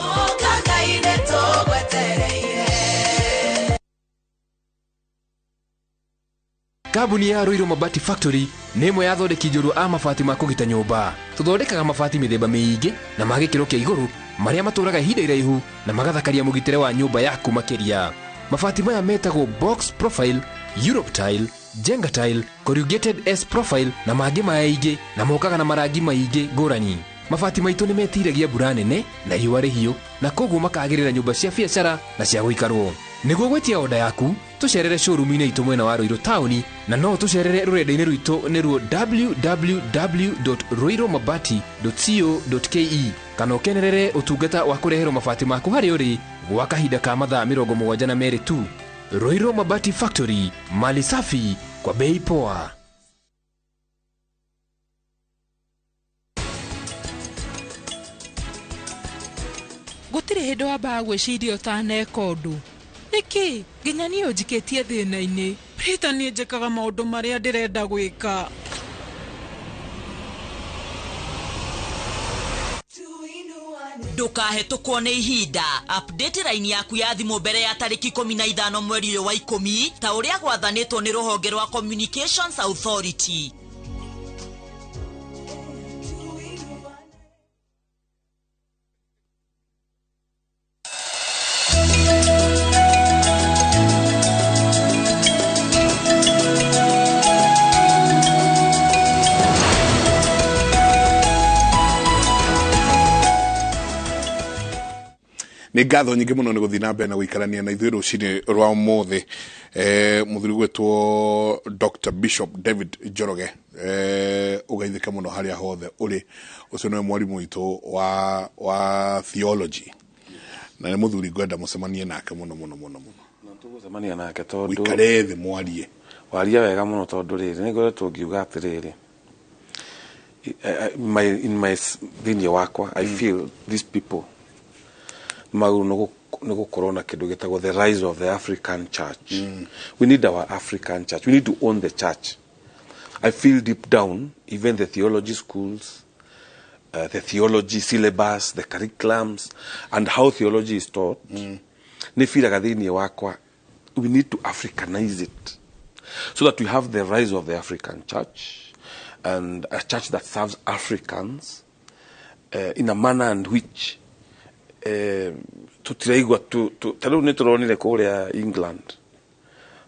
Kambuni ya Ruiru Mabati Factory nĩ ĩmwe ya athondeki njorua a mabati ma kũgita nyũmba. Tũthondekaga mabati mĩthemba mĩingĩ na ma gĩkĩro kĩa igũrũ marĩa matũraga ihinda iraihu na magathakaria mũgitĩre wa nyũmba yaku makĩria. Mabati maya metagwo box profile, Europe tile, Jenga tile, corrugated S profile na mangĩ maingĩ, na mokaga na marangi maingĩ ngũrani. Mabati maitũ nĩ metiragia mbura nene na riũa rĩhiũ, na koguo makagĩrĩra nyũmba cia biacara na cia gũikarwo. Nĩguo gwĩtia oda yaku, tũcerere showroom-inĩ itũ mwena wa Ruiru taũni, na no tũcerere rũrenda-inĩ rwitũ nĩruo www.ruirumabati.co.ke, kana ũkenerere ũtungata wa kũreherwo mabati maku harĩa ũrĩ gwa kahinda ka mathaa 72 tu. Ruiru Mabati Factory, mali safi kwa bei poa. Gũtirĩ hĩndĩ wambaga gwĩciria ũtaneka ũndũ. Nĩkĩ nginya niĩ ũnjikĩtie thĩna-inĩ? Peter, niĩ njĩkaga maũndũ marĩa ndĩrenda gwĩka. Ndũkahĩtũkwo nĩ ihinda. Update line yaku ya thimũ mbere ya tarĩki 15 mweri ũyũ wa 10 ta ũrĩa gwathanĩtwo nĩ rũhonge rwa Communications Authority. Nĩ ngatho nyingĩ mũno nĩ gũthiĩ na mbere na gũikarania na ithuĩ rũcinĩ rwa ũmũthĩ. Mũthuri gwĩtwo Dr. Bishop David Njoroge, ũgeithĩke mũno harĩa hothe ũrĩ. Ũcio nĩwe mwarimũ witũ wa theology, na nĩ mũthuri ngwenda mũcemanie nake mũno mũno mũno mũno. Na tũgũcemania nake tondũ Ũikare thĩ mwarie. Waria wega mũno, tondũ rĩrĩ, nĩ ngoretwo ngiuga atĩrĩrĩ, in my thĩinĩ wakwa, I feel these people magĩrĩirwo nĩ gũkorwo na kĩndũ gĩtagwo the rise of the African church. We need our African church. We need to own the church. I feel deep down, even the theology schools, the theology syllabus, the curriculums and how theology is taught, nĩ feelaga thĩinĩ wakwa we need to Africanize it so that we have the rise of the African church and a church that serves Africans in a manner in which tutiraigua ta rĩu nĩ tũronire kũrĩa England,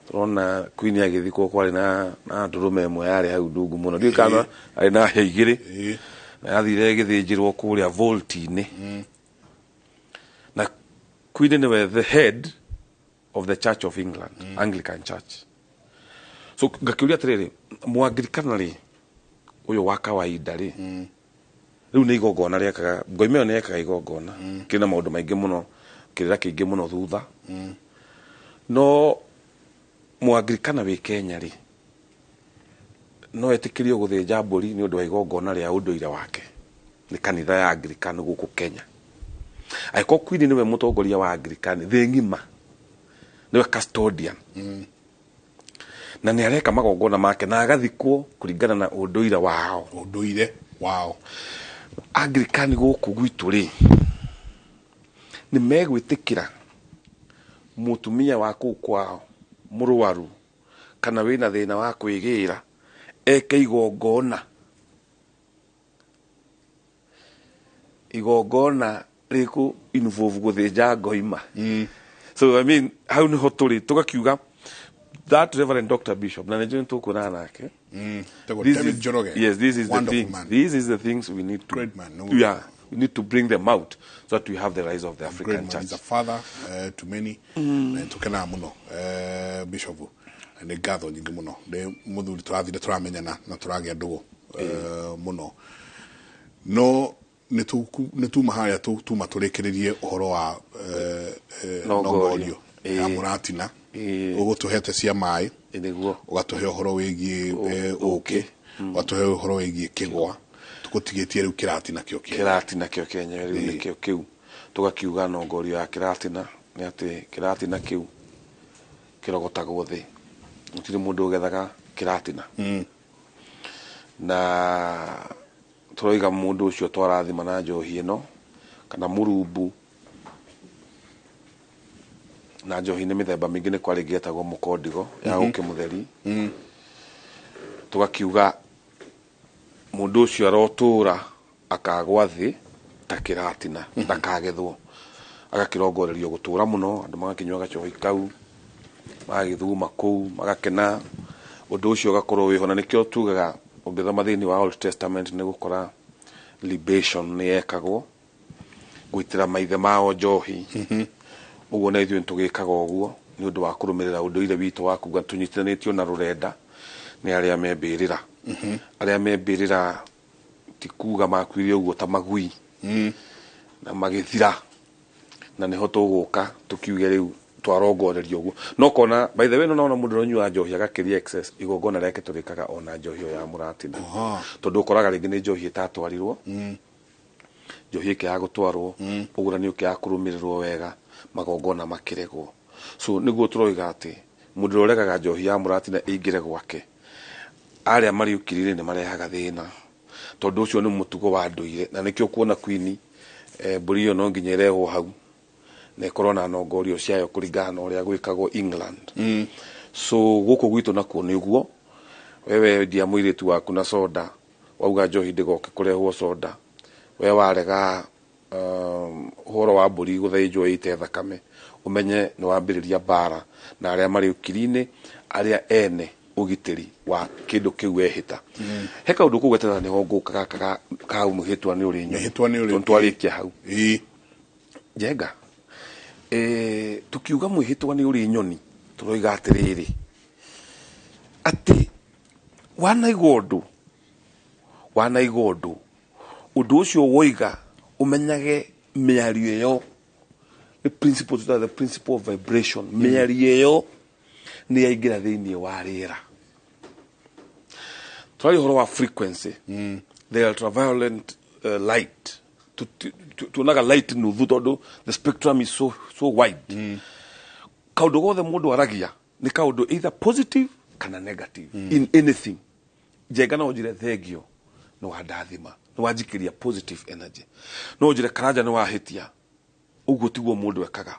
tũrona Queen agĩthikwo, kwarĩ na ndũrũme ĩmwe yarĩ hau ndungu mũno, ndiũĩ kana arĩ na hĩa igĩrĩ, na yathire ĩgĩthĩnjĩrwo kũrĩa vault-inĩ, na Queen nĩwe the head of the Church of England, Anglican Church. So ngakĩũria atĩrĩrĩ, Mũanglikana rĩ, ũyũ wa kawaida rĩ, rĩu nĩ igongona rĩekaga, ngoima ĩyo nĩ yekaga igongona kĩrĩ na maũndũ maingĩ mũno, kĩrĩra kĩingĩ mũno thutha, no Mũanglikana wĩ Kenya rĩ, no etĩkĩrio gũthĩnja mbũri nĩ ũndũ wa igongona rĩa ũndũire wake nĩ kanitha ya Anglican gũkũ Kenya? Angĩkorwo Queen nĩwe mũtongoria wa Anglican thĩ ng'ima, nĩwe custodian, na nĩ areka magongona make na agathikwo kũringana na ũndũire wao. Ũndũire wao. Anglican gũkũ gwitũ rĩ, nĩ megwĩtĩkĩra mũtumia wa kũu kwao mũrwaru kana wĩna thĩna wa kwĩgĩra eke igongona rĩkũ involve gũthĩnja ngoima? So I mean, hau nĩho tũrĩ tũgakiuga that Reverend Dr. Bishop, na nĩnjũĩ nĩtũkuonana nake. Tagwo This David is, Njoroge. Yes, this is the Wonderful things. man. This is the things we need to Great man, no. Yeah, we need to bring them out so that we have the rise of the Great African man. church. He's a father to many. Na tũkenaga mũno, Bishop, nĩ ngatho nyingĩ mũno, nĩ mũthuri tũrathire tũramenyana na tũragĩa ndũgũ mũno, no nĩ tuma harĩa tuma tũrĩkĩrĩrie ũhoro wa Nongorio. Nongorio ya mũratina, ũgũtũhete cia maĩ, Nĩguo. Ũgatũhe ũhoro wĩgiĩ ũkĩ, ũgatũhe ũhoro wĩgiĩ kĩgwa, tũgũtigĩtie rĩu kĩratina kĩo kĩenyewe. Kĩratina kĩo kĩenyewe rĩu nĩkĩo kĩu tũgakiuga nongorio ya kĩratina nĩ atĩ kĩratina kĩu kĩrogotagwo thĩ, gũtirĩ mũndũ ũgethaga kĩratina, na tũroiga mũndũ ũcio twarathima na njohi ĩno kana mũrumbu, na njohi nĩ mĩthemba mĩingĩ, nĩ kwarĩ ĩngĩ yetagwo mũkondigo ya ũkĩ mũtheri, tũgakiuga mũndũ ũcio arotũra akagwa thĩ ta kĩratina, ndakagethwo, agakĩrongorerio gũtũra mũno, andũ magakĩnyua gacohi kau, magagĩthuguma kũu, magakena, ũndũ ũcio ũgakorwo wĩho. Na nĩkĩo tugaga ũngĩthoma thĩinĩ wa Old Testament nĩ gũkora libation nĩ yekagwo gũitĩra maithe mao njohi ũguo, na ithuĩ nĩtũgĩkaga ũguo nĩ ũndũ wa kũrũmĩrĩra ũndũire witũ wa kuga tũnyitithanĩtio na rũrenda nĩ arĩa me mbĩrĩra. Arĩa me mbĩrĩra ti kuga makuire ũguo ta magui na magĩthira, na nĩho tũgũka tũkiuge rĩu twarongoreria ũguo. No kona, by the way, no nona mũndũ ũranyua njohi agakĩria excess, igongona rĩake tũrĩkaga ona njohi ĩyo ya mũratina, tondũ ũkoraga rĩngĩ nĩ njohi ĩtatwarirwo, njohi ĩkĩaga gũtwarwo, ũgũrani ũkĩaga kũrũmĩrĩrwo wega, magongona makĩregwo. So nĩguo tũroiga atĩ mũndũ ũrĩa ũregaga njohi ya mũratina ĩingĩre gwake, arĩa marĩ ũkiri-inĩ nĩ marehaga thĩna, tondũ ũcio nĩ mũtugo wa ndũire. Na nĩkĩo kuona Queen, mbũri ĩyo no nginya ĩrehwo hau na ĩkorwo na nongorio ciayo kũringana na ũrĩa gwĩkagwo England. So gũkũ gwitũ nakuo nĩ ũguo, wewe wendia mũirĩtu waku na soda, wauga njohi ndĩgoke kũrehwo soda, we warega ũhoro wa mbũri gũthĩnjwo ĩite thakame, ũmenye nĩ wambĩrĩria mbara na arĩa marĩ ũkiri-inĩ, arĩa ene ũgitĩri wa kĩndũ kĩu wehĩta. He kaũndũ kũu getana nĩho ngũka gaka ka mũhĩtwa nĩ ũrĩ nyoni. Mĩhĩtwa nĩ ũrĩ. Tondũ twarĩkia hau. Njenga. Tukiuga mwĩhĩtwa nĩ ũrĩ nyoni, tũroiga atĩrĩrĩ atĩ wanaiga ũndũ, wanaiga ũndũ, ũndũ ũcio woiga ũmenyage mĩario ĩyo the principle, the principle of vibration, mĩario ĩyo nĩ yaingĩra thĩinĩ wa rĩera. Tũraria ũhoro wa frequency, the ultraviolet light. Tuonaga light nuthu tondũ the spectrum is so, so wide. Kaũndũ gothe mũndũ aragia nĩ kaũndũ either positive kana negative. In anything njenga, no njire thengio nĩ wandathima, nĩ wanjikĩria positive energy, no njire Karanja nĩ wahĩtia, ũguo tiguo mũndũ ekaga,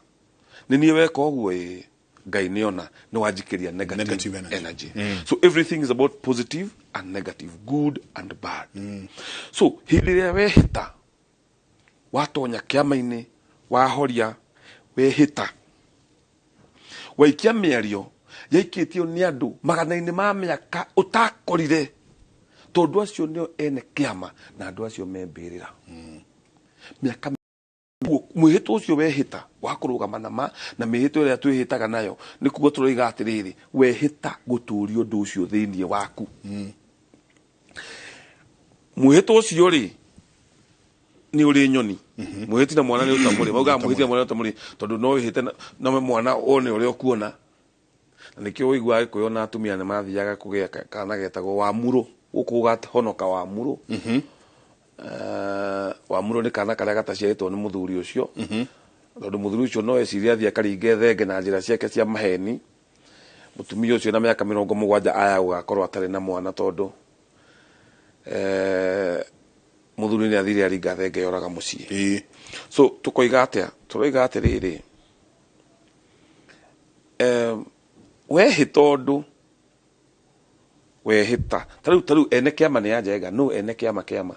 nĩ niĩ weka ũguo, ĩĩ Ngai nĩona nĩ wanjikĩria negative, negative energy. Energy. So everything is about positive and negative, good and bad. So hĩndĩ ĩrĩa wehĩta, watonya kĩama-inĩ, wahoria, wehĩta, waikia mĩario yaikĩtio nĩ andũ magana-inĩ ma mĩaka ũtakorire, tondũ acio nĩo ene kĩama na andũ acio me mbĩrĩra mĩaka. Mwĩhĩtwa ũcio wehĩta wa kũrũgama na ma na mĩhĩtwa ĩrĩa twĩhĩtaga nayo nĩ kuga tũroiga atĩrĩrĩ, wehĩta gũtũria ũndũ ũcio thĩinĩ waku. Mwĩhĩtwa ũcio rĩ nĩ ũrĩ nyoni. Mwĩhĩti na mwana nĩ ũtamũrĩ, maugaga mwĩhĩti na mwana nĩ ũtamũrĩ, tondũ no wĩhĩte na mwana wone ũrĩa ũkuona, na nĩkĩo ũiguaga Gĩkũyũ na atumia nĩ mathiaga kũgĩa kana getagwo wamurũ, gũkũ gũgahonoka wamurũ. Wamurũ nĩ kana karĩa gataciarĩtwo nĩ mũthuri ũcio, tondũ mũthuri ũcio no ecirie athiĩ akaringe thenge na njĩra ciake cia maheni, mũtumia ũcio na mĩaka 70 aya gũgakorwo atarĩ na mwana, tondũ mũthuri nĩ athire aringa thenge yoraga mũciĩ. So tũkoiga atĩa? Tũroiga atĩrĩrĩ, wehĩta ũndũ, wehĩta tarĩu ene kĩama nĩ anjenga no ene kĩama, kĩama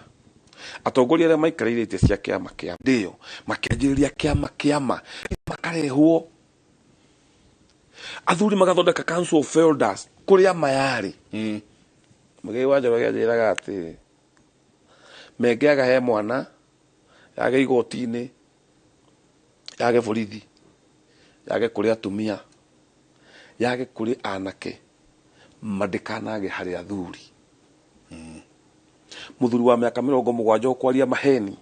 atongoria arĩa maikarĩire itĩ cia kĩama kĩa ndĩyo makĩanjĩrĩria kĩama, kĩama makarehwo athuri magathondeka council of elders kũrĩa mayarĩ. Mũgei wa Njoroge anjĩraga atĩ mengĩaga he mwana yage igoti-inĩ, yage borithi, yage kũrĩ atumia, yage kũrĩ anake, mandikanage harĩ athuri. Mũthuri wa mĩaka 70 ũkwaria maheni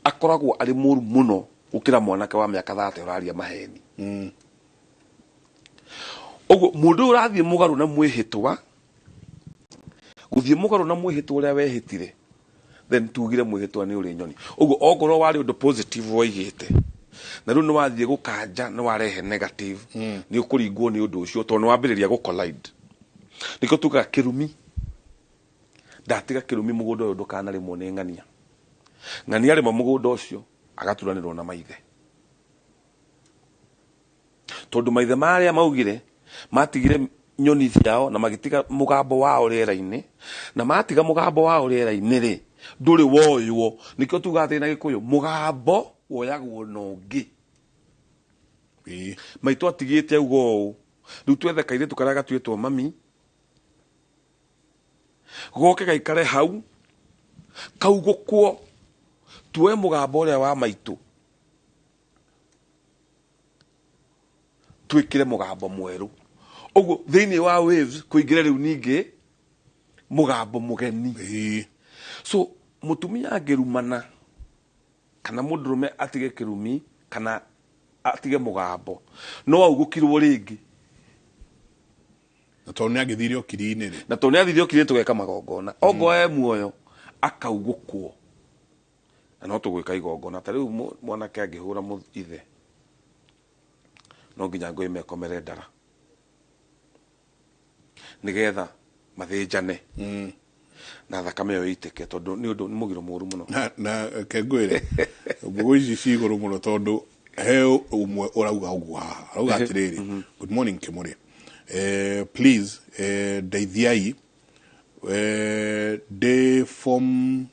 akoragwo arĩ mũru mũno gũkĩra mwanake wa mĩaka 30 ũraria maheni. Ũguo mũndũ ũyũ ũrathiĩ mũgarũ na mwĩhĩtwa, gũthiĩ mũgarũ na mwĩhĩtwa ũrĩa wehĩtire, then tugire mwĩhĩtwa nĩ ũrĩ nyoni. Ũguo ongorwo warĩ ũndũ positive woigĩte na rĩu nĩ wathiĩ gũkanja, nĩ warehe negative, nĩ ũkũringwo nĩ ũndũ ũcio tondũ nĩ wambĩrĩria gũ collide. Nĩkĩo tugaga kĩrumi, ndatiga kĩrumi mũgũnda ũyũ ndũkanarĩmwo nĩ ng'ania. Ng'ania arĩma mũgũnda ũcio agaturanĩrwo na maithe, tondũ maithe marĩa maugire matigire nyoni ciao na magĩtiga mũgambo wao rĩera-inĩ, na matiga mũgambo wao rĩera-inĩ rĩ ndũrĩ woywo. Nĩkĩo tugaga atĩ na Gĩkũyũ mũgambo woyagwo na ũngĩ. Maitũ atigĩte auga ũũ, rĩu twethe kairĩtu karĩa gatuĩtwo mami goke gaikare hau kaugũkwo, tuoe mũgambo ũrĩa wa maitũ twĩkĩre mũgambo mwerũ. Ũguo thĩinĩ wa waves kũingĩre rĩu ningĩ mũgambo mũgeni. So mũtumia angĩrumana kana mũndũrũme atige kĩrumi kana atige mũgambo, no augũkirwo rĩngĩ. Na tondũ nĩ angĩthire ũkiri-inĩ rĩ, na tondũ nĩ athire ũkiri-inĩ tũgeka magongona, ongorwo e muoyo akaugũkwo, na no tũgwĩka igongona. Ta rĩu mwanake angĩhũra ithe, no nginya ngũi mekomere ndara nĩgetha mathĩnjane na thakame ĩyo ĩitĩke, tondũ nĩ ũndũ nĩ mũgiro mũru mũno. Na kengwĩre mbũgũ ici ci igũrũ mũno, tondũ he ũmwe ũrauga ũguo haha, arauga atĩrĩrĩ, "Good morning Kĩmũrĩ, please ndeithiai, ndĩ form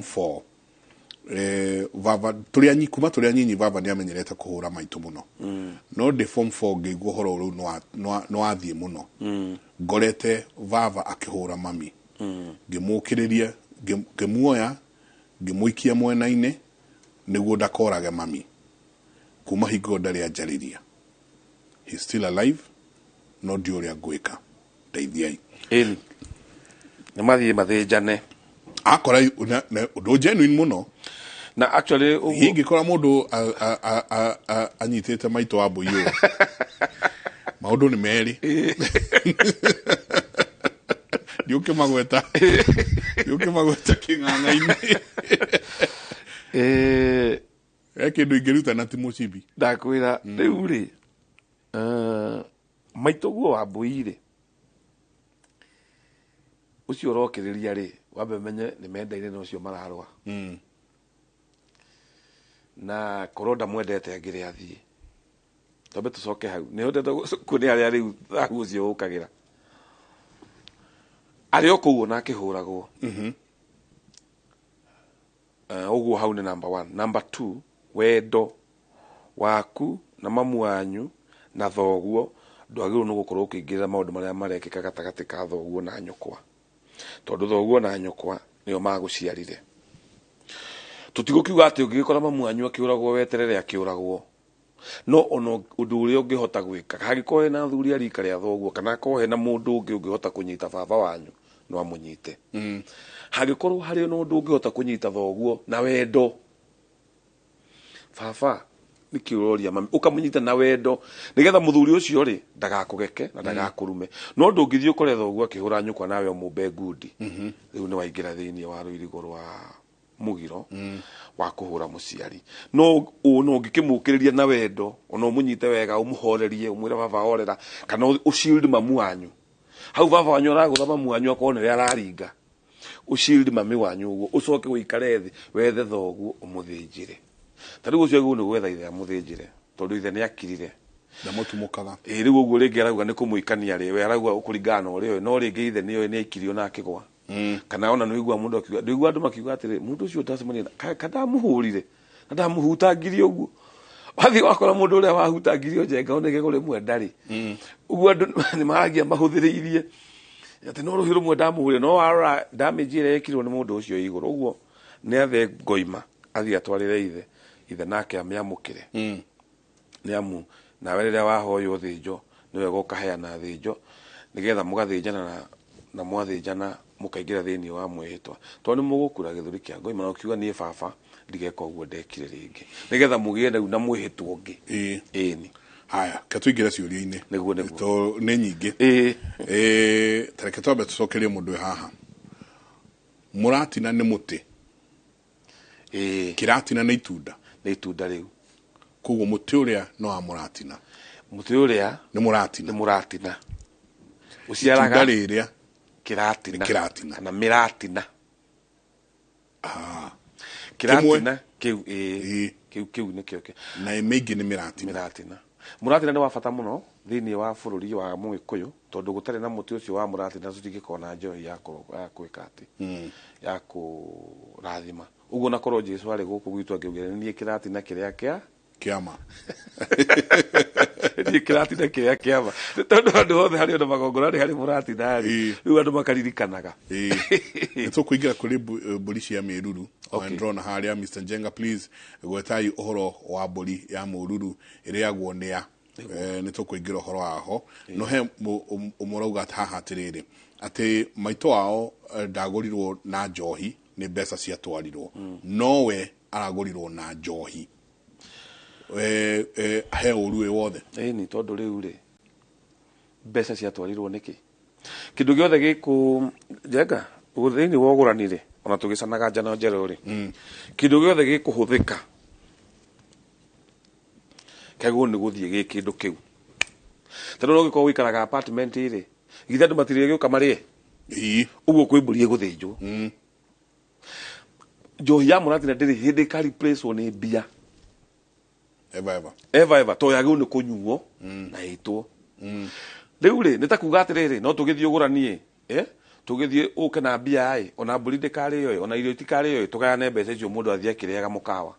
4, baba tũrĩ anyi kuma tũrĩ anyinyi, baba nĩ amenyerete kũhũra maitũ mũno, no ndĩ form 4 ngĩigua ũhoro rĩu nĩ wathiĩ mũno, ngorete baba akĩhũra mami, ngĩmũkĩrĩria, ngĩmuoya, ngĩmũikia mwena-inĩ nĩguo ndakorage mami. Kuma hingo ndarĩ anjarĩria. He's still alive, no ndiũĩ ũrĩa ngwĩka. Ndeithiai. Ĩni. Nĩ mathiĩ mathĩnjane. Akora ũndũ genuine mũno. Na actually ũguo Ingĩkora mũndũ anyitĩte maitũ wa mbũi ũũ. Maũndũ nĩ merĩ. Ndiũkĩmagweta. Ndiũkĩmagweta kĩng'ang'a-inĩ. He kĩndũ ingĩruta na ti mũcibi. Ndakwĩra rĩu rĩ, maitũ guo wa mbũi rĩ, ũcio ũrokĩrĩria rĩ, wambe ũmenye nĩ mendaine na ũcio mararũa. Na korwo ndamwendete angĩrĩ athiĩ. Twambe tũcoke hau. Nĩ hotete kuonia harĩa rĩu thahu ũcio ũkagĩra. Arĩ o kũu ona akĩhũragwo. Ũguo hau nĩ number one. Number two, wendo waku na mamu wanyu na thoguo ndwagĩrĩirwo nĩ gũkorwo ũkĩingĩrĩra maũndũ marĩa marekĩka gatagatĩ ka thoguo na nyũkwa. Tondũ thoguo na nyũkwa nĩo magũciarire. Tũtigũkiuga atĩ ũngĩgĩkora mamu wanyu akĩũragwo weterere akĩũragwo. No ona ũndũ ũrĩa ũngĩhota gwĩka, hangĩkorwo hena athuri a rika rĩa thoguo kana akorwo hena mũndũ ũngĩ ũngĩhota kũnyita baba wanyu, no amũnyite. Hangĩkorwo harĩ na ũndũ ũngĩhota kũnyita thoguo na wendo, baba nĩkĩ ũroria mami, ũkamũnyita na wendo nĩgetha mũthuri ũcio rĩ ndagakũgeke na ndagakũrume. No ndũngĩthiĩ ũkore thoguo akĩhũra nyũkwa nawe ũmũmbe ngundi, rĩu nĩ waingĩra thĩinĩ wa rũirigo rwa mũgiro wa kũhũra mũciari. No no ũngĩkĩmũkĩrĩria na wendo, ona ũmũnyite wega, ũmũhorerie, ũmwĩre baba horera, kana ũshield mamu wanyu. Hau baba wanyu aragũtha mamu wanyu akorwo nĩwe araringa, ũshield mami wanyu ũguo, ũcoke ũikare thĩ wethe thoguo ũmũthĩnjĩre. Ta rĩu ũcio agĩrĩirwo nĩ gwetha ithe amũthĩnjĩre, tondũ ithe nĩ akirire. Ndamũtumũkaga. Ĩĩ rĩu ũguo rĩngĩ arauga nĩ kũmũikania rĩ, we arauga kũringana na ũrĩa oĩ, no rĩngĩ ithe nĩ oĩ nĩ aikirio na akĩgwa. Kana ona nĩ ũiguaga mũndũ akiuga, ndũiguaga andũ makiuga atĩrĩ, mũndũ ũcio ndacemania na, ka ndamũhũrire, na ndamũhutangirie ũguo. Wathiĩ wakora mũndũ ũrĩa wahutangirio njenga ona igego rĩmwe ndarĩ. Ũguo andũ nĩ maragia mahũthĩrĩirie atĩ no rũhiũ rũmwe ndamũhũrire, no warora damage ĩrĩa yekirwo nĩ mũndũ ũcio ĩ igũrũ. Ũguo nĩ athe ngoima athiĩ atwarĩre ithe, ithe nake amĩamũkĩre. Nĩ amu nawe rĩrĩa wahoywo thĩnjo nĩ wega ũkaheana thĩnjo nĩgetha mũgathĩnjana na mwathĩnjana mũkaingĩra thĩinĩ wa mwĩhĩtwa, tondũ nĩ mũgũkura gĩthũri kĩa ngoima na ũkiuga niĩ baba ndigeka ũguo ndekire rĩngĩ, nĩgetha mũgĩe rĩu na mwĩhĩtwa ũngĩ. Ĩni. Haya, ke tũingĩre ciũria-inĩ. Nĩguo, nĩguo. To nĩ nyingĩ. Ta reke twambe tũcokerie mũndũ wĩ haha. Mũratina nĩ mũtĩ. Kĩratina nĩ itunda. Nĩ itunda rĩu. Koguo mũtĩ ũrĩa no wa mũratina. Mũtĩ ũrĩa nĩ mũratina. Nĩ mũratina. Ũciaraga itunda rĩrĩa kĩratina. Nĩ kĩratina. Kana mĩratina. Kĩratina kĩu, ĩĩ. Kĩu, kĩu nĩkĩo kĩ. Na mĩingĩ nĩ mĩratina. Mĩratina. Mũratina nĩ wa bata mũno thĩinĩ wa bũrũri wa Mũgĩkũyũ, tondũ gũtarĩ na mũtĩ ũcio wa mũratina tũtingĩkorwo na njohi ya gwĩka atĩ, ya kũrathima. Ũguo na korwo Jesu arĩ gũkũ gwitũ angĩaugire nĩ niĩ kĩratina kĩrĩa kĩa kĩama. Niĩ kĩratina kĩrĩa kĩama. Tondũ andũ othe harĩ ona magongona nĩ harĩ mũratina rĩ, rĩu andũ makaririkanaga. Nĩ tũkũingĩra kũrĩ mbũri cia mĩruru. Ndĩrona harĩa Mr. Njenga, please gwetai ũhoro wa mbũri ya mũruru ĩrĩagwo nĩ a. Nĩ tũkũingĩra ũhoro waho. No he ũmwe ũrauga haha atĩrĩrĩ, atĩ maitũ wao ndagũrirwo na njohi, nĩ mbeca ciatwarirwo. Nowe aragũrirwo na njohi. He ũru wĩ wothe. Ĩni, tondũ rĩu rĩ, mbeca ciatwarirwo nĩkĩ? Kĩndũ gĩothe gĩkũ Njenga, thĩinĩ wa ũgũrani rĩ, ona tũgĩcanaga njano njerũ rĩ, kĩndũ gĩothe gĩkũhũthĩka kĩagĩrĩirwo nĩ gũthiĩ gĩ kĩndũ kĩu. Tondũ no ũngĩkorwo ũikaraga apartment rĩ, githĩ andũ matirĩgĩũka marĩe? Ũguo kwĩ mbũri ĩgũthĩnjwo. Njohi ya mũratina ndĩrĩ hĩndĩ ĩka replace wo nĩ mbia. Eva, eva. Eva, eva, to yagĩrĩirwo nĩ kũnyuo na ĩtwo. Rĩu rĩ, nĩ ta kuga atĩrĩrĩ, no tũgĩthiĩ ũgũrani ĩ, tũgĩthiĩ ũke na mbia ĩ, ona mbũri ndĩkarĩo ĩ, ona irio itikarĩo ĩ, tũgayane mbeca icio mũndũ athiĩ akĩrĩaga mũkawa.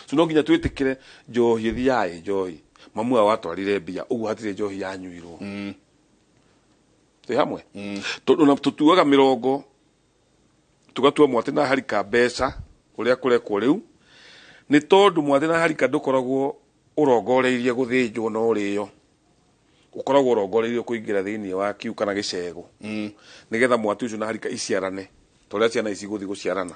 So no nginya twĩtĩkĩre njohi ĩthiaga ĩ njohi. Mamu wao atwarire mbia, ũguo hatirĩ njohi yanyuirwo. Twĩ hamwe? Tondũ na tũtuaga mĩrongo, tũgatua mwatĩ na harika mbeca, ũrĩa kũrekwo rĩu, Nĩ tondũ mwathĩ na harika ndũkoragwo ũrongoreirie gũthĩnjwo na ũrĩo, ũkoragwo ũrongoreirie kũingĩra thĩinĩ wa kiu kana gĩcegũ, nĩgetha mwatĩ ũcio na harika iciarane ta ũrĩa ciana ici igũthiĩ gũciarana.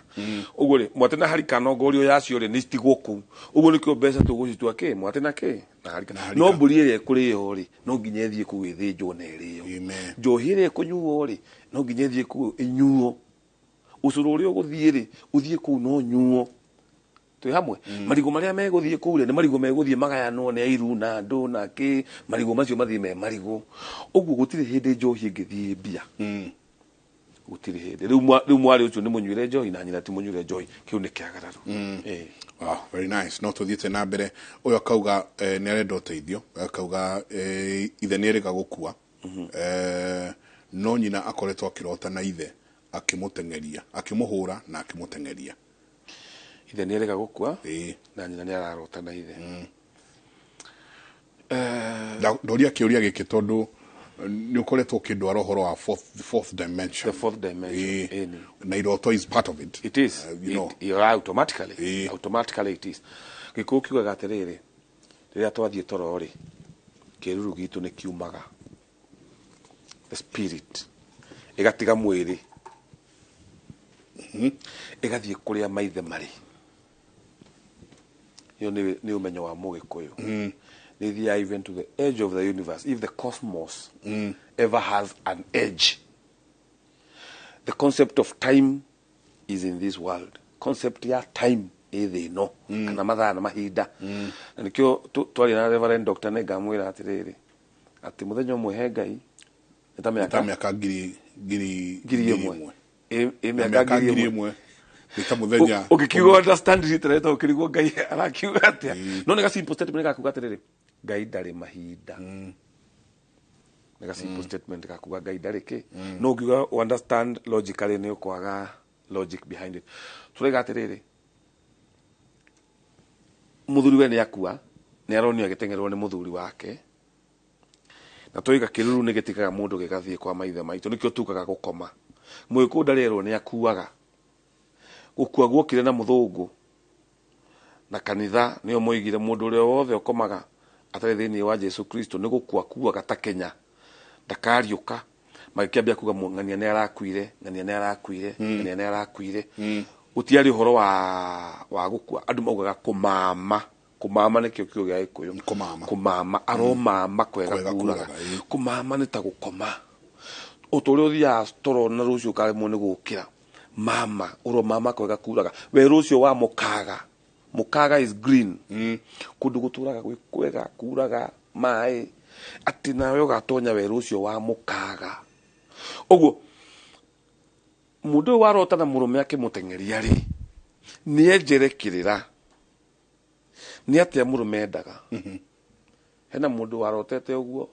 Ũguo rĩ, mwatĩ na harika nongorio yacio rĩ, nĩ citigwo kũu. Ũguo nĩkĩo mbeca tũgũcitua kĩ mwatĩ na kĩ na harika. No mbũri ĩrĩa ĩkũrĩo rĩ, no nginya ĩthiĩ kũu ĩthĩnjwo na ĩrĩo. Njohi ĩrĩa ĩkũnyuo rĩ, no nginya ĩthiĩ kũu ĩnyuo. Ũcũrũ ũrĩa ũgũthiĩ rĩ, ũthiĩ kũu no ũnyuo. Twĩ hamwe? Marigũ marĩa megũthiĩ kũu rĩ, nĩ marigũ megũthiĩ magayanwo nĩ airu na andũ na kĩ, marigũ macio mathiĩ me marigũ. Ũguo gũtirĩ hĩndĩ njohi ĩngĩthiĩ mbia. Gũtirĩ hĩndĩ. Rĩu mwarĩ ũcio nĩ mũnyuĩre njohi na nyina ti mũnyuĩre njohi, kĩu nĩ kĩagararu. Wow, very nice. No tũthiĩte na mbere. Ũyũ akauga nĩ arenda ũteithio, akauga ithe nĩ erĩga gũkua, no nyina akoretwo akĩrota na ithe akĩmũteng'eria, akĩmũhũra na akĩmũteng'eria. Ithe nĩ erĩga gũkua na nyina nĩ ararota na ithe. Ndoria kĩũria gĩkĩ tondũ nĩ ũkoretwo ũkĩndwara ũhoro wa fourth dimension. The fourth dimension. Na iroto is part of it. It is. You know. Automatically. Automatically it is. Gĩkũyũ kiugaga atĩrĩrĩ, rĩrĩa twathiĩ toro rĩ, kĩruru gitũ nĩ kiumaga. The spirit. Ĩgatiga mwĩrĩ. Ĩgathiĩ kũrĩa maithe marĩ. Ĩyo nĩ ũmenyo wa Mũgĩkũyũ. Nĩ ĩthiaga even to the edge of the universe. If the cosmos ever has an edge. The concept of time is in this world. Concept ya time ĩ thĩ ĩno, kana mathaa na mahinda. Na nĩkĩo twaria na Reverend Dr. Nĩngamwĩra atĩrĩrĩ, atĩ mũthenya ũmwe he Ngai nĩ ta mĩaka Ta mĩaka ngiri ngiri ngiri ĩmwe. Ĩ Na mĩaka mĩaka ngiri ngiri ĩmwe. ĩmwe nĩ ta mũthenya. Ũngĩkiuga understand rita rĩta ũkĩrigwo Ngai arakiuga atĩa. No nĩ ga simple statement gakuga atĩrĩrĩ, Ngai ndarĩ mahinda. Nĩ ga simple statement gakuga Ngai ndarĩ kĩ. No ũngiuga understand logically nĩ ũkwaga logic behind it. Tũraiga atĩrĩrĩ, mũthuri we nĩ akua, nĩ aronio agĩteng'erwo nĩ mũthuri wake. Na tũiga kĩruru nĩ gĩtigaga mũndũ gĩgathiĩ kwa maithe maitũ, nĩkĩo tugaga gũkoma. Mũgĩkũyũ ndarerwo nĩ akuaga. Gũkua guokire na mũthũngũ na kanitha nĩo moigire mũndũ ũrĩa wothe ũkomaga atarĩ thĩinĩ wa Jesu Kristo nĩ gũkua akuaga ta Kenya, ndakariũka. Magĩkĩambia kuga ng'ania nĩ arakuire, ng'ania nĩ arakuire, ng'ania nĩ arakuire. Gũtiarĩ ũhoro wa gũkua, andũ maugaga kũmama. Kũmama nĩkĩo kiugo gĩa Gĩkũyũ. Kũmama. Kũmama, aromama kwega Kwega kuraga. kuraga, Kũmama nĩ ta gũkoma. O ta ũrĩa ũthiaga toro na rũciũ ũkaremwo nĩ gũkĩra. Mama, ũromama kwega kuraga. Werũ ũcio wa mũkaga. Mũkaga is green. Kũndũ gũtũraga gwĩ kwega, kuraga maĩ. Atĩ nawe ũgatonya werũ ũcio wa mũkaga. Ũguo, mũndũ ũyũ warota na mũrũme akĩmũteng'eria rĩ, nĩenjere kĩrĩra. Nĩ atĩa mũrũme endaga. Hena mũndũ warotete ũguo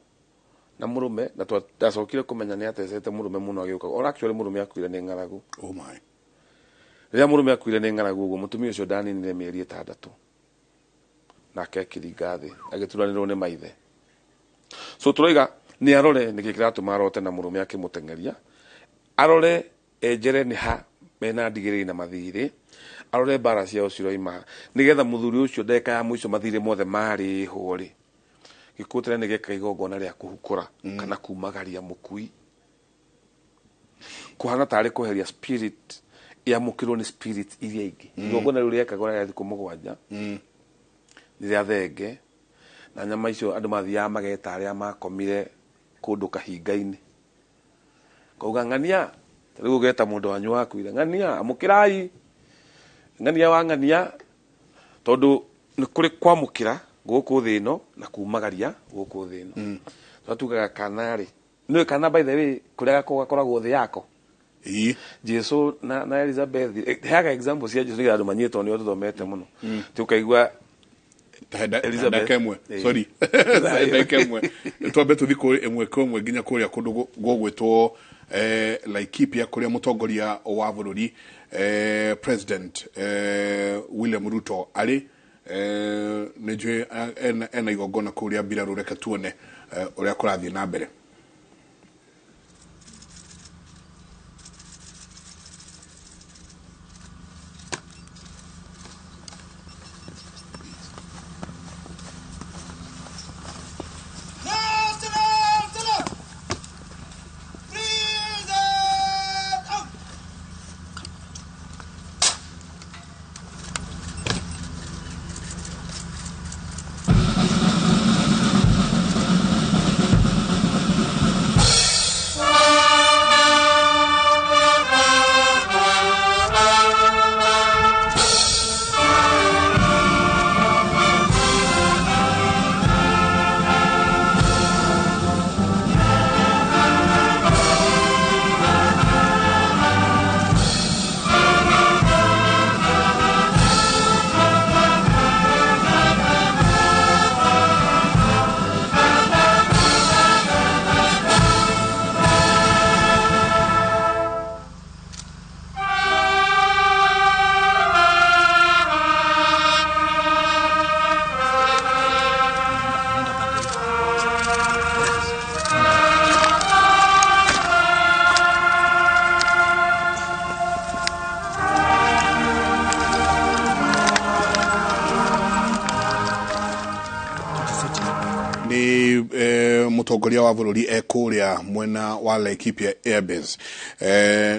na mũrũme, na ndacokire kũmenya nĩ atecete mũrũme mũno agĩũka. Or actually mũrũme akuire nĩ ng'aragu. Oh my. Rĩrĩa mũrũme akuire nĩ ng'aragu ũguo, mũtumia ũcio ndaninire mĩeri 6. Nake akĩringa thĩ, agĩturanĩrwo nĩ maithe. So tũroiga nĩ arore nĩkĩ kĩratũma arote na mũrũme akĩmũteng'eria. Arore enjere nĩ ha mena ndigĩrĩri na mathirĩ. Arore mbara ciao ciroima ha. Nĩgetha mũthuri ũcio ndagĩka ya mũico mathirĩ mothe marĩhwo rĩ, gĩkũyũ tene nĩ gĩekaga igongona rĩa kũhukũra kana kumagaria mũkui. Kũhana tarĩ kweheria spirit yamũkĩrwo nĩ spirit iria ingĩ. Igongona rĩu rĩekagwo rĩa thikũ 7, nĩ rĩa thenge, na nyama icio andũ mathiaga mageta arĩa makomire kũndũ kahinga-inĩ. Kauga ng'ania, rĩu ũgeta mũndũ wanyu wakuire, ng'ania, amũkĩrai, ng'ania wa ng'ania, tondũ nĩ kũrĩ kwamũkĩra gũkũ thĩ ĩno na kumagaria gũkũ thĩ ĩno. Tondũ tugaga kana rĩ, nĩũĩ kana by the way kũrĩa gakoragwo thĩ yako? Jesu na Elizabeth, heaga example cia Jesu nĩgetha andũ manyite tondũ nĩo tũthomete mũno. Ti ũkaigua Elizabeth. Ndagĩka ĩmwe. Sorry. Ndagĩka ĩmwe. Twambe tũthiĩ kũrĩ ĩmwe kwa ĩmwe nginya kũrĩa kũndũ gũgwĩtwo Laikipia, kũrĩa mũtongoria wa bũrũri President William Ruto arĩ. Nĩ njũĩ ena igongona kũu rĩa mbirarũ, reke tuone ũrĩa kũrathiĩ na mbere. Ni mutongoria wa bururi ekuria mwena wa Laikipia Airbase.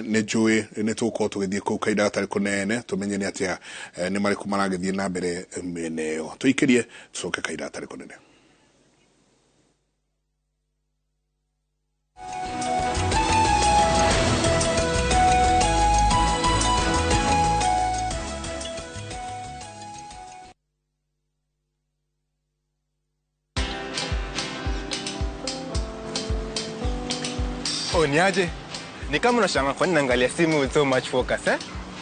Nĩ njũĩ nĩ tũgũkorwo tũgĩthiĩ kũu kahinda gatarĩ kũnene tũmenye nĩ atĩa nĩ marĩkũ maragĩthiĩ na mbere mĩena ĩyo. Tũikĩrie tũcoke kahinda gatarĩ kũnene. Oh, niaje? Ni kama unashangaa kwa nini naangalia simu with so much focus, eh?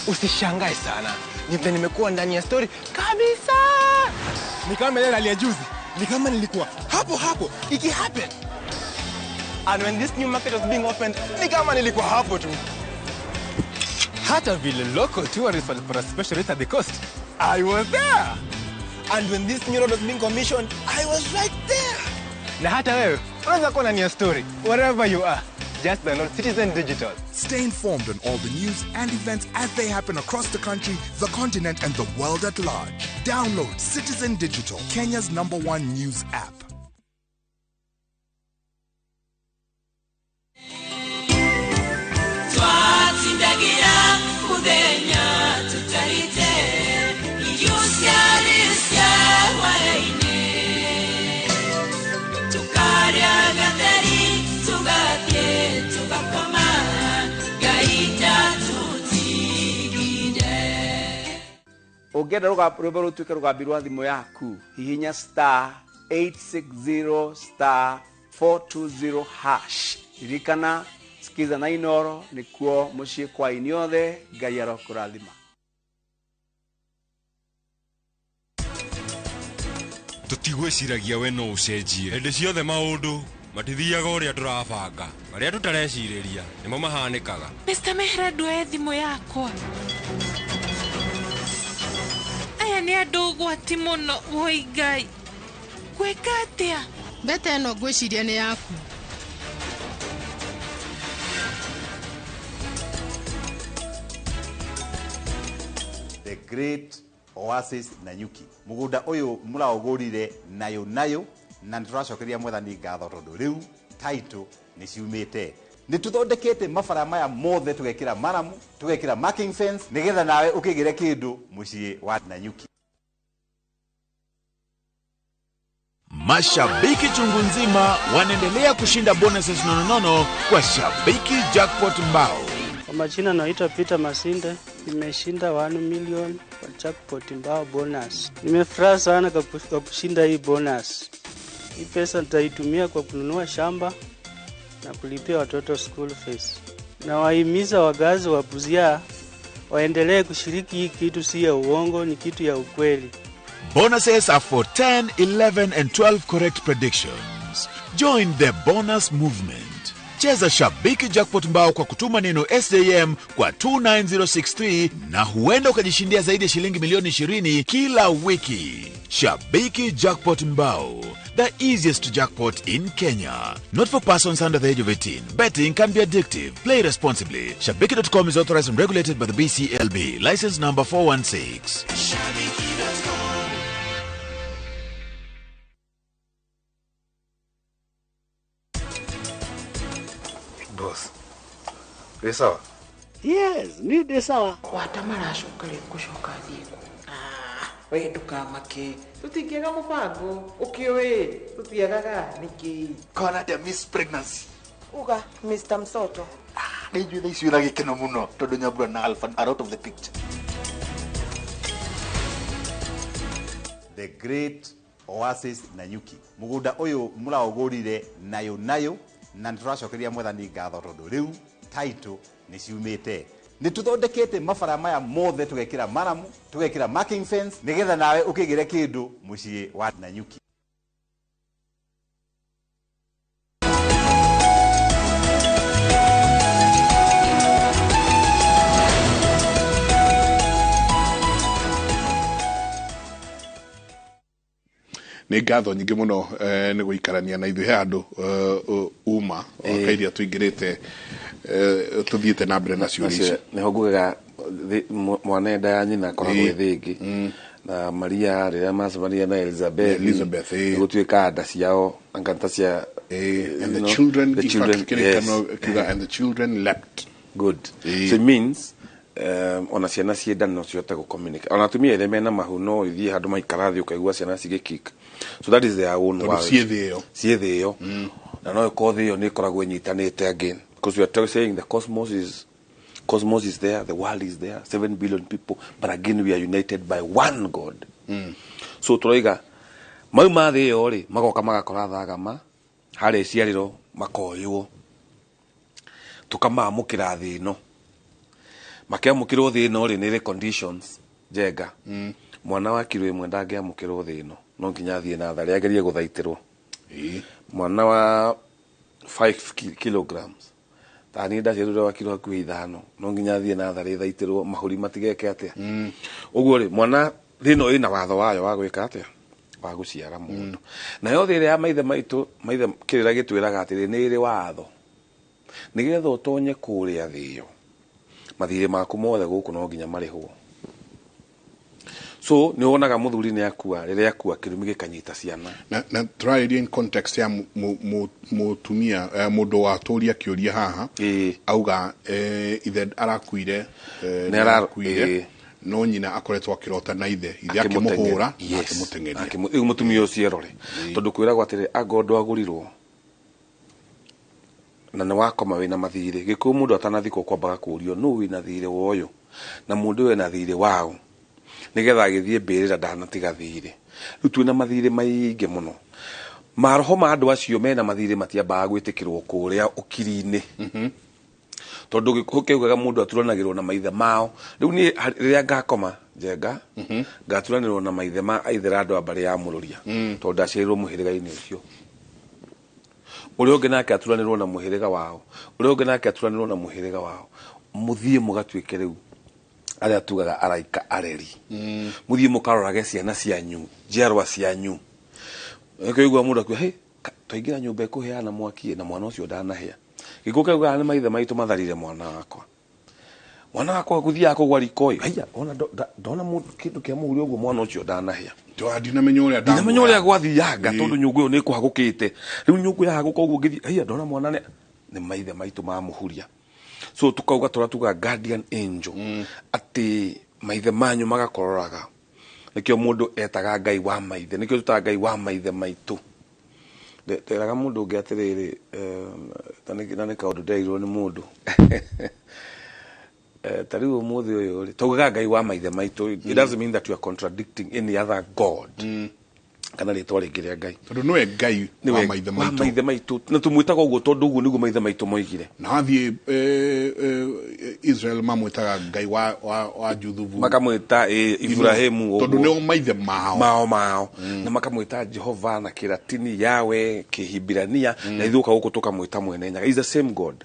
Usishangae sana. Ni vile nimekuwa ndani ya story kabisa. Ni kama ile rally ya juzi. Ni kama nilikuwa hapo hapo iki happen. And when this new market was being opened, ni kama nilikuwa hapo tu. Hata vile local tourists walipata special rate at the coast, I was there. And when this new road was being commissioned, I was right there. Na hata wewe unaweza kuwa ndani ya story wherever you are. Just download Citizen Digital. Stay informed on all the news and events as they happen across the country, the continent, and the world at large. Download Citizen Digital, Kenya's #1 news app. Ũngĩenda rwĩmbo rũtuĩke rũgambi rwa thimũ yaku, hihinya *860 *420#. Ririkana sikiza na Inoro nĩkuo mũciĩ kwa inyuothe. Ngai arokũrathima. Tũtigwĩciragia we no ũcenjie hĩndĩ ciothe, maũndũ matithiaga ũrĩa tũrabanga, marĩa tũtarecirĩria nĩmo mahanĩkaga. Mr. Mehra, nduoe thimũ yakwa. Aya nĩ andũ ũgwati mũno, woi Ngai. Gwĩka atĩa? Mbete ĩno ngwĩciria nĩ yaku. The Great Oasis Nanyuki. Mũgũnda ũyũ mũraũgũrire nayo nayo na nĩtũracokeria mwathani ngatho tondũ rĩu title nĩ ciumĩte. Nĩ tũthondekete mabara maya mothe, tũgekĩra maramu, tũgekĩra marking fence nĩgetha nawe ũkĩgĩre kĩndũ mũciĩ wa Nanyuki. Mashabiki chungu nzima wanaendelea kushinda bonuses nononono kwa Shabiki Jackpot Mbao. Kwa majina naitwa Peter Masinde, nimeshinda 1 million kwa Jackpot Mbao bonus. Nimefurahi sana kwa kushinda hii bonus. Hii pesa nitaitumia kwa kununua shamba na kulipia watoto school fees. Na wahimiza wagazi wa Busia waendelee kushiriki hii kitu, si ya uongo, ni kitu ya ukweli. Bonuses are for 10, 11 and 12 correct predictions. Join the bonus movement. Cheza Shabiki Jackpot Mbao kwa kutuma neno SJM kwa 29063 na huenda ukajishindia zaidi ya shilingi milioni 20 kila wiki. Shabiki Jackpot Mbao, the easiest jackpot in Kenya. Not for persons under the age of 18. Betting can be addictive. Play responsibly. Shabiki.com is authorized and regulated by the BCLB. License number 416. Shabiki.com. Boss, wĩ sawa? Yes, ni ndĩ sawa. Wata maracoka rĩ gũcoka thiĩ kũ? We ndũkamake, tũtingĩaga mũbango ũkĩũĩ tũtiagaga nĩkĩ. Kona atĩa Miss Pregnancy? Uga Mr. Msoto. Nĩ njũĩ thaa ici wĩna gĩkeno mũno tondũ Nyambura na Alpha are out of the picture. The Great Oasis Nanyuki. Mũgũnda ũyũ mũraũgũrire nayo nayo na nĩtũracokeria mwathani ngatho tondũ rĩu title nĩ ciumĩte. Nĩ tũthondekete mabara maya mothe, tũgekĩra maramu, tũgekĩra marking fence nĩgetha nawe ũkĩgĩre kĩndũ mũciĩ wa Nanyuki. Nĩ ngatho nyingĩ mũno nĩ gũikarania na ithuĩ he handũ uma kairia tũingĩrĩte tũthiĩte na mbere na ciũria ici. Nĩho ngugaga mwana enda ya nyina akoragwo ĩ thĩ ĩngĩ. Na Maria rĩrĩa macemania na Elizabeth, Elizabeth, nĩ gũtuĩka nda ciao anga ta cia and you the know, children, the in children, fact, kĩrĩkanĩro yes. kiuga, and the children leapt. Good. So it means ona ciana ciĩ nda no cihote gũ-communicate. Ona atumia arĩa mena mahu no ithiĩ handũ maikara thĩ ũkaigua ciana cigĩ-kick. So that is their own Tondũ world. ciĩ thĩ ĩyo. Ciĩ thĩ ĩyo. Na no ĩkorwo thĩ ĩyo nĩ ĩkoragwo ĩnyitanĩte again, because we are saying the cosmos is there, the world is there, 7 billion people, but again we are united by one God. So tũroiga mau ma thĩ ĩyo rĩ, magoka magakora thagama harĩa iciarĩro, makoywo, tũkamaamũkĩra thĩ ĩno. Makĩamũkĩrwo thĩ ĩno rĩ, nĩ ĩrĩ conditions njenga. Mwana wa kiro 1 ndangĩamũkĩrwo thĩ ĩno, no nginya athiĩ natharĩ agerie gũthaitĩrwo. Mwana wa 5 kilograms, ta niĩ ndaciarirwo wa kiro hakuhĩ 5, no nginya athiĩ natharĩ thaitĩrwo mahũri matigeke atĩa. Ũguo rĩ, mwana thĩ ĩno ĩna watho wayo wa gwĩka atĩa, wa gũciara mũndũ. Nayo thĩ ĩrĩa ya maithe maitũ, maithe kĩrĩra gĩtwĩraga atĩrĩ, nĩ ĩrĩ watho, nĩgetha ũtonye kũrĩa thĩ ĩyo, mathirĩ maku mothe gũkũ no nginya marĩhwo. So nĩ wonaga mũthuri nĩ akua, rĩrĩa akua kĩrumi gĩkanyita ciana. Na tũrarĩria in context ya mũtumia, mũndũ watũria kĩũria haha, auga ithe arakuire, Nĩ arakuire, no nyina akoretwo akĩrota na ithe, ithe akĩmũhũra, akĩmũteng'eria. Rĩu mũtumia ũcio erore, tondũ kwĩragwo atĩrĩ, anga ũndũ agũrirwo na nĩ wakoma wĩna mathirĩ. Gĩkũyũ mũndũ atanathikwo kwambaga kũũrio nũ wĩna thirĩ wa ũyũ, na mũndũ ũyũ ena thirĩ waũ, nĩgetha agĩthiĩ mbĩrĩra ndanatiga thirĩ. Rĩu twĩna mathirĩ maingĩ mũno. Maroho ma andũ acio mena mathirĩ matiambaga gwĩtĩkĩrwo kũrĩa ũkiri-inĩ, tondũ gĩkũyũ kĩaugaga mũndũ aturanagĩrwo na maithe mao. Rĩu niĩ rĩrĩa ngakoma njenga, ngaturanĩrwo na maithe ma aithera andũ a mbarĩ ya Mũrũria, tondũ ndaciarirwo mũhĩrĩga-inĩ ũcio. Ũrĩa ũngĩ nake aturanĩrwo na mũhĩrĩga wao, ũrĩa ũngĩ nake aturanĩrwo na mũhĩrĩga wao. Mũthiĩ mũgatuĩke rĩu arĩa tugaga araika areri, mũthiĩ mũkarorage ciana cianyu, njiarwa cianyu. Nĩkĩo mũndũ akiuga, hey, twaingĩra nyũmba ĩkũheana mwaki na mwana ũcio ndanahĩa. Gĩkũyũ kĩaugaga nĩ maithe maitũ matharire mwana wakwa. Mwana wakwa gũthiaga kũgwa riko ĩ, haiya, ona ndona kĩndũ kĩa mũhuri ũguo, mwana ũcio ndanahĩa. Ndinamenya ũrĩa Ndinamenya ũrĩa gwathianga, tondũ nyũngũ ĩyo nĩ ĩkũhagũkĩte. Rĩu nyũngũ yahagũka ũguo ngĩthiĩ, haiya, ndona mwana nĩ maithe maitũ mamũhuria. So tukauga tũrĩa tugaga guardian angel, atĩ maithe manyu magakororaga. Nĩkĩo mũndũ etaga Ngai wa maithe, nĩkĩo tũtaga Ngai wa maithe maitũ. Nderaga mũndũ ũngĩ atĩrĩrĩ, na nĩ kaũndũ nderirwo nĩ mũndũ. Ta rĩu ũmũthĩ ũyũ rĩ, taugaga Ngai wa maithe maitũ, it doesn't mean that you are contradicting any other God, kana rĩtwa rĩngĩ rĩa Ngai. Tondũ nĩwe Ngai wa maithe wa maitũ. Maithe maitũ. Na tũmwĩtaga ũguo tondũ ũguo nĩguo maithe maitũ moigire. Na wathiĩ Israel mamwĩtaga Ngai wa Juthubu. Makamwĩta Ibrahimu Tondũ ũguo. nĩo maithe mao. Mao mao. Na makamwĩta Jehova na Kĩratini, Yahweh, Kĩhibirania, na ithuĩ gũka gũkũ tũkamwĩta Mwene Nyaga. It's the same God.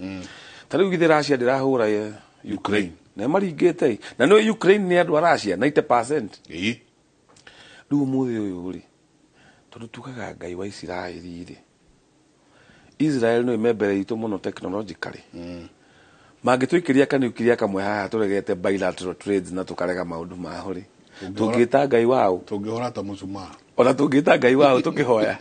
Ta rĩu githĩ Russia ndĩrahũra Ukraine. Na maringĩte. Na nĩ Ukraine nĩ andũ a Russia 90%. Rĩu ũmũthĩ ũyũ rĩ, tondũ tugaga Ngai wa Isiraeli rĩ, Israel nĩ me mbere itũ mũno technologically. Mangĩtũikĩria kanukiria kamwe haha tũregete bilateral trades na tũkarega maũndũ mao rĩ, tũngĩta Ngai wao, Tũngĩhora ta mũcumaa. Ona tũngĩta Ngai wao tũkĩhoya,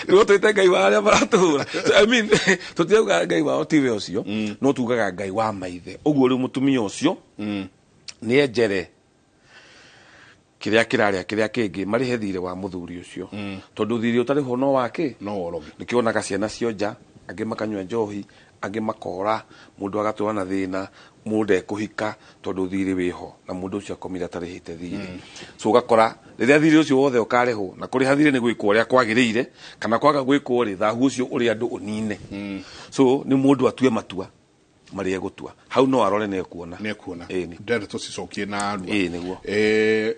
nĩguo twĩte Ngai wa arĩa maratũhũra. So, I mean, tũtirauga Ngai wao tiwe ũcio, no tugaga Ngai wa maithe. Ũguo rĩu mũtumia ũcio nĩ enjere kĩrĩa kĩrarĩa kĩrĩa kĩngĩ, marĩhe thirĩ wa mũthuri ũcio, tondũ thirĩ ũtarĩ ho no wake no woroge. Nĩkĩo wonaga ciana cionja, angĩ makanyua njohi, angĩ makora, mũndũ agatũra na thĩna, mũndũ ekũhika tondũ thirĩ wĩho na mũndũ ũcio akomire atarĩhĩte thirĩ. So ũgakora rĩrĩa thirĩ ũcio wothe ũkarĩhwo, na kũrĩha thirĩ nĩ gwĩkwo ũrĩa kwagĩrĩire, kana kwaga gwĩkwo rĩ, thahu ũcio ũrĩ andũ ũnine. So nĩ mũndũ atue matua marĩa egũtua hau, no arore nĩ ekuona. Nĩ ekuona. Ĩni. Ndĩrenda tũcicokie na arua. Ĩĩ, nĩguo.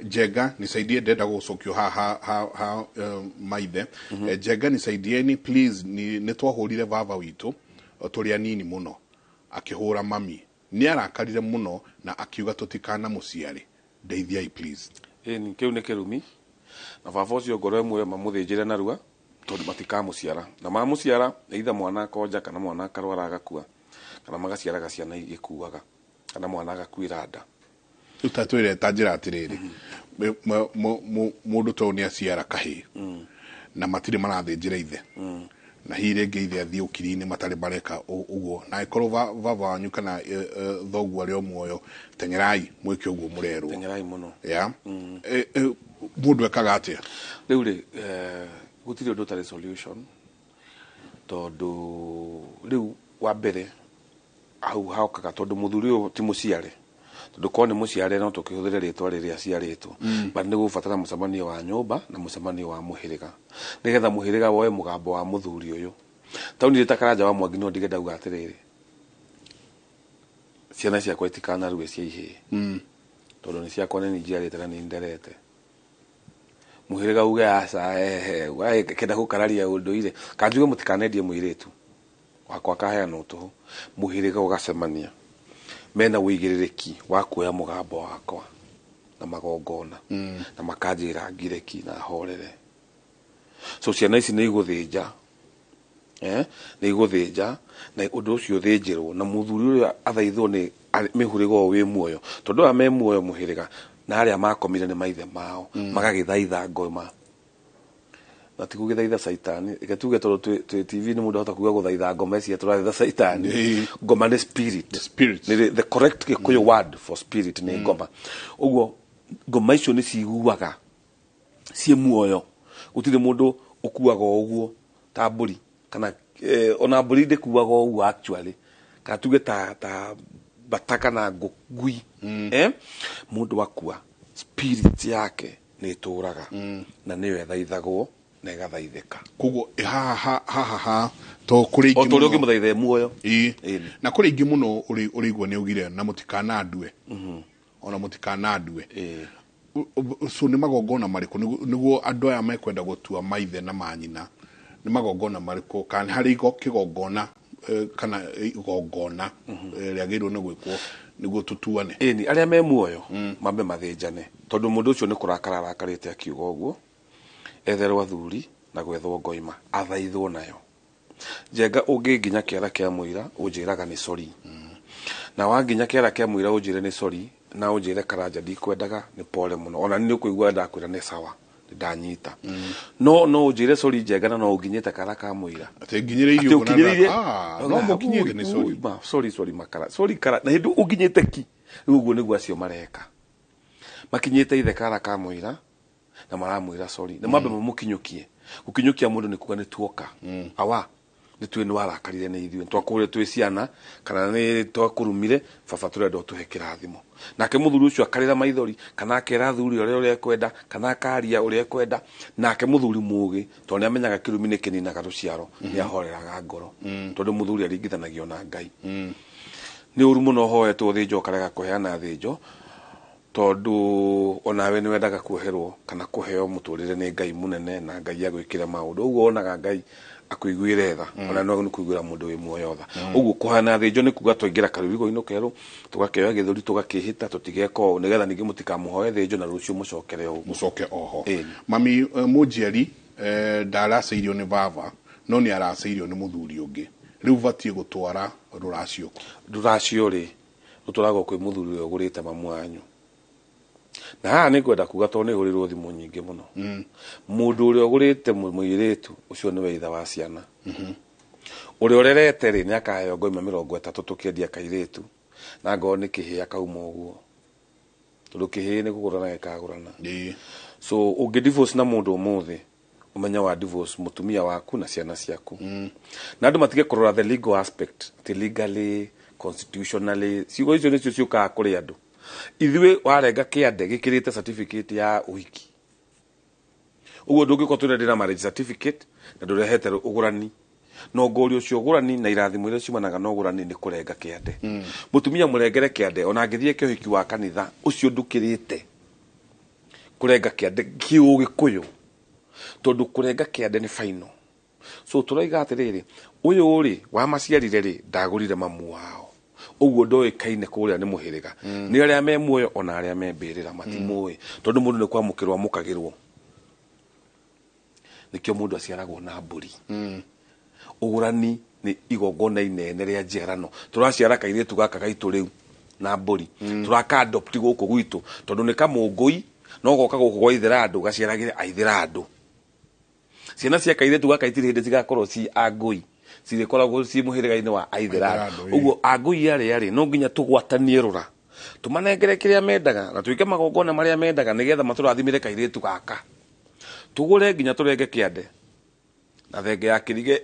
Njenga nisaidie, ndĩrenda gũcokio ha ha ha, ha maithe. Njenga nisaidieni please, ni nĩ twahũrire baba witũ tũrĩ anini mũno, akĩhũra mami, nĩ arakarire mũno na akiuga tũtikana mũciarĩ. Ndeithiai please. Ĩni, kĩu nĩ kĩrumi, na baba ũcio ngoro ĩmwe mamũthĩnjĩre narua, tondũ matikamũciara, na mamũciara either mwana akonja kana mwana akarwara agakua, kana magaciaraga ciana igĩkuaga, kana mwana agakuĩra nda. Rĩu ta twĩre ta njĩra atĩrĩrĩ, mũndũ ta ũyũ nĩ aciara kahĩĩ na matirĩ marathĩnjĩra ithe, na hihi rĩngĩ ithe athiĩ ũkiri-inĩ matarĩ mareka ũguo, na angĩkorwo baba wanyu kana thoguo arĩ o muoyo, teng'erai mwĩke ũguo mũrerwo. Teng'erai mũno. Ya. Mũndũ ekaga atĩa? Rĩu rĩ, gũtirĩ ũndũ ũtarĩ solution, tondũ rĩu wa mbere hau haũkaga tondũ mũthuri ũyũ ti mũciare, tondũ korwo nĩ mũciare no tũkĩhũthĩre rĩtwa rĩrĩa aciarĩtwo, but nĩ gũbatara mũcemanio wa nyũmba na mũcemanio wa mũhĩrĩga, nĩgetha mũhĩrĩga woe mũgambo wa mũthuri ũyũ. Taũni ta Karanja wa Mwangi no ndige ndauga atĩrĩrĩ, ciana ciakwa itikanarue cia ihĩĩ, tondũ nĩ ciakwa, nĩ njiarĩte na nĩ nderete. Mũhĩrĩga uge aca, ehe kenda gũkararia ũndũire, kanjuge mũtikanendie mũirĩtu wakwa akaheanwo tũhũ. Mũhĩrĩga ũgacemania mena ũigĩrĩrĩki wa kuoya mũgambo wakwa na magongona, na makanjĩra ngireki na horere. So ciana ici nĩ igũthĩnja, nĩ igũthĩnja, na ũndũ ũcio ũthĩnjĩrwo na mũthuri ũrĩa athaithwo nĩ mĩhĩrĩga ũyũ wĩ muoyo, tondũ aya me muoyo mũhĩrĩga na arĩa makomire nĩ maithe mao, magagĩthaitha ngoma, na ti gũgĩthaitha caitani. Reke tuge, tondũ twĩ TV nĩ mũndũ ahota kuga gũthaitha ngoma ici tũrathaitha caitani. Ngoma nĩ spirit. Spirit. Nĩ the correct Gĩkũyũ word for spirit nĩ ngoma. Ũguo ngoma icio nĩ ciguaga ciĩ muoyo. Gũtirĩ mũndũ ũkuaga o ũguo ta mbũri, kana ona mbũri ndĩkuaga o ũguo actually, kana tuge ta bata kana ngui. Mũndũ akua, spirit yake nĩ ĩtũraga, na nĩyo ĩthaithagwo na ĩgathaithĩka. Koguo haha haha ha to kũrĩ o ta ũrĩa ũngĩmũthaitha e muoyo. Ĩĩ, na kũrĩ ingĩ mũno ũrĩigua nĩ augire na mũtikanandue, ona mũtikanandue. So nĩ magongona marĩkũ nĩguo andũ aya mekwenda gũtua maithe na manyina, nĩ magongona marĩkũ, kana nĩ harĩ kĩgongona, kana igongona rĩagĩrĩirwo nĩ gwĩkwo nĩguo tũtuane? Ĩni, arĩa me muoyo mambe mathĩnjane, tondũ mũndũ ũcio nĩ kũrakara arakarĩte akiuga ũguo. Etherwo athuri na gwethwo ngoima athaithwo nayo. Njenga, ũngĩnginya kĩara kĩa mũira ũnjĩraga nĩ sorry, na wanginya kĩara kĩa mũira ũnjĩre nĩ sorry, na ũnjĩre Karanja ndikwendaga, nĩ pole mũno, ona nĩ ũkũigua ndakwĩra nĩ sawa, nĩ ndanyita. No ũnjĩre sorry, Njenga, na no ũnginyĩte kara ka mũira. Atĩ nginyĩrĩirie Atĩ ũguo na ũkinyĩrĩirie. Ah, no mũkinyĩte nĩ sorry. Ma, sorry, sorry, makara, sorry kara, na hĩndĩ ũnginyĩte ki. Rĩu ũguo nĩguo acio mareka, makinyĩte ithe kara ka mũira na maramwĩra sorry, na mambe mamũkinyũkie. Gũkinyũkia mũndũ nĩ kuga nĩ tuoka, awa nĩ twĩ nĩ warakarire nĩ ithuĩ, twakũrire twĩ ciana, kana nĩ twakũrumire baba, tũrenda ũtũhe kĩrathimo. Nake mũthuri ũcio akarĩra maithori, kana akera athuri ũrĩa ekwenda, kana akaria ũrĩa ekwenda. Nake mũthuri mũgĩ, tondũ nĩ amenyaga kĩrumi nĩ kĩninaga rũciaro, nĩ ahoreraga ngoro, tondũ mũthuri aringithanagio na Ngai. Nĩ ũru mũno ũhoetwo thĩnjo ũkarega kũheana thĩnjo, tondũ onawe nĩ wendaga kuoherwo kana kũheo mũtũrĩre nĩ Ngai mũnene, na Ngai agwĩkĩre maũndũ ũguo wonaga Ngai akũiguĩre tha, ona no nĩ kũiguĩra mũndũ wĩ muoyo tha. Ũguo kũhana thĩnjo nĩ kuga twaingĩra karũrigo-inĩ kerũ, tũgakĩoya gĩthũri, tũgakĩhĩta tũtigeka ũũ, nĩgetha ningĩ mũtikamũhoe thĩnjo na rũciũ mũcokere o ũguo. Mũcoke oho. Mami, mũnjiari ndaracĩirio nĩ baba, no nĩ aracĩirio nĩ mũthuri ũngĩ. Rĩu batiĩ gũtwara rũracio kũ? Rũracio rĩ, rũtwaragwo kwĩ mũthuri ũrĩa ũgũrĩte mamu wanyu. Na haha nĩ ngwenda kuga, tondũ nĩ hũrĩrwo thimũ nyingĩ mũno, mũndũ ũrĩa ũgũrĩte mũirĩtu ũcio nĩwe ithe wa ciana. Ũrĩa ũrerete rĩ, nĩ akaheo ngoima 30 tũkĩendia kairĩtu, na ngorwo nĩ kĩhĩ akauma ũguo, tondũ kĩhĩ nĩ kũgũrana gĩkagũrana. So ũngĩ divorce na mũndũ ũmũthĩ, ũmenye wa divorce mũtumia waku na ciana ciaku. Na andũ matige kũrora the legal aspect, atĩ legally, constitutionally, ciugo icio nĩcio ciũkaga kũrĩ andũ. Ithuĩ warenga kĩande gĩkĩrĩte certificate ya ũhiki. Ũguo ndũngĩkorwo twĩna ndĩna marriage certificate na ndũrehete ũgũrani, no ngũri ũcio ũgũrani na irathimo iria ciumanaga na ũgũrani nĩ kũrenga kĩande. Mũtumia mũrengere kĩande, ona angĩthiĩ kĩũhiki wa kanitha ũcio ndũkĩrĩte kũrenga kĩande kĩũgĩkũyũ, tondũ kũrenga kĩande nĩ final. So tũroiga atĩrĩrĩ, ũyũ rĩ wamaciarire rĩ, ndagũrire mamu wao, ũguo ndoĩkaine kũrĩa nĩ mũhĩrĩga, nĩ arĩa me muoyo ona arĩa me mbĩrĩra matimũĩ, tondũ mũndũ nĩ kwamũkĩrwo amũkagĩrwo. Nĩkĩo mũndũ aciaragwo na mbũri. Ũgũrani nĩ igongona inene rĩa njiarano. Tũraciara kairĩtu gaka gaitũ rĩu Na mbũri tũraka adopt gũkũ gwitũ tondũ nĩ kamũngũi no goka gũkũ gwa Aithĩrandũ gaciaragĩre Aithĩrandũ. Ciana cia kairĩtu gaka itirĩ hĩndĩ cigakorwo ci angũi, cirĩkoragwo ci mũhĩrĩga-inĩ wa Aithĩrandũ. Ũguo angũi arĩa rĩ no nginya tũgwatanie rũra, tũmanengere kĩrĩa mendaga na twĩke magongona marĩa mendaga nĩgetha matũrathimĩre kairĩtu gaka. Tũgũre nginya tũrenge kĩande na thenge ya kĩrige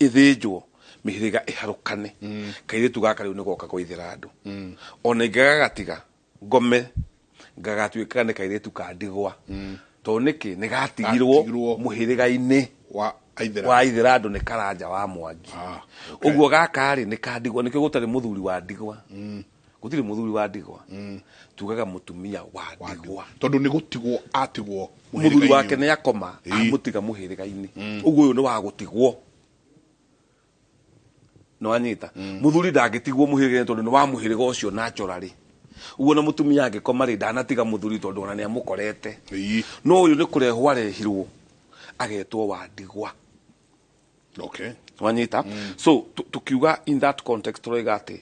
ĩthĩnjwo, mĩhĩrĩga ĩharũkane. Kairĩtu gaka rĩu nĩgoka kwa Aithĩrandũ. Ona ingĩgagatiga ngome ngagatuĩka nĩ kairĩtu ka ndigwa. Tondũ nĩkĩ nĩ gatigirwo mũhĩrĩga-inĩ wa Aithĩrandũ nĩ Karanja wa Mwangi. Ũguo gaka rĩ nĩ ka ndigwa, nĩkĩo gũtarĩ mũthuri wa ndigwa. Gũtirĩ mũthuri wa ndigwa. Tugaga mũtumia wa ndigwa. Tondũ nĩ gũtigwo atigwo mũthuri wake nĩ akoma amũtiga mũhĩrĩga-inĩ. Ũguo ũyũ nĩ wa gũtigwo. No anyita mũthuri ndangĩtigwo mũhĩrĩga-inĩ tondũ nĩ wa mũhĩrĩga ũcio naturally. Ũguo na mũtumia angĩkoma rĩ ndanatiga mũthuri tondũ ona nĩ amũkorete. No ũyũ nĩ kũrehwo arehirwo agetwo wa ndigwa. Okay. Wanyita? So tukiuga in that context tũroiga atĩ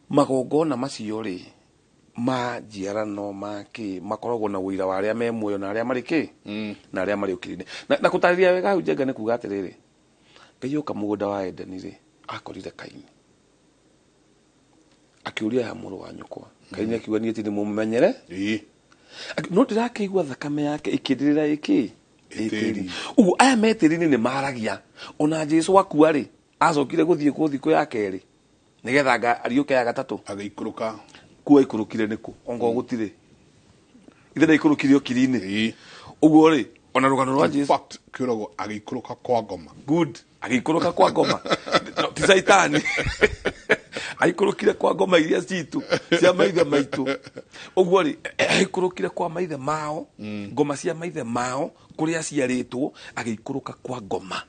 magongona macio rĩ ma njiarano ma kĩ makoragwo na ũira wa arĩa me muoyo na arĩa marĩ kĩ na arĩa marĩ ũkiri-inĩ. Na kũtarĩria wega hau Njenga nĩ kuga atĩrĩrĩ, Ngai oka mũgũnda wa Edeni rĩ akorire Kaini akĩũria ya mũrũ wa nyũkwa. Kaini akiuga niĩ ti ndĩmũmenyere, no ndĩrakĩigua thakame yake ĩkĩndĩrĩra ĩkĩ ĩtĩri. Ũguo aya me tĩri-inĩ nĩ maragia. Ona Jesu akua rĩ acokire gũthiĩ kũ thikũ ya kerĩ nĩgetha ariũke ya gatatũ agĩikũrũka. Kuo aikũrũkire nĩkũ ongo gũtirĩ ithe ndaikũrũkire ũkiri-inĩ. Ũguo rĩ ona rũgano rwa Jesu fact kĩrogwo agĩikũrũka kwa ngoma. Good, agĩikũrũka kwa ngoma. Ti Caitani. Aikũrũkire kwa ngoma iria citũ cia maithe maitũ. Ũguo rĩ aikũrũkire kwa maithe mao, ngoma cia maithe mao kũrĩa ciarĩtwo, agĩikũrũka kwa ngoma.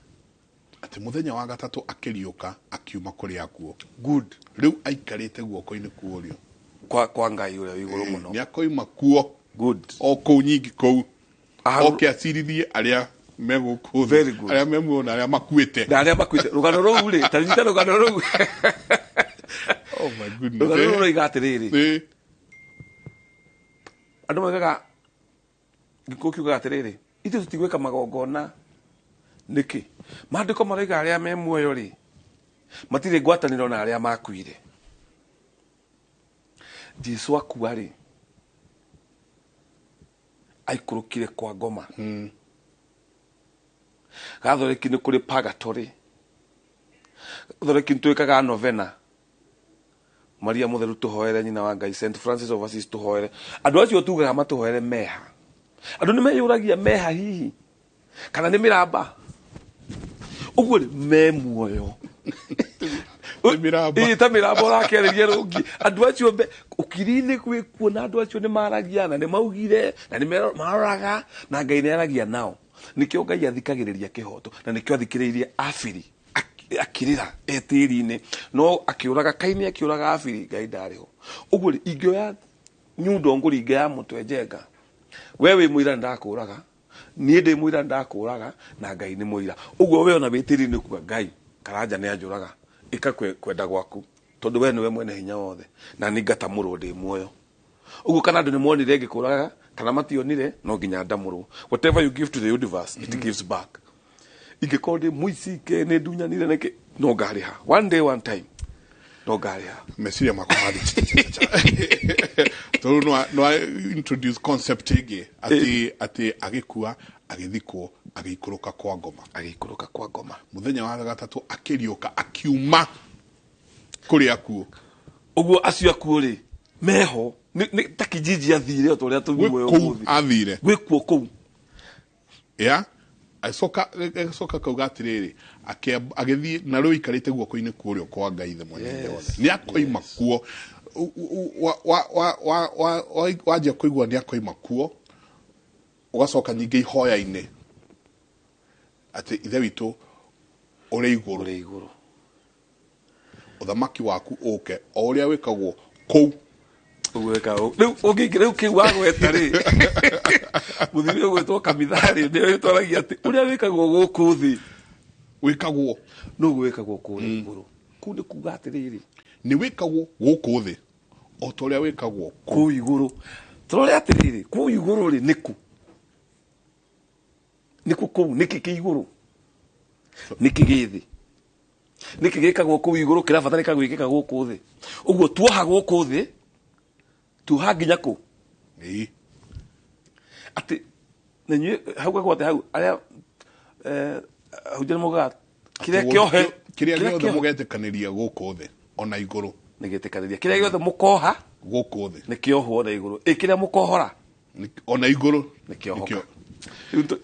Atĩ mũthenya wa gatatũ akĩriũka akiuma kũrĩa akuo. Good. Rĩu aikarĩte guoko-inĩ kwa ũrĩo kwa Ngai ũrĩa wĩ igũrũ mũno. Nĩ akoima kuo. Good. O kũu nyingĩ kũu. Oke acirithie arĩa me gũkũ thĩ, arĩa me muoyo na arĩa makuĩte. Na arĩa makuĩte. Rũgano rũu rĩ, ta nyita rũgano rũu. Oh my goodness. Rũgano rũu rũiga atĩrĩrĩ. Andũ moigaga gĩkuũ kiugaga atĩrĩrĩ, ithuĩ tũtigwĩka magongona nĩkĩ? Maandĩko maroiga arĩa me muoyo rĩ matirĩ ngwatanĩro na arĩa makuire. Jesu akua rĩ aikũrũkire kwa ngoma. Gathoreki nĩ kũrĩ purgatory. Gathoreki nĩ twĩkaga novena. Maria Mũtheru tũhoere, nyina wa Ngai, St Francis of Assisi tũhoere. Andũ acio tugaga matũhoere meha. Andũ nĩ meyũragia meha hihi kana nĩ mĩramba. Ũguo rĩ me muoyo. Mĩramba. Ta mĩramba ũrakĩarĩria rũngi. Andũ acio ũkiri-inĩ gwĩkuo na andũ acio nĩ maragia na nĩ maugire na nĩ maroraga na Ngai nĩ aragia nao. Nĩkĩo Ngai athikagĩrĩria kĩhoto na nĩkĩo athikĩrĩirie Abiri akĩrĩra etĩri-inĩ, no akĩũraga Kaini, akĩũraga Abiri, Ngai ndarĩ ho. Ũguo rĩ ingĩoya nyundo ngũringe ya mũtwe Njenga, we wĩ mũira ndakũraga, niĩ ndĩ mũira ndakũraga, na Ngai nĩ mũira. Ũguo we ona wĩ tĩri-inĩ kuga Ngai Karanja nĩ anjũraga, ĩka kwenda gwaku tondũ we nĩwe mwene hinya wothe na nĩ ngatamũrwo ndĩ muoyo. Ũguo kana andũ nĩ monire ngĩkũraga kana mationire, no nginya ndamũrwo. Whatever you give to the universe, it gives back. Ingĩkorwo ndĩ mũici ke nĩ ndunyanire nĩkĩ, no ngarĩha one day one time, no ngarĩha. Meciria makwa mathiĩ tondũ no introduce concept ĩngĩ atĩ agĩkua agĩthikwo agĩikũrũka kwa ngoma. Agĩikũrũka kwa ngoma. Mũthenya wa gatatũ akĩriũka akiuma kũrĩa akuo. Ũguo acio akuo rĩ meho nĩ ta kijiji athire o ta ũrĩa tũmuoyo ũmũthĩ. Athire. Gwĩkuo kũu. Ya acoka kauga atĩrĩrĩ agĩthiĩ na rĩu aikarĩte guoko-inĩ kwa ũrĩo kwa Ngai ithe mwene hinya wothe. Nĩ akoima kuo. Wanjia kũigua nĩ akoima kuo, ũgacoka nyingĩ ihoya-inĩ atĩ Ithe witũ ũrĩ igũrũ, ũrĩ igũrũ, ũthamaki waku ũke o ũrĩa wĩkagwo kũu. Rĩu ũngĩingĩra rĩu kĩu wagweta rĩ, mũthuri ũgwĩtwo Kamitharĩ nĩwe wĩtwaragia atĩ ũrĩa wĩkagwo gũkũ thĩ O ta ũrĩa wĩkagwo kũu igũrũ. Tũrore atĩrĩrĩ, kũu igũrũ rĩ nĩkũ? Nĩkũ kũu? Nĩkĩ kĩ igũrũ? Nĩkĩ gĩ thĩ? Nĩkĩ gĩkagwo kũu igũrũ kĩrabatarĩka gwĩkĩka gũkũ thĩ? Ũguo tuoha gũkũ thĩ, tuoha nginya kũ? Ĩĩ. Atĩ na inyuĩ hau gagwate hau arĩa ahunjia nĩ maugaga kĩrĩa kĩohe kĩrĩa gĩothe mũgetĩkanĩria gũkũ thĩ ona igũrũ nĩ gĩtĩkanĩria, kĩrĩa gĩothe mũkoha gũkũ thĩ nĩ kĩohwo ona igũrũ, ĩ kĩrĩa mũkohora ona igũrũ nĩ kĩohoka.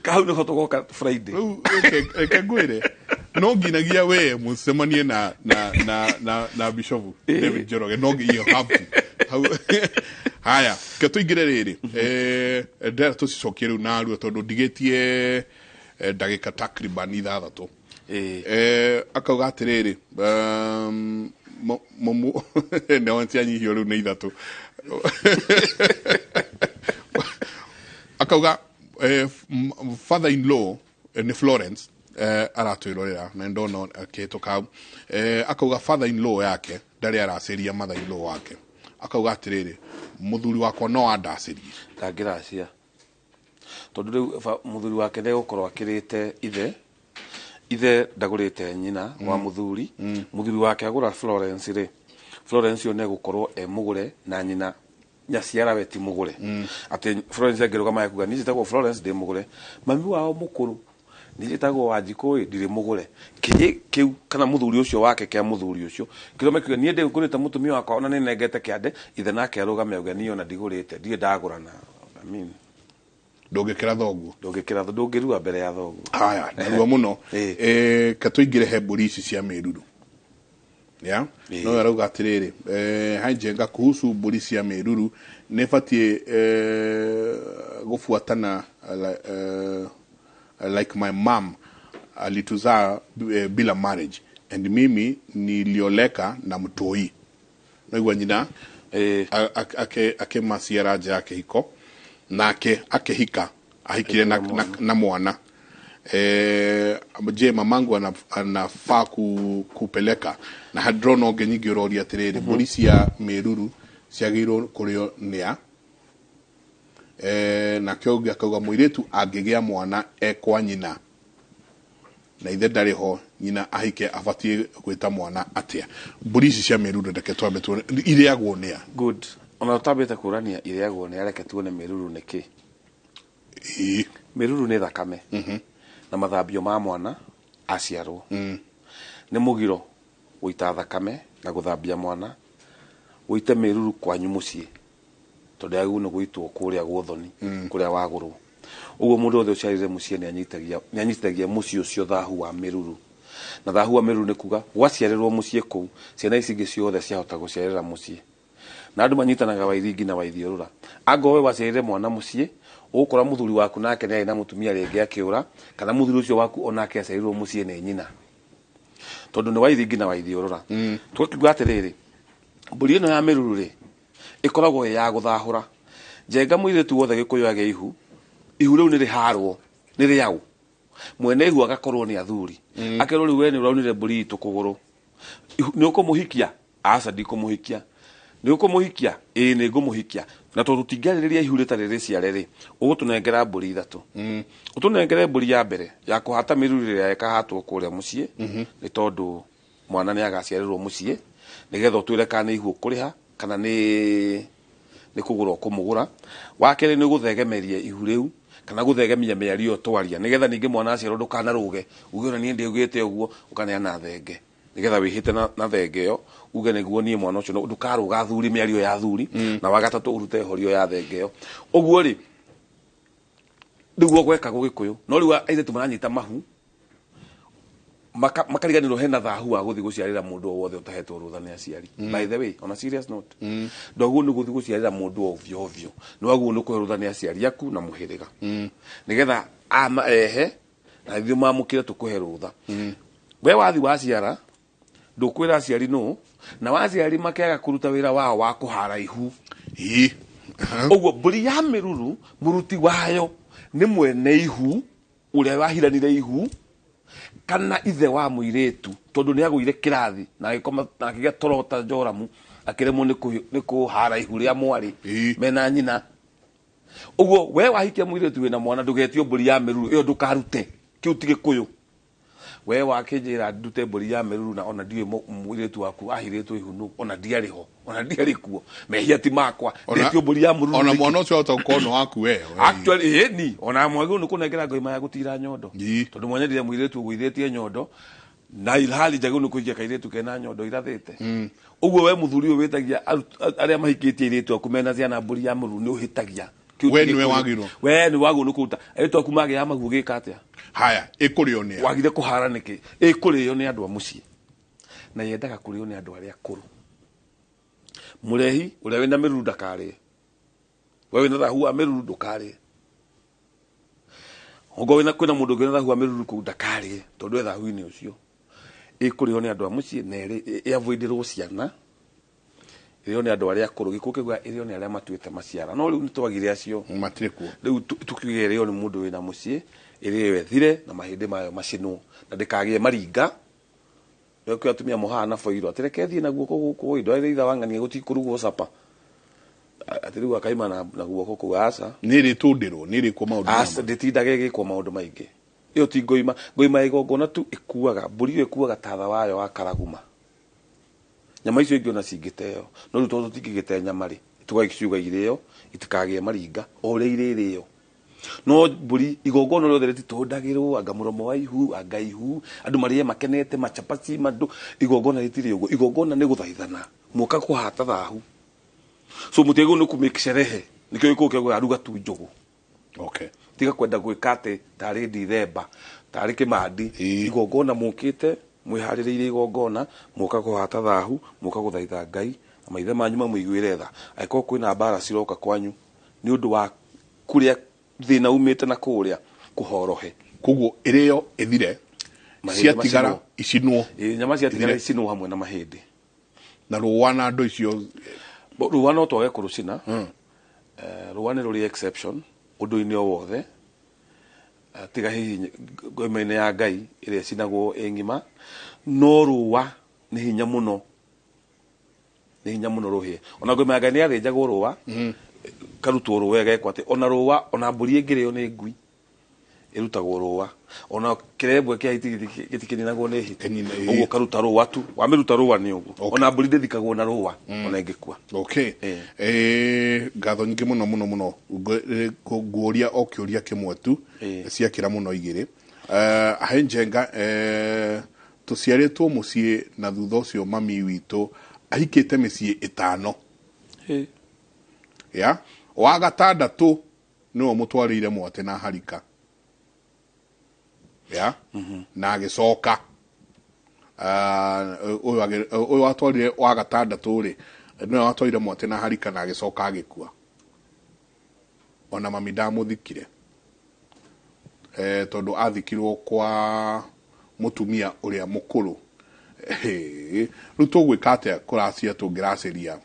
Hau nĩho tũgoka Friday. Rĩu reke ngwĩre, no nginagia we mũcemanie na na na na na Bishop David Njoroge, no you have to. Hau haya, ke tũingĩre rĩrĩ, ndĩrenda tũcicokie rĩu narua tondũ ndigĩtie ndagĩka takriban 6. Akauga atĩrĩrĩ, mũmu nĩo cianyihio rĩu nĩ 3. Akauga father in law nĩ Florence, aratwĩrorera na ndona akĩhĩtũka hau. Akauga father in law yake ndarĩ aracĩria mother in law wake. Akauga atĩrĩrĩ, mũthuri wakwa no andacĩrie. Ndangĩracia tondũ rĩu mũthuri wake nĩegũkorwo akĩrĩte ithe, ithe ndagũrĩte nyina wa mũthuri. Mũthuri wake agũra Florence rĩ, Florence ũyũ nĩegũkorwo e mũgũre na nyina nyaciara we ti mũgũre. Atĩ Florence angĩrũgama ekuga niĩ njĩtagwo Florence ndĩ mũgũre, mami wao mũkũrũ niĩ njĩtagwo Wanjikũ ĩ ndirĩ mũgũre. Kĩĩ kĩu kana mũthuri ũcio wake kĩa mũthuri ũcio kĩrũme kiuge niĩ ndĩgũrĩte mũtumia wakwa ona nĩ nengete kĩande, ithe nake arũgame auge niĩ ona ndigũrĩte, ndirĩ ndagũrana. I mean, ndũngĩkĩra thoguo, ndũngĩkĩra, ndũngĩrua mbere ya thoguo. Haya, narua mũno. Ka tũingĩre he mbũri ici cia mĩruru. Ya? No arauga atĩrĩrĩ, hai Njenga, kuhusu mbũri cia mĩruru nĩ batiĩ gũbuatana like my mom alituzaa bila marriage and mimi nilioleka na mtoi. Naigua nyina akĩmaciara nja ya kĩhiko, nake akĩhika, ahikire na mwana. Je, mamangu anafaa kupeleka na hadrono ũngĩ nyingĩ ũroria atĩrĩrĩ, mbũri cia mĩruru ciagĩrĩirwo kũrĩo nĩa? Nake ũngĩ akauga mũirĩtu angĩgĩa mwana e kwa nyina na ithe ndarĩ ho, nyina ahike abatiĩ gwĩta mwana atĩa? Mbũri ici cia mĩruru reke twambe tuone irĩagwo nĩa. Good. Ona tũtambĩte kũrania irĩagwo nĩa, reke tuone mĩruru nĩ kĩ. Mĩruru nĩ thakame na mathambio ma mwana aciarwo. Nĩ mũgiro gũita thakame na gũthambia mwana, ũite mĩruru kwanyu mũciĩ tondũ yagĩrĩirwo nĩ gũitwo kũrĩa gwothoni, kũrĩa wagũrwo. Ũguo mũndũ wothe ũciarĩire mũciĩ nĩanyitithagia mũciĩ ũcio thahu wa mĩruru. Na thahu wa mĩruru nĩ kuga gwaciarĩrwo mũciĩ kũu, ciana ici ingĩ ciothe ciahota gũciarĩra mũciĩ. Na andũ manyitanaga wairingi na waithiũrũra. Angorwo we waciarĩire mwana mũciĩ, ũgũkora mũthuri waku nake nĩarĩ na mũtumia rĩngĩ akĩũra, kana mũthuri ũcio waku onake aciarĩirwo mũciĩ nĩ nyina. Tondũ nĩ wairingi na waithiũrũra. Tũgakiuga atĩrĩrĩ, mbũri ĩno ya mĩruru rĩ, ĩkoragwo ĩ ya gũthahũra. Njenga mũirĩtu wothe Gĩkũyũ agĩe ihu, ihu rĩu nĩ rĩharwo, nĩ rĩaũ. Mwene ihu agakorwo nĩ athuri. Akerwo rĩu we nĩ ũraunire mbũri itũ kũgũrũ. Nĩ ũkũmũhikia? Aca, ndikũmũhikia. Nĩ ũkũmũhikia? Ĩĩ, nĩ ngũmũhikia. Na tondũ tũtingĩarĩrĩria ihu rĩtarĩ rĩciare rĩ, ũgũtũnengera mbũri 3. Ũtũnengere mbũri ya mbere ya kũhata mĩruru ĩrĩa ĩkahatwo kũrĩa mũciĩ, nĩ tondũ mwana nĩ agaciarĩrwo mũciĩ, nĩgetha ũtwĩre kana nĩ ihu ũkũrĩha kana nĩ kũgũra ũkũmũgũra. Wa kerĩ nĩ gũthegemeria ihu rĩu kana gũthegemia mĩario twaria, nĩgetha ningĩ mwana aciarwo ndũkanarũge uge ona niĩ ndiugĩte ũguo, ũkaneana thenge, nĩgetha wĩhĩte na thenge ĩyo uge nĩguo niĩ mwana ũcio ndũkarũga athuri mĩario ya athuri. Na wa gatatũ ũrute horio ya thenge ĩyo. Ũguo rĩ nĩguo gwekagwo Gĩkũyũ. No rĩu airĩtu maranyita mahu makariganĩrwo hena thahu wa gũthiĩ gũciarĩra mũndũ o wothe ũtahetwo rũtha nĩ aciari. By the way, on a serious note, ndwagĩrĩirwo nĩ gũthiĩ gũciarĩra mũndũ ovyo ovyo, nĩ wagĩrĩirwo nĩ kũhe rũtha nĩ aciari aku na mũhĩrĩga, nĩgetha amarehe na ithuĩ mamũkĩre tũkũhe rũtha. We wathiĩ waciara ndũkwĩra aciari nũ, na waciari makĩaga kũruta wĩra wao wa kũhara ihu. Ũguo mbũri ya mĩruru mũruti wayo nĩ mwene ihu ũrĩa wahiranire ihu kana ithe wa mũirĩtu, tondũ nĩ agũire kĩrathi na agĩkoma na akĩgĩa toro ta Joramu, Akĩremwo nĩ kũhara ihu rĩa mwarĩ mena nyina. Ũguo we wahikia mũirĩtu wĩna mwana, ndũgetio mbũri ya mĩruru ĩyo, ndũkarute. Kĩu ti Gĩkũyũ. We wakĩnjĩra ndute mbũri ya mĩruru, na ona ndiũĩ mũirĩtu waku ahirĩtwo ihu nũ, ona ndiarĩ ho, ona ndiarĩ kuo, mehia ti makwa. Ndetio mbũri ya mũruru Ona nĩkĩ? Mwana ũcio ahota gũkorwo nĩ waku we. Actually, ĩ ni ona mwagĩrĩirwo nĩ kũnengera ngoima ya gũtira nyondo, tondũ mwanyendire mũirĩtu ũgũithĩtie nyondo, na ilhali njagĩrĩirwo nĩ kũhikia kairĩtu kena nyondo irathĩte. Ũguo we mũthuri ũyũ wĩtagia arĩa mahikĩtie airĩtu aku mena ciana mbũri ya mũruru, nĩ ũhĩtagia. Kĩu We ti nĩwe Gĩkũyũ. Wagĩrĩirwo. We nĩ wagĩrĩirwo nĩ kũruta airĩtu aku magĩa maguo gĩka atĩa? Haya, ĩkũrĩo nĩ a? Wagire kũhara nĩkĩ? Ĩkũrĩo nĩ andũ a mũciĩ, na yendaga kũrĩo nĩ andũ arĩa akũrũ. Mũrehi ũrĩa wĩna mĩruru ndakarĩe. We wĩna thahu wa mĩruru ndũkarĩe. Ongo wĩna kwĩna mũndũ ũngĩ wĩna thahu wa mĩruru kũu, ndakarĩe, tondũ e thahu-inĩ ũcio. Ĩkũrĩo nĩ andũ a mũciĩ na ĩavoidĩrwo ciana, ĩrĩo nĩ andũ arĩa akũrũ. Gĩkũyũ kĩugaga ĩrĩo nĩ arĩa matuĩte maciara, no rĩu nĩ twagire acio. Matirĩ kuo. Rĩu tũkiuge ĩrĩo nĩ mũndũ wĩna mũciĩ, ĩrĩo ĩthire na mahĩndĩ mayo macinwo, na ndĩkagĩe maringa. Kwĩ atumia mohaga na boiro, atĩ reke thiĩ na guoko gũkũ ĩ, ndwarĩre itha wang'ania gũtikũrugwo capa, atĩ rĩu akaima na guoko kũu. Aca. Nĩ ĩrĩtũndĩrwo, nĩ ĩrĩkwo maũndũ Aca, ndĩtindaga ĩgĩkwo maũndũ maingĩ. Ĩyo ti ngoima, ngoima ya igongona tu. Ĩkuaga mbũri ĩyo, ĩkuaga tatha wayo wa karaguma. Nyama icio ingĩ ona cingĩteo, no rĩu tondũ tũtingĩgĩte nyama rĩ, tũgaciuga irĩo itikagĩe maringa o ũrĩa irĩrĩo. No mbũri igongona rĩothe rĩtitũndagĩrwo, anga mũromo wa ihu, anga ihu, andũ marĩe makenete macabaci mandũ. Igongona rĩtirĩ ũguo. Igongona nĩ gũthaithana, mũka kũhata thahu, so mũtiagĩrĩirwo nĩ kũmake sherehe. Nĩkĩo gĩkũyũ kĩaugaga ruga tu njũgũ. Tiga kwenda gwĩka atĩ tarĩ Ndithemba, tarĩ kĩmandi. Igongona mũkĩte mwĩharĩrĩirie, igongona mũka kũhata thahu, mũka gũthaitha Ngai na maithe manyu mamũiguĩre tha, angĩkorwo kwĩna mbara ciroka kwanyu nĩ ũndũ wa kũrĩa thĩna umĩte na kũrĩa kũhorohe. Koguo ĩrĩo ĩthire. Mahĩndĩ Ciatigara macinwo. Icinwo. Ĩĩ, nyama ciatigara Ithire. Icinwo hamwe na mahĩndĩ. Na rũa na andũ icio? Rũa no twage kũrũcina. Rũa nĩ rũrĩ exception ũndũ-inĩ o wothe. Tiga hihi ngoima-inĩ ya Ngai ĩrĩa ĩcinagwo ĩ ng'ima, no rũa nĩ hinya mũno, nĩ hinya mũno rũhĩe. Ona ngoima ya Ngai nĩ yathĩnjagwo rũa, karutwo rũa, ĩgekwo atĩ ona rũa, ona mbũri ĩngĩrĩo nĩ ngui ĩrutagwo rũa, ona kĩrembwe kĩa hiti gĩtikĩninagwo nĩ hiti. Ũguo karuta rũa tu, wamĩruta rũa nĩ ũguo. Ona mbũri ndĩthikagwo na rũa ona ĩngĩkua. Okay. Ngatho nyingĩ mũno mũno mũno. Nguũria o kĩũria kĩmwe tu, ciakĩra mũno igĩrĩ. Ahe Njenga, tũciarĩtwo mũciĩ na thutha ũcio mami witũ ahikĩte mĩciĩ 5. Ya wa gatandatũ nĩwe mũtwarĩire mwate na harika ya na agĩcoka. Ũyũ watwarire wa gatandatũ rĩ, nĩwe watwarire mwate na harika na agĩcoka agĩkua. Ona mami ndamũthikire, tondũ athikirwo kwa mũtumia ũrĩa mũkũrũ. Rĩu tũgwĩka atĩa kũracia? Tũngĩracĩria,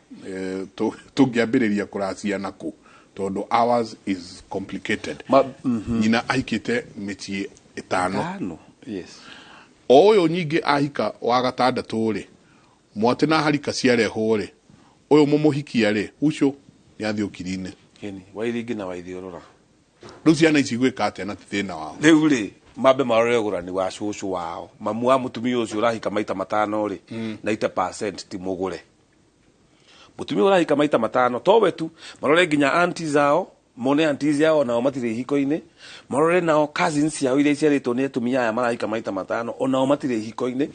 tũngĩambĩrĩria kũracia nakũ? Tondũ ours is complicated. Nyina ahikĩte mĩciĩ 5. 5, yes. O ũyũ nyingĩ ahika wa gatandatũ rĩ, mwate na harika ciarehwo rĩ, ũyũ mũmũhikia rĩ, ucio nĩ athiĩ ũkiri-inĩ. Ĩni, Wairingi na Waithiũrũra. Rĩu ciana ici gwĩka atĩa na ti thĩna wao? Rĩu rĩ, mambe marore ũgũrani wa cũcũ wao, mamu wa mũtumia ũcio ũrahika maita 5 rĩ, 90% ti mũgũre. Mũtumia ũrahika maita 5 towe tu, marore nginya aunties ao, mone aunties yao nao matirĩ ihiko-inĩ, marore nao cousins ciao iria iciarĩtwo nĩ atumia aya marahika maita 5, onao matirĩ ihiko-inĩ.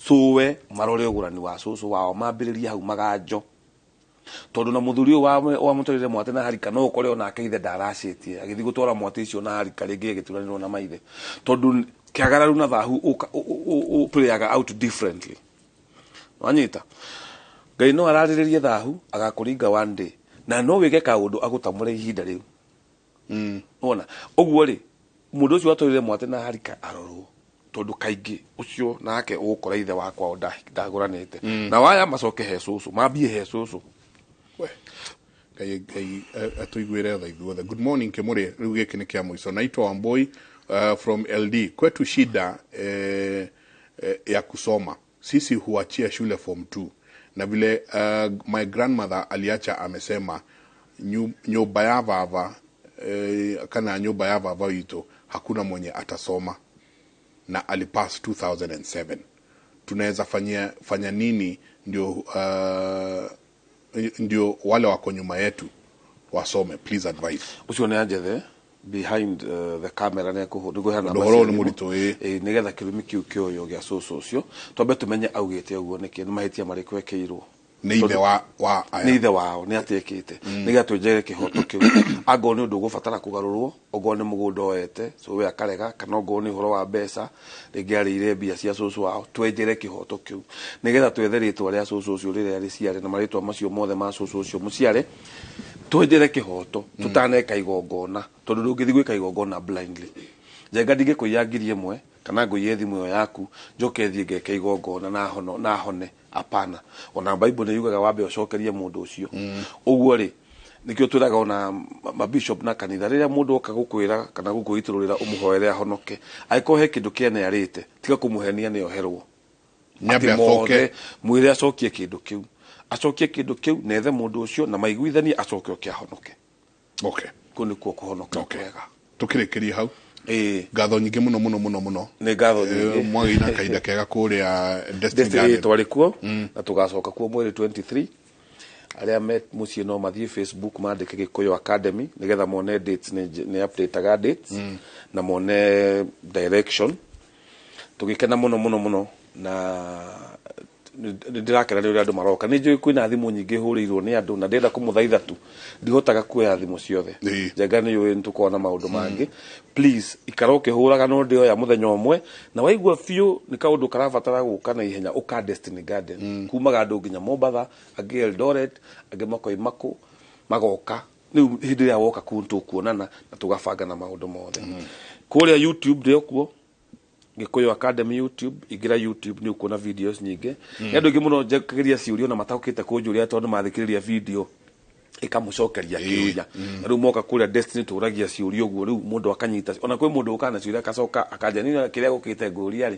Cũwe marore ũgũrani wa cũcũ wao, mambĩrĩrie hau maganjo, tondũ na mũthuri ũyũ wamũtwarire mwate na harika, no ũkore onake ithe ndaracĩtie agĩthiĩ gũtwara mwate icio na harika, rĩngĩ agĩturanĩrwo na maithe, tondũ kĩagararu na thahu ũplayaga out differently. Wanyita, Ngai no ararĩrĩrie thahu agakũringa one day, na no wĩke kaũndũ agũtamũre ihinda rĩu. Wona ũguo rĩ, mũndũ ũcio watwarire mwate na harika arorwo, tondũ kaingĩ ũcio nake ũgũkora ithe wakwa ndagũranĩte. Na waya macoke he cũcũ, mambie he cũcũ. We, Ngai, Ngai atũiguĩre tha ithuothe. Good morning Kĩmũrĩ, rĩu gĩkĩ nĩ kĩa mũico. Naitwa Wamboi from LD. Kwetu shida ya kusoma, sisi huachia shule form 2. Na vile my grandmother aliacha amesema nyumba ya baba kana nyumba ya baba witũ hakuna mwenye atasoma, na alipass 2007. Tunaweza fanya nini ndio wale wako nyuma yetu wasome? Please advise. Ucio nĩ anjethe behind the camera nĩ kũheana Ũndũ ũhoro nĩ mũritũ, ĩ. Nĩgetha kĩrumi kĩu kĩoywo gĩa cũcũ ũcio, twambe tũmenye augĩte ũguo nĩkĩ, nĩ mahĩtia marĩkũ ekĩirwo. Nĩ ithe wa aya. Nĩ ithe wao, nĩ atĩkĩte. Nĩgetha twenjere kĩhoto kĩu. Angorwo nĩ ũndũ ũgũbatara kũgarũrwo, ongorwo nĩ mũgũnda oete, so we akarega, kana ongorwo nĩ ũhoro wa mbeca, rĩngĩ arĩire mbia cia cũcũ wao, twenjere kĩhoto kĩu. Nĩgetha twethe rĩtwa rĩa cũcũ ũcio rĩrĩa rĩciare, na marĩtwa macio mothe ma cũcũ ũcio mũciare, twenjere kĩhoto, tũtaneka igongona, tondũ ndũngĩthiĩ gwĩka igongona blindly. Njenga ndingĩkũiya 1000 kana ngũiye thimũ ĩyo yaku, njoke thiĩ ngeke igongona na hono, na hone. Hapana. Ona Bible nĩ yugaga wambe ũcokerie mũndũ ũcio. Ũguo rĩ, nĩkĩo twĩraga ona mabishop na kanitha, rĩrĩa mũndũ oka gũkwĩra kana gũkwĩitũrũrĩra ũmũhoere ahonoke, angĩkorwo he kĩndũ kĩene arĩte, tiga kũmũhenia nĩ oherwo. Nyambe Atĩ acoke. mothe, mwĩre acokie kĩndũ kĩu. Acokie kĩndũ kĩu, na ethe mũndũ ũcio, na maiguithanie acoke oke ahonoke. Okay. Kũu nĩkuo kũhonoka kwega. Tũkĩrĩkĩrie hau. Ngatho nyingĩ mũno mũno mũno mũno. Nĩ ngatho nyingĩ. Mwagĩire na kahinda kega kũrĩa Destiny Destiny Garden. twarĩ kuo, na tũgacoka kuo mweri 23. Arĩa me mũciĩ no mathiĩ Facebook mandĩke Gĩkũyũ Academy nĩgetha mone dates, nĩ updateaga dates, na mone direction. Tũgĩkena mũno mũno mũno, na nĩ ndĩrakena nĩ ũrĩa andũ maroka. Nĩ njũĩ kwĩna thimũ nyingĩ hũrĩirwo nĩ andũ, na ndĩrenda kũmũthaitha tu, ndihotaga kuoya thimũ ciothe. Njenga nĩ ũĩ nĩ tũkoragwo na maũndũ mangĩ. Please, ikara ũkĩhũraga, no ndĩoya mũthenya ũmwe, na waigua biũ nĩ kaũndũ karabatara gũka na ihenya, ũka Destiny Garden. Kumaga andũ nginya Mombatha, angĩ Eldoret, angĩ makoima kũ, magoka. Rĩu hĩndĩ ĩrĩa woka kũu tũkuonana na tũgabanga na maũndũ mothe. Kũrĩa YouTube ndĩ o kuo, Gĩkũyũ Academy YouTube, ingĩra YouTube nĩ ũkuona videos nyingĩ. Nĩ andũ aingĩ mũno njekageria ciũria na mataũkĩte kũnjũria tondũ mathikĩrĩria video ĩkamũcokeria kĩũria. Na rĩu moka kũrĩa Destiny tũragia ciũria ũguo, rĩu mũndũ akanyita. Ona kwĩ mũndũ ũkaga na ciũria akacoka akanja, niĩ kĩrĩa gũkĩte ngũria rĩ,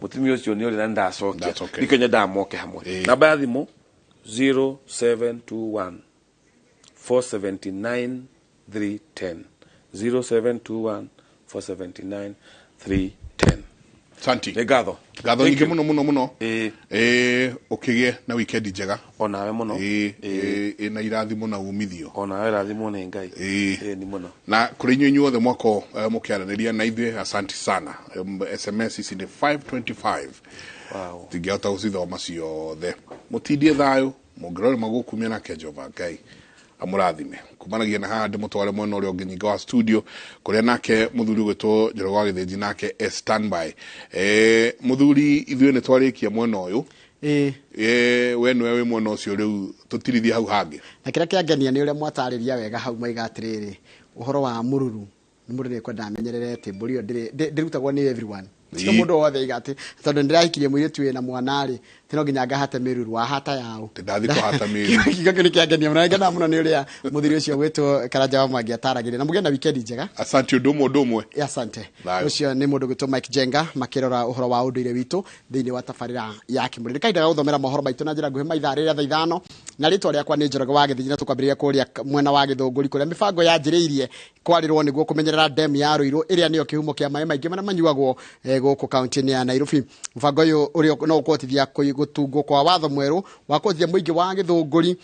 mũtumia ũcio nĩ ũrĩ na nĩndacokia. Nĩkĩo nyendaga moke hamwe. Namba ya thimũ 0721 479 310. 0721 479 310. Santi. Nĩ ngatho. Ngatho Thank nyingĩ you. mũno mũno mũno. Ũkĩgĩe na weekend njega. Onawe mũno. Na irathimo na umithio. Onawe irathimo nĩ Ngai. Nĩ mũno. Na kũrĩ inyuĩ inyuothe mwako mũkĩaranĩria na ithuĩ, asanti sana. SMS ici nĩ 525. Wow. Tingĩhota gũcithoma ciothe. Mũtindie thayũ, mũngĩrore magũkumia nake Jehova Ngai amũrathime. Kumanagia na haha ndĩmũtware mwena ũrĩa ũngĩ nyingĩ wa studio, kũrĩa nake mũthuri ũgwĩtwo Njoroge wa Gĩthĩnji nake e standby. Mũthuri, ithuĩ nĩ twarĩkia mwena ũyũ. We nĩwe wĩ mwena ũcio rĩu, tũtirithie hau hangĩ. Na kĩrĩa kĩangenia nĩ ũrĩa mwatarĩria wega hau maiga atĩrĩrĩ, ũhoro wa mũruru, nĩ mũndũ nĩekwenda amenyerere atĩ mbũri ĩyo ndĩrutagwo nĩ everyone. Ti mũndũ wothe aiga atĩ tondũ nĩndĩrahikirie mũirĩtu wĩna mwana rĩ, ti no nginya ngahate mĩruru, wahata yaũ. Ndathi kũhata mĩruru. Kiugo kĩu nĩkĩangenia mũno, nĩngenaga mũno nĩ ũrĩa mũthuri ũcio ũgwĩtwo Karanja wa Mwangi ataragĩria. Na mũgĩe na weekend njega. Asante, ũndũ ũmwe, ũndũ ũmwe. Asante. Thayũ. Ũcio nĩ mũndũ ũgwĩtwo Mike Jenga makĩrora ũhoro wa ũndũire witũ thĩinĩ wa tabarĩra ya Kĩmũrĩ. Nĩ kahinda ga gũthomera mohoro maitũ na njĩra nguhĩ maithaa rĩrĩa thaa 5, na rĩtwa rĩakwa nĩ Njoroge wa Gĩthĩnji, na tũkwambĩrĩria kũrĩa mwena wa Gĩthũngũri kũrĩa mĩbango yanjĩrĩirie kwarĩrwo nĩguo kũmenyerera demu ya Ruiru ĩrĩa nĩyo kĩhumo kĩa maĩ maingĩ marĩa manyuagwo gũkũ kaunti-inĩ ya Nairobi. Mũbango ũyũ ũrĩa no ũkũhotithia gũtungwo kwa watho mwerũ wa kũhotithia mũingĩ wa Gĩthũngũri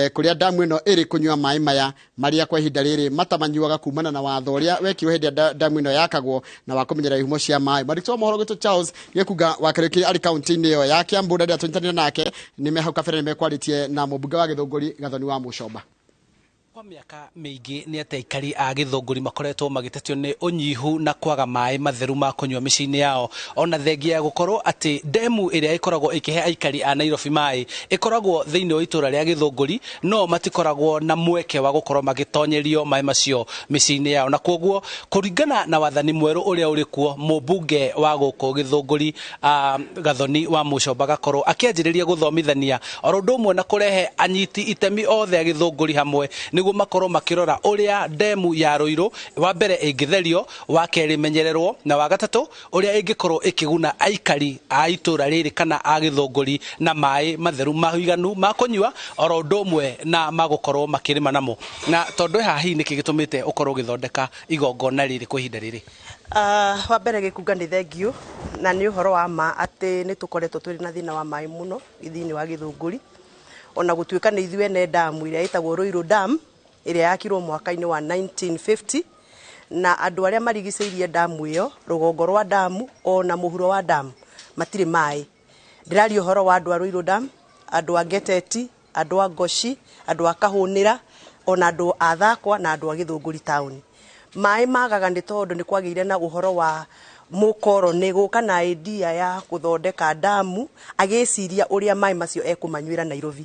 kũrĩa damu ĩno ĩrĩ kũnyua maĩ maya marĩa kwa ihinda rĩrĩ matamanyuaga kumana na watho ũrĩa wekirwo hĩndĩ ĩrĩa damu ĩno yakagwo na wa kũmenyerera ihumo cia maĩ. Mwandĩki wa mohoro gwitũ Charles Gĩkunga wa Kariũki arĩ kaunti-inĩ ĩyo ya Kiambu, na rĩrĩa tũnyitanĩire nake nĩ hau kabere nĩ mekwarĩtie na mũmbunge wa Gĩthũngũri Gathoni wa Mũcomba. Kwa mĩaka mĩingĩ nĩ atĩ aikari a Gĩthũngũri makoretwo magĩtetio nĩ ũnyihu na kwaga maĩ matheru ma kũnyua mĩciĩ-inĩ yao, ona thengia ya gũkorwo atĩ ndemu ĩrĩa ĩkoragwo ĩkĩhe aikari a Nairobi maĩ ĩkoragwo thĩinĩ wa itũra rĩa Gĩthũngũri, no matikoragwo na mweke wa gũkorwo magĩtonyerio maĩ macio mĩciĩ-inĩ yao. Na kwoguo kũringana na wathani mwerũ ũrĩa ũrĩ kuo, mũmbunge wa gũkũ Gĩthũngũri, Gathoni wa Mũcomba gakorwo akĩanjĩrĩria gũthomithania oro ũndũ ũmwe na kũrehe anyiti itemi othe a Gĩthũngũri hamwe Nĩguo makorwo makĩrora ũrĩa ndemu ya Ruiru wa mbere ĩngĩtherio, wa kerĩ menyererwo, na wa gatatũ ũrĩa ĩngĩkorwo ĩkĩguna aikari a itũra rĩrĩ kana a Gĩthũngũri na maĩ matheru maiganu ma kũnyua oro ũndũ ũmwe na magũkorwo makĩrĩma namo. Na tondũ haha hihi nĩkĩ gĩtũmĩte ũkorwo ũgĩthondeka igongona rĩrĩ kwa ihinda rĩrĩ? Wa mbere Gĩkunga nĩ thengiũ, na nĩ ũhoro wa ma atĩ nĩ tũkoretwo twĩrĩ na thĩna wa maĩ mũno thĩinĩ wa Gĩthũngũri, ona gũtuĩka nĩ ithuĩ ene damu ĩrĩa ĩtagwo Ruiru Dam ĩrĩa yakirwo mwaka-inĩ wa 1950, na andũ arĩa marigicĩirie damu ĩyo, rũgongo rwa damu ona mũhuro wa damu matirĩ maĩ. Ndĩraria ũhoro wa andũ a Ruiru Dam, andũ a Ngeteti, andũ a Ngoci, andũ a Kahũnĩra, ona andũ a Thakwa na andũ a Gĩthũngũri taũni. Maĩ magaga nĩ tondũ nĩ kwagĩire na ũhoro wa mũkoroni gũka na idea ya gũthondeka damu agĩciria ũrĩa maĩ macio ekũmanyuĩra Nairobi.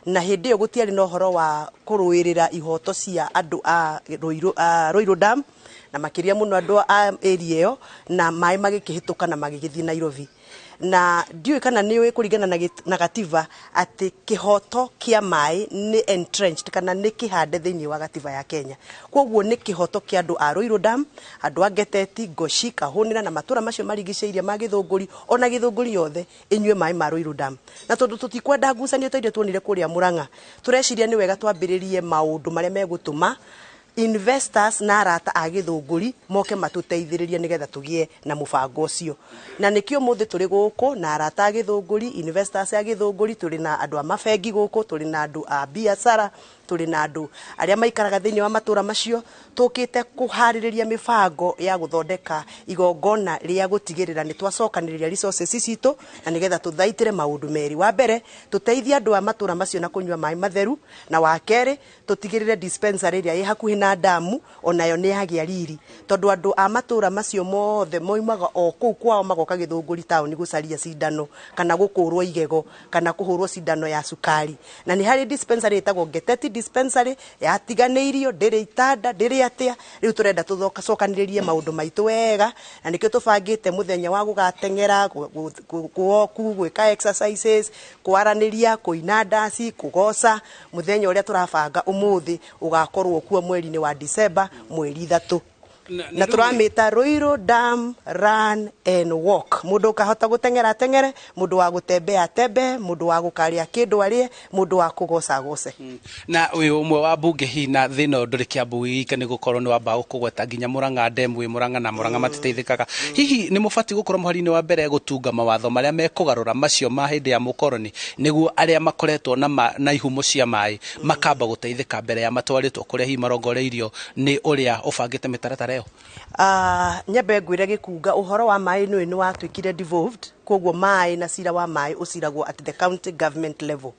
Na hĩndĩ ĩyo gũtiarĩ na ũhoro wa kũrũĩrĩra ihoto cia andũ a Ruiru Dam, na makĩria mũno andũ a area ĩyo, na maĩ magĩkĩhĩtũka na magĩgĩthiĩ Nairobi. Na ndiũĩ kana nĩ ũĩ kũringana na gatiba atĩ kĩhoto kĩa maĩ nĩ entrenched kana nĩ kĩhande thĩinĩ wa gatiba ya Kenya. Kwoguo nĩ kĩhoto kĩa andũ a Ruiru Dam, andũ a Ngeteti, Ngoci, Kahũnĩra na matũra macio marigicĩirie ma Gĩthũngũri, ona Gĩthũngũri yothe ĩnyue maĩ ma Ruiru Dam. Na tondũ tũtikwenda ngucanio ta iria tuonire kũrĩa Murang'a, tũreciria nĩ wega twambĩrĩrie maũndũ marĩa megũtũma investors na arata a Gĩthũngũri moke matũteithĩrĩrie nĩgetha tũgĩe na mũbango ũcio. Na nĩkĩo ũmũthĩ tũrĩ gũkũ na arata a Gĩthũngũri, investors a Gĩthũngũri, tũrĩ na andũ a mabengi gũkũ, tũrĩ na andũ a biacara, tũrĩ na andũ arĩa maikaraga thĩinĩ wa matũra macio, tũkĩte kũharĩrĩria mĩbango ya gũthondeka igongona rĩa gũtigĩrĩra nĩ twacokanĩrĩria resources citũ na nĩgetha tũthaitĩre maũndũ merĩ. Wa mbere, tũteithie andũ a matũra macio na kũnyua maĩ matheru, na wa kerĩ, tũtigĩrĩre dispensary ĩrĩa ĩ hakuhĩ na damu onayo nĩ yagĩa riri, tondũ andũ a matũra macio mothe moimaga o kũu kwao magoka Gĩthũngũri taũni gũcaria cindano kana gũkũrwo igego kana kũhũrwo cindano ya cukari. Na nĩ harĩ dispensary ĩtagwo Ngeteti dispensary yatiganĩirio, ndĩrĩ itanda, ndĩrĩ atĩa. Rĩu tũrenda tũcokanĩrĩrie maũndũ maitũ wega, na nĩkĩo tũbangĩte mũthenya wa gũgateng'era, kũwoku, gwĩka exercises, kwaranĩria, kũina ndaci, kũgoca. Mũthenya ũrĩa tũrabanga ũmũthĩ ũgakorwo kuo mweri-inĩ wa December mweri 3, na tũramĩta Ruiru Dam Run and Walk. Mũndũ ũkahota gũteng'era ateng'ere, mũndũ wa gũtembea atembe, mũndũ wa gũkarĩa kĩndũ arĩe, mũndũ wa kũgoca agoce. Na ũyũ ũmwe wa mbunge hihi na thĩna ũyũ ndũrĩ Kiambu wika, nĩ gũkorwo nĩ wamba kũgweta nginya Murang'a ndemu ĩ Murang'a na Murang'a matiteithĩkaga. Hihi nĩ mũbatiĩ gũkorwo mũhari-inĩ wa mbere gũtunga mawatho marĩa mekũgarũra macio ma hĩndĩ ya mũkoroni, nĩguo arĩa makoretwo na ihumo cia maĩ makamba gũteithĩka mbere ya matwarĩtwo kũrĩa hihi marongoreirio nĩ ũrĩa ũbangĩte mĩtaratara ĩyo? Nyambe ngwĩre Gĩkunga, ũhoro wa maĩ nĩ nĩ watuĩkire devolved, koguo maĩ na cira wa maĩ ũciragwo at the county government level.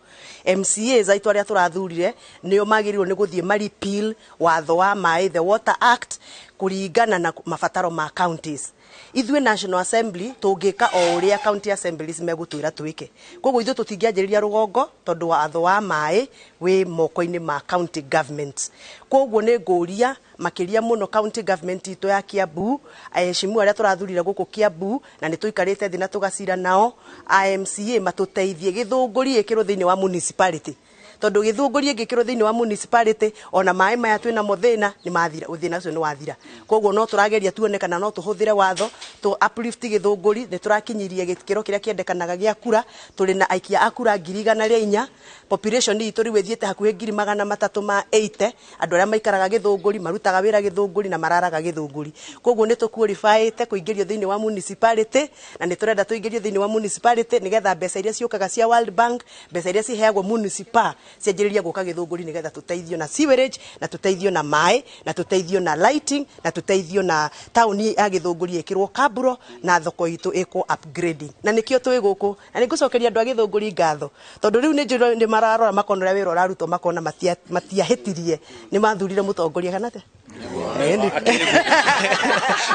MCAs aitũ arĩa tũrathurire nĩo magĩrĩirwo nĩ gũthiĩ ma repeal watho wa maĩ, the Water Act, kũringana na mabataro ma counties. Ithuĩ National Assembly tũngĩka o ũrĩa county assemblies megũtwĩra twĩke. Koguo ithuĩ tũtingĩanjĩrĩria rũgongo tondũ watho wa maĩ wĩ moko-inĩ ma county governments. Koguo nĩ ngũria makĩria mũno county government itũ ya Kiambu, aheshimu arĩa tũrathurire gũkũ Kiambu, na nĩ tũikarĩte thĩ na tũgacira nao, a MCA matũteithie Gĩthũngũri ĩkĩrwo thĩinĩ wa municipality. Tondũ Gĩthũngũri ĩngĩkĩrwo thĩinĩ wa municipality, ona maĩ maya twĩna mo thĩna nĩ mathira, thĩna ũcio nĩ wathira. Koguo no tũrageria tuone kana no tũhũthĩre watho tũ uplift Gĩthũngũri. Nĩ tũrakinyirie gĩkĩro kĩrĩa kĩendekanaga gĩa kura, tũrĩ na aikia a kura 104,000, population itũ rĩu ĩthiĩte hakuhĩ 380,000, andũ arĩa maikaraga Gĩthũngũri, marutaga wĩra Gĩthũngũri na mararaga Gĩthũngũri. Koguo nĩ tũqualifyĩte kũingĩrio thĩinĩ wa municipality, na nĩ tũrenda tũingĩrio thĩinĩ wa municipality nĩgetha mbeca iria ciũkaga cia World Bank, mbeca iria ciheagwo municipal cianjĩrĩria gũka Gĩthũngũri, nĩgetha tũteithio na sewerage, na tũteithio na maĩ, na tũteithio na lighting, na tũteithio na taũni ya Gĩthũngũri ĩkĩrwo kaburo, na thoko itũ ĩkwo upgrading. Na nĩkĩo twĩ gũkũ, na nĩngũcokeria andũ a Gĩthũngũri ngatho, tondũ rĩu nĩ njũĩ nĩ mararora makona ũrĩa wĩra ũrarutwo, makona matiahĩtirie, nĩ mathurire mũtongoria kana atĩa?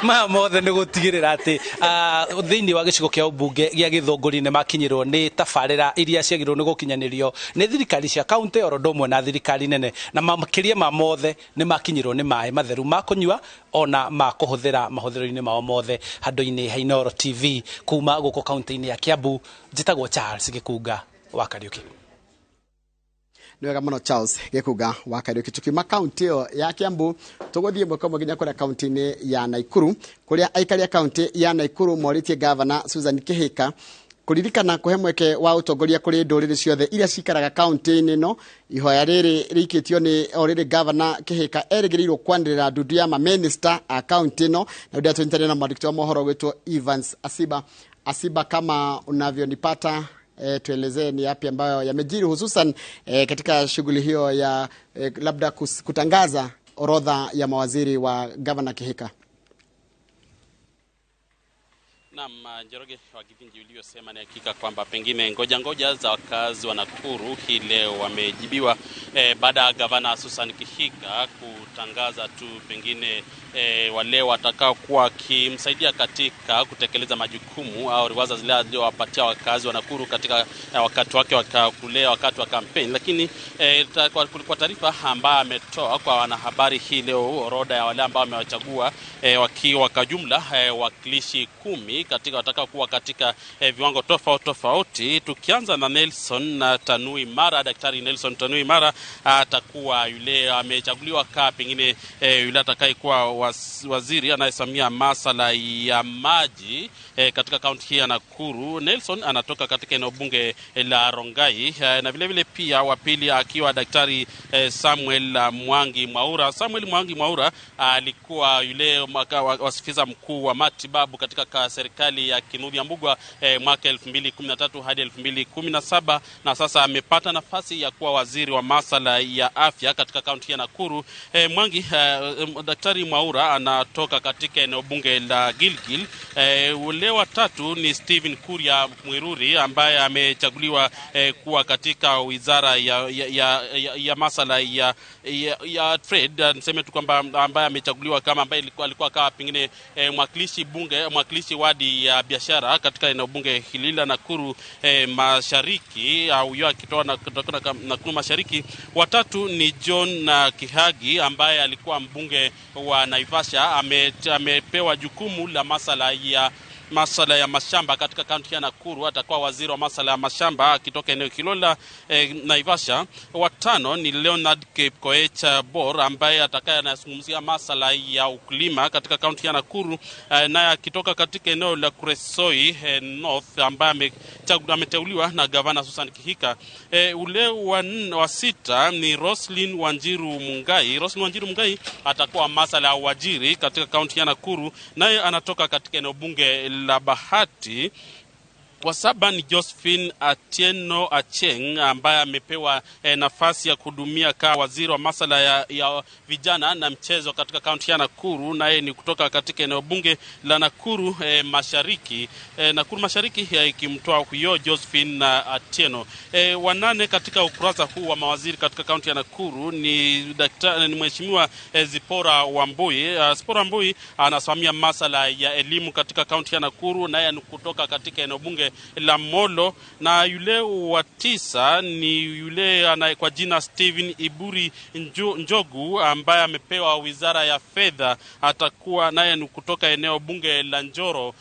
Maya mothe nĩ gũtigĩrĩra atĩ thĩinĩ wa gĩcigo kĩa ũmbunge gĩa Gĩthũngũri nĩ makinyĩrwo nĩ tabarĩra iria ciagĩrĩirwo nĩ gũkinyanĩrio nĩ thirikari cia kaunti oro ũndũ ũmwe na thirikari nene, na makĩria ma mothe nĩ makinyĩrwo nĩ maĩ matheru ma kũnyua ona ma kũhũthĩra mahũthĩro-inĩ mao mothe. Handũ-inĩ ha Inooro TV kuma gũkũ kaunti-inĩ ya Kiambu, njĩtagwo Charles Gĩkunga wa Kariuki. Nĩ wega mũno Charles Gĩkunga wa Kariũki. Tukiuma kaunti ĩyo ya Kiambu tũgũthiĩ ĩmwe kwa ĩmwe nginya kũrĩa kaunti-inĩ ya Naikuru, kũrĩa aikari a kaunti ya Naikuru morĩtie gavana Susan Kihika kũririkana kũhe mweke wa ũtongoria kũrĩ ndũrĩrĩ ciothe iria cikaraga kaunti-inĩ ĩno. Ihoya rĩrĩ rĩikĩtio nĩ o rĩrĩ gavana Kihika erĩgĩrĩirwo kwanĩrĩra ndundu ya mamĩnĩsta a kaunti ĩno. Na ũrĩa tũnyitanĩire na mwandĩki wa mohoro gwĩtwo Evans Asiba. Asiba, kama unavyonipata, tuelezee ni yapi ambayo yamejiri hususan katika shughuli hiyo ya labda kutangaza orodha ya mawaziri wa gavana Kihika. Naam, Njoroge wa Githinji, uliosema ni hakika kwamba pengine ngoja ngoja za wakazi wa Nakuru hii leo wamejibiwa baada ya gavana Susan Kihika kutangaza tu pengine wale watakao kuwa wakimsaidia katika kutekeleza majukumu au riwaza zile alizowapatia wakazi wa Nakuru katika wakati wake wakati wa kampeni. Lakini kwa taarifa ambayo ametoa kwa wanahabari hii leo, orodha ya wale ambao amewachagua wakiwa kwa jumla wakilishi 10 katika watakao kuwa katika viwango tofauti tofauti. Tukianza na Nelson na Tanui Mara, Daktari Nelson Tanui Mara atakuwa yule amechaguliwa kaa pengine yule atakayekuwa waziri anayesimamia masala ya maji katika kaunti hii ya Nakuru. Nelson anatoka katika eneo bunge la Rongai, na vile vile pia wa pili akiwa Daktari Samuel Mwangi Mwaura. Samuel Mwangi Mwaura alikuwa yule wasifisa mkuu wa matibabu katika serikali ya Kinuthia Mbugua mwaka 2013 hadi 2017, na sasa amepata nafasi ya kuwa waziri wa masala ya afya katika kaunti ya Nakuru. Mwangi Daktari Mwaura anatoka katika eneo bunge la Gilgil. Ule wa tatu ni Stephen Kuria Mwiruri ambaye amechaguliwa kuwa katika wizara ya masala ya trade. Niseme tu kwamba ambaye amechaguliwa kama ambaye alikuwa kama pengine mwakilishi bunge, mwakilishi wadi ya biashara katika eneo bunge hili la Nakuru Mashariki, au huyo akitoa Nakuru Mashariki. Watatu ni John Kihagi ambaye alikuwa mbunge wa Naivasha, amepewa jukumu la masala ya mashamba katika kaunti ya Nakuru. Atakuwa waziri wa masala ya mashamba akitoka eneo hilo la Naivasha. Watano ni Leonard Kipkoech Bor ambaye atakaye anazungumzia masala ya ukulima katika kaunti ya Nakuru, naye akitoka katika eneo la Kuresoi North, ambaye ameteuliwa na gavana Susan Kihika. Ule wa sita ni Roslyn Wanjiru Mungai. Roslyn Wanjiru Mungai atakuwa masala ya uajiri katika kaunti ya Nakuru, naye anatoka katika eneo bunge la Bahati. Wa saba ni Josephine Atieno Acheng ambaye amepewa nafasi ya kuhudumia kama waziri wa masala ya vijana na mchezo katika kaunti ya Nakuru, naye ni kutoka katika eneo bunge la Nakuru Mashariki. Nakuru Mashariki ikimtoa huyo Josephine Atieno. Wanane katika ukurasa huu wa mawaziri katika kaunti ya Nakuru ni daktari, ni mheshimiwa Zipora Wambui. Zipora Wambui anasimamia masala ya elimu katika kaunti ya Nakuru, naye ni kutoka katika eneo bunge la Molo. Na yule wa tisa ni yule anaye kwa jina Steven Iburi Njogu ambaye amepewa wizara ya fedha, atakuwa naye ni kutoka eneo bunge la Njoro.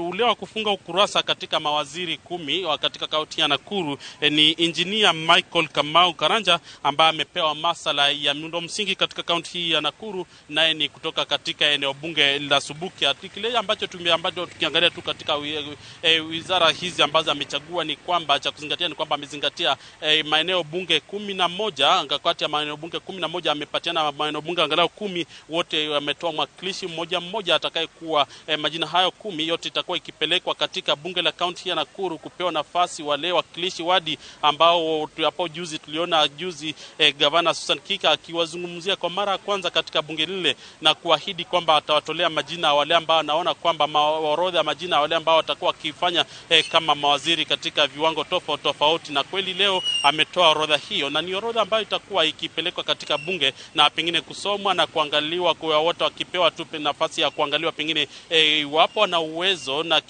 Ule wa kufunga ukurasa katika mawaziri 10 katika kaunti ya Nakuru ni Engineer Michael Kamau Karanja ambaye amepewa masala ya miundo msingi katika kaunti hii ya Nakuru, naye ni kutoka katika eneo bunge la Subukia. Kile ambacho tukiangalia tu katika wizara hizi ambazo amechagua ni kwamba cha kuzingatia ni kwamba amezingatia maeneo bunge 11. Kati ya maeneo bunge 11 amepatiana maeneo bunge angalau 10, wote wametoa mwakilishi mmoja mmoja atakayekuwa majina hayo 10 yote itakuwa ikipelekwa katika bunge la kaunti ya Nakuru kupewa nafasi wale wakilishi wadi ambao hapo juzi tuliona juzi gavana Susan Kihika akiwazungumzia kwa mara ya kwanza katika bunge lile na kuahidi kwamba atawatolea majina wale ambao anaona kwamba orodha ya majina wale ambao watakuwa wakifanya kama mawaziri katika viwango tofauti tofauti. Na kweli leo ametoa orodha hiyo, na ni orodha ambayo itakuwa ikipelekwa katika bunge na pengine kusomwa na kuangaliwa kwa wote, wakipewa tu nafasi ya kuangaliwa pengine iwapo na uwezo na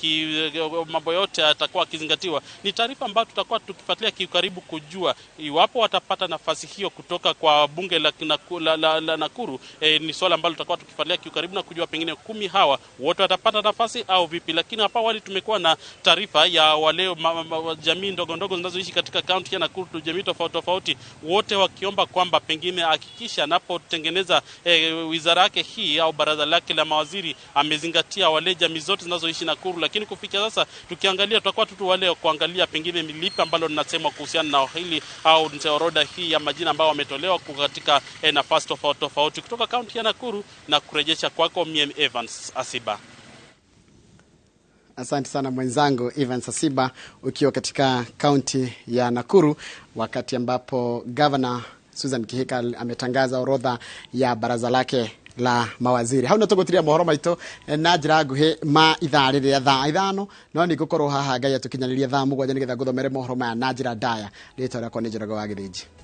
mambo yote yatakuwa yakizingatiwa. Ni taarifa ambayo tutakuwa tukifuatilia karibu kujua iwapo watapata nafasi hiyo kutoka kwa bunge la Nakuru. Ni swala ambalo tutakuwa tukifuatilia karibu na kujua pengine 10 hawa wote watapata nafasi au vipi. Lakini hapa awali tumekuwa na taarifa kitaifa ya wale jamii ndogo ndogo zinazoishi katika kaunti ya Nakuru, jamii tofauti tofauti, wote wakiomba kwamba pengine hakikisha anapotengeneza wizara yake hii au baraza lake la mawaziri amezingatia wale jamii zote zinazoishi Nakuru. Lakini kufikia sasa tukiangalia, tutakuwa tu wale kuangalia pengine ni lipi ambalo linasema kuhusiana na hili au orodha hii ya majina ambayo wametolewa katika nafasi tofauti tofauti kutoka kaunti ya Nakuru, na kurejesha kwako mie Evans Asiba. Asante sana mwenzangu Evans Asiba ukiwa katika kaunti ya Nakuru, wakati ambapo Governor Susan Kihika ametangaza orodha ya baraza lake la mawaziri. Hau nĩtũgũtiria mohoro maitũ na njĩra nguhĩ ma ithaa rĩrĩa thaa 5, no nĩ ngũkorwo haha Ngai atũkinyanĩria thaa 7 nĩgetha ngũthomere mohoro maya na njĩra ndaya. Rĩtwa rĩakwa nĩ Njoroge wa Gĩthĩnji.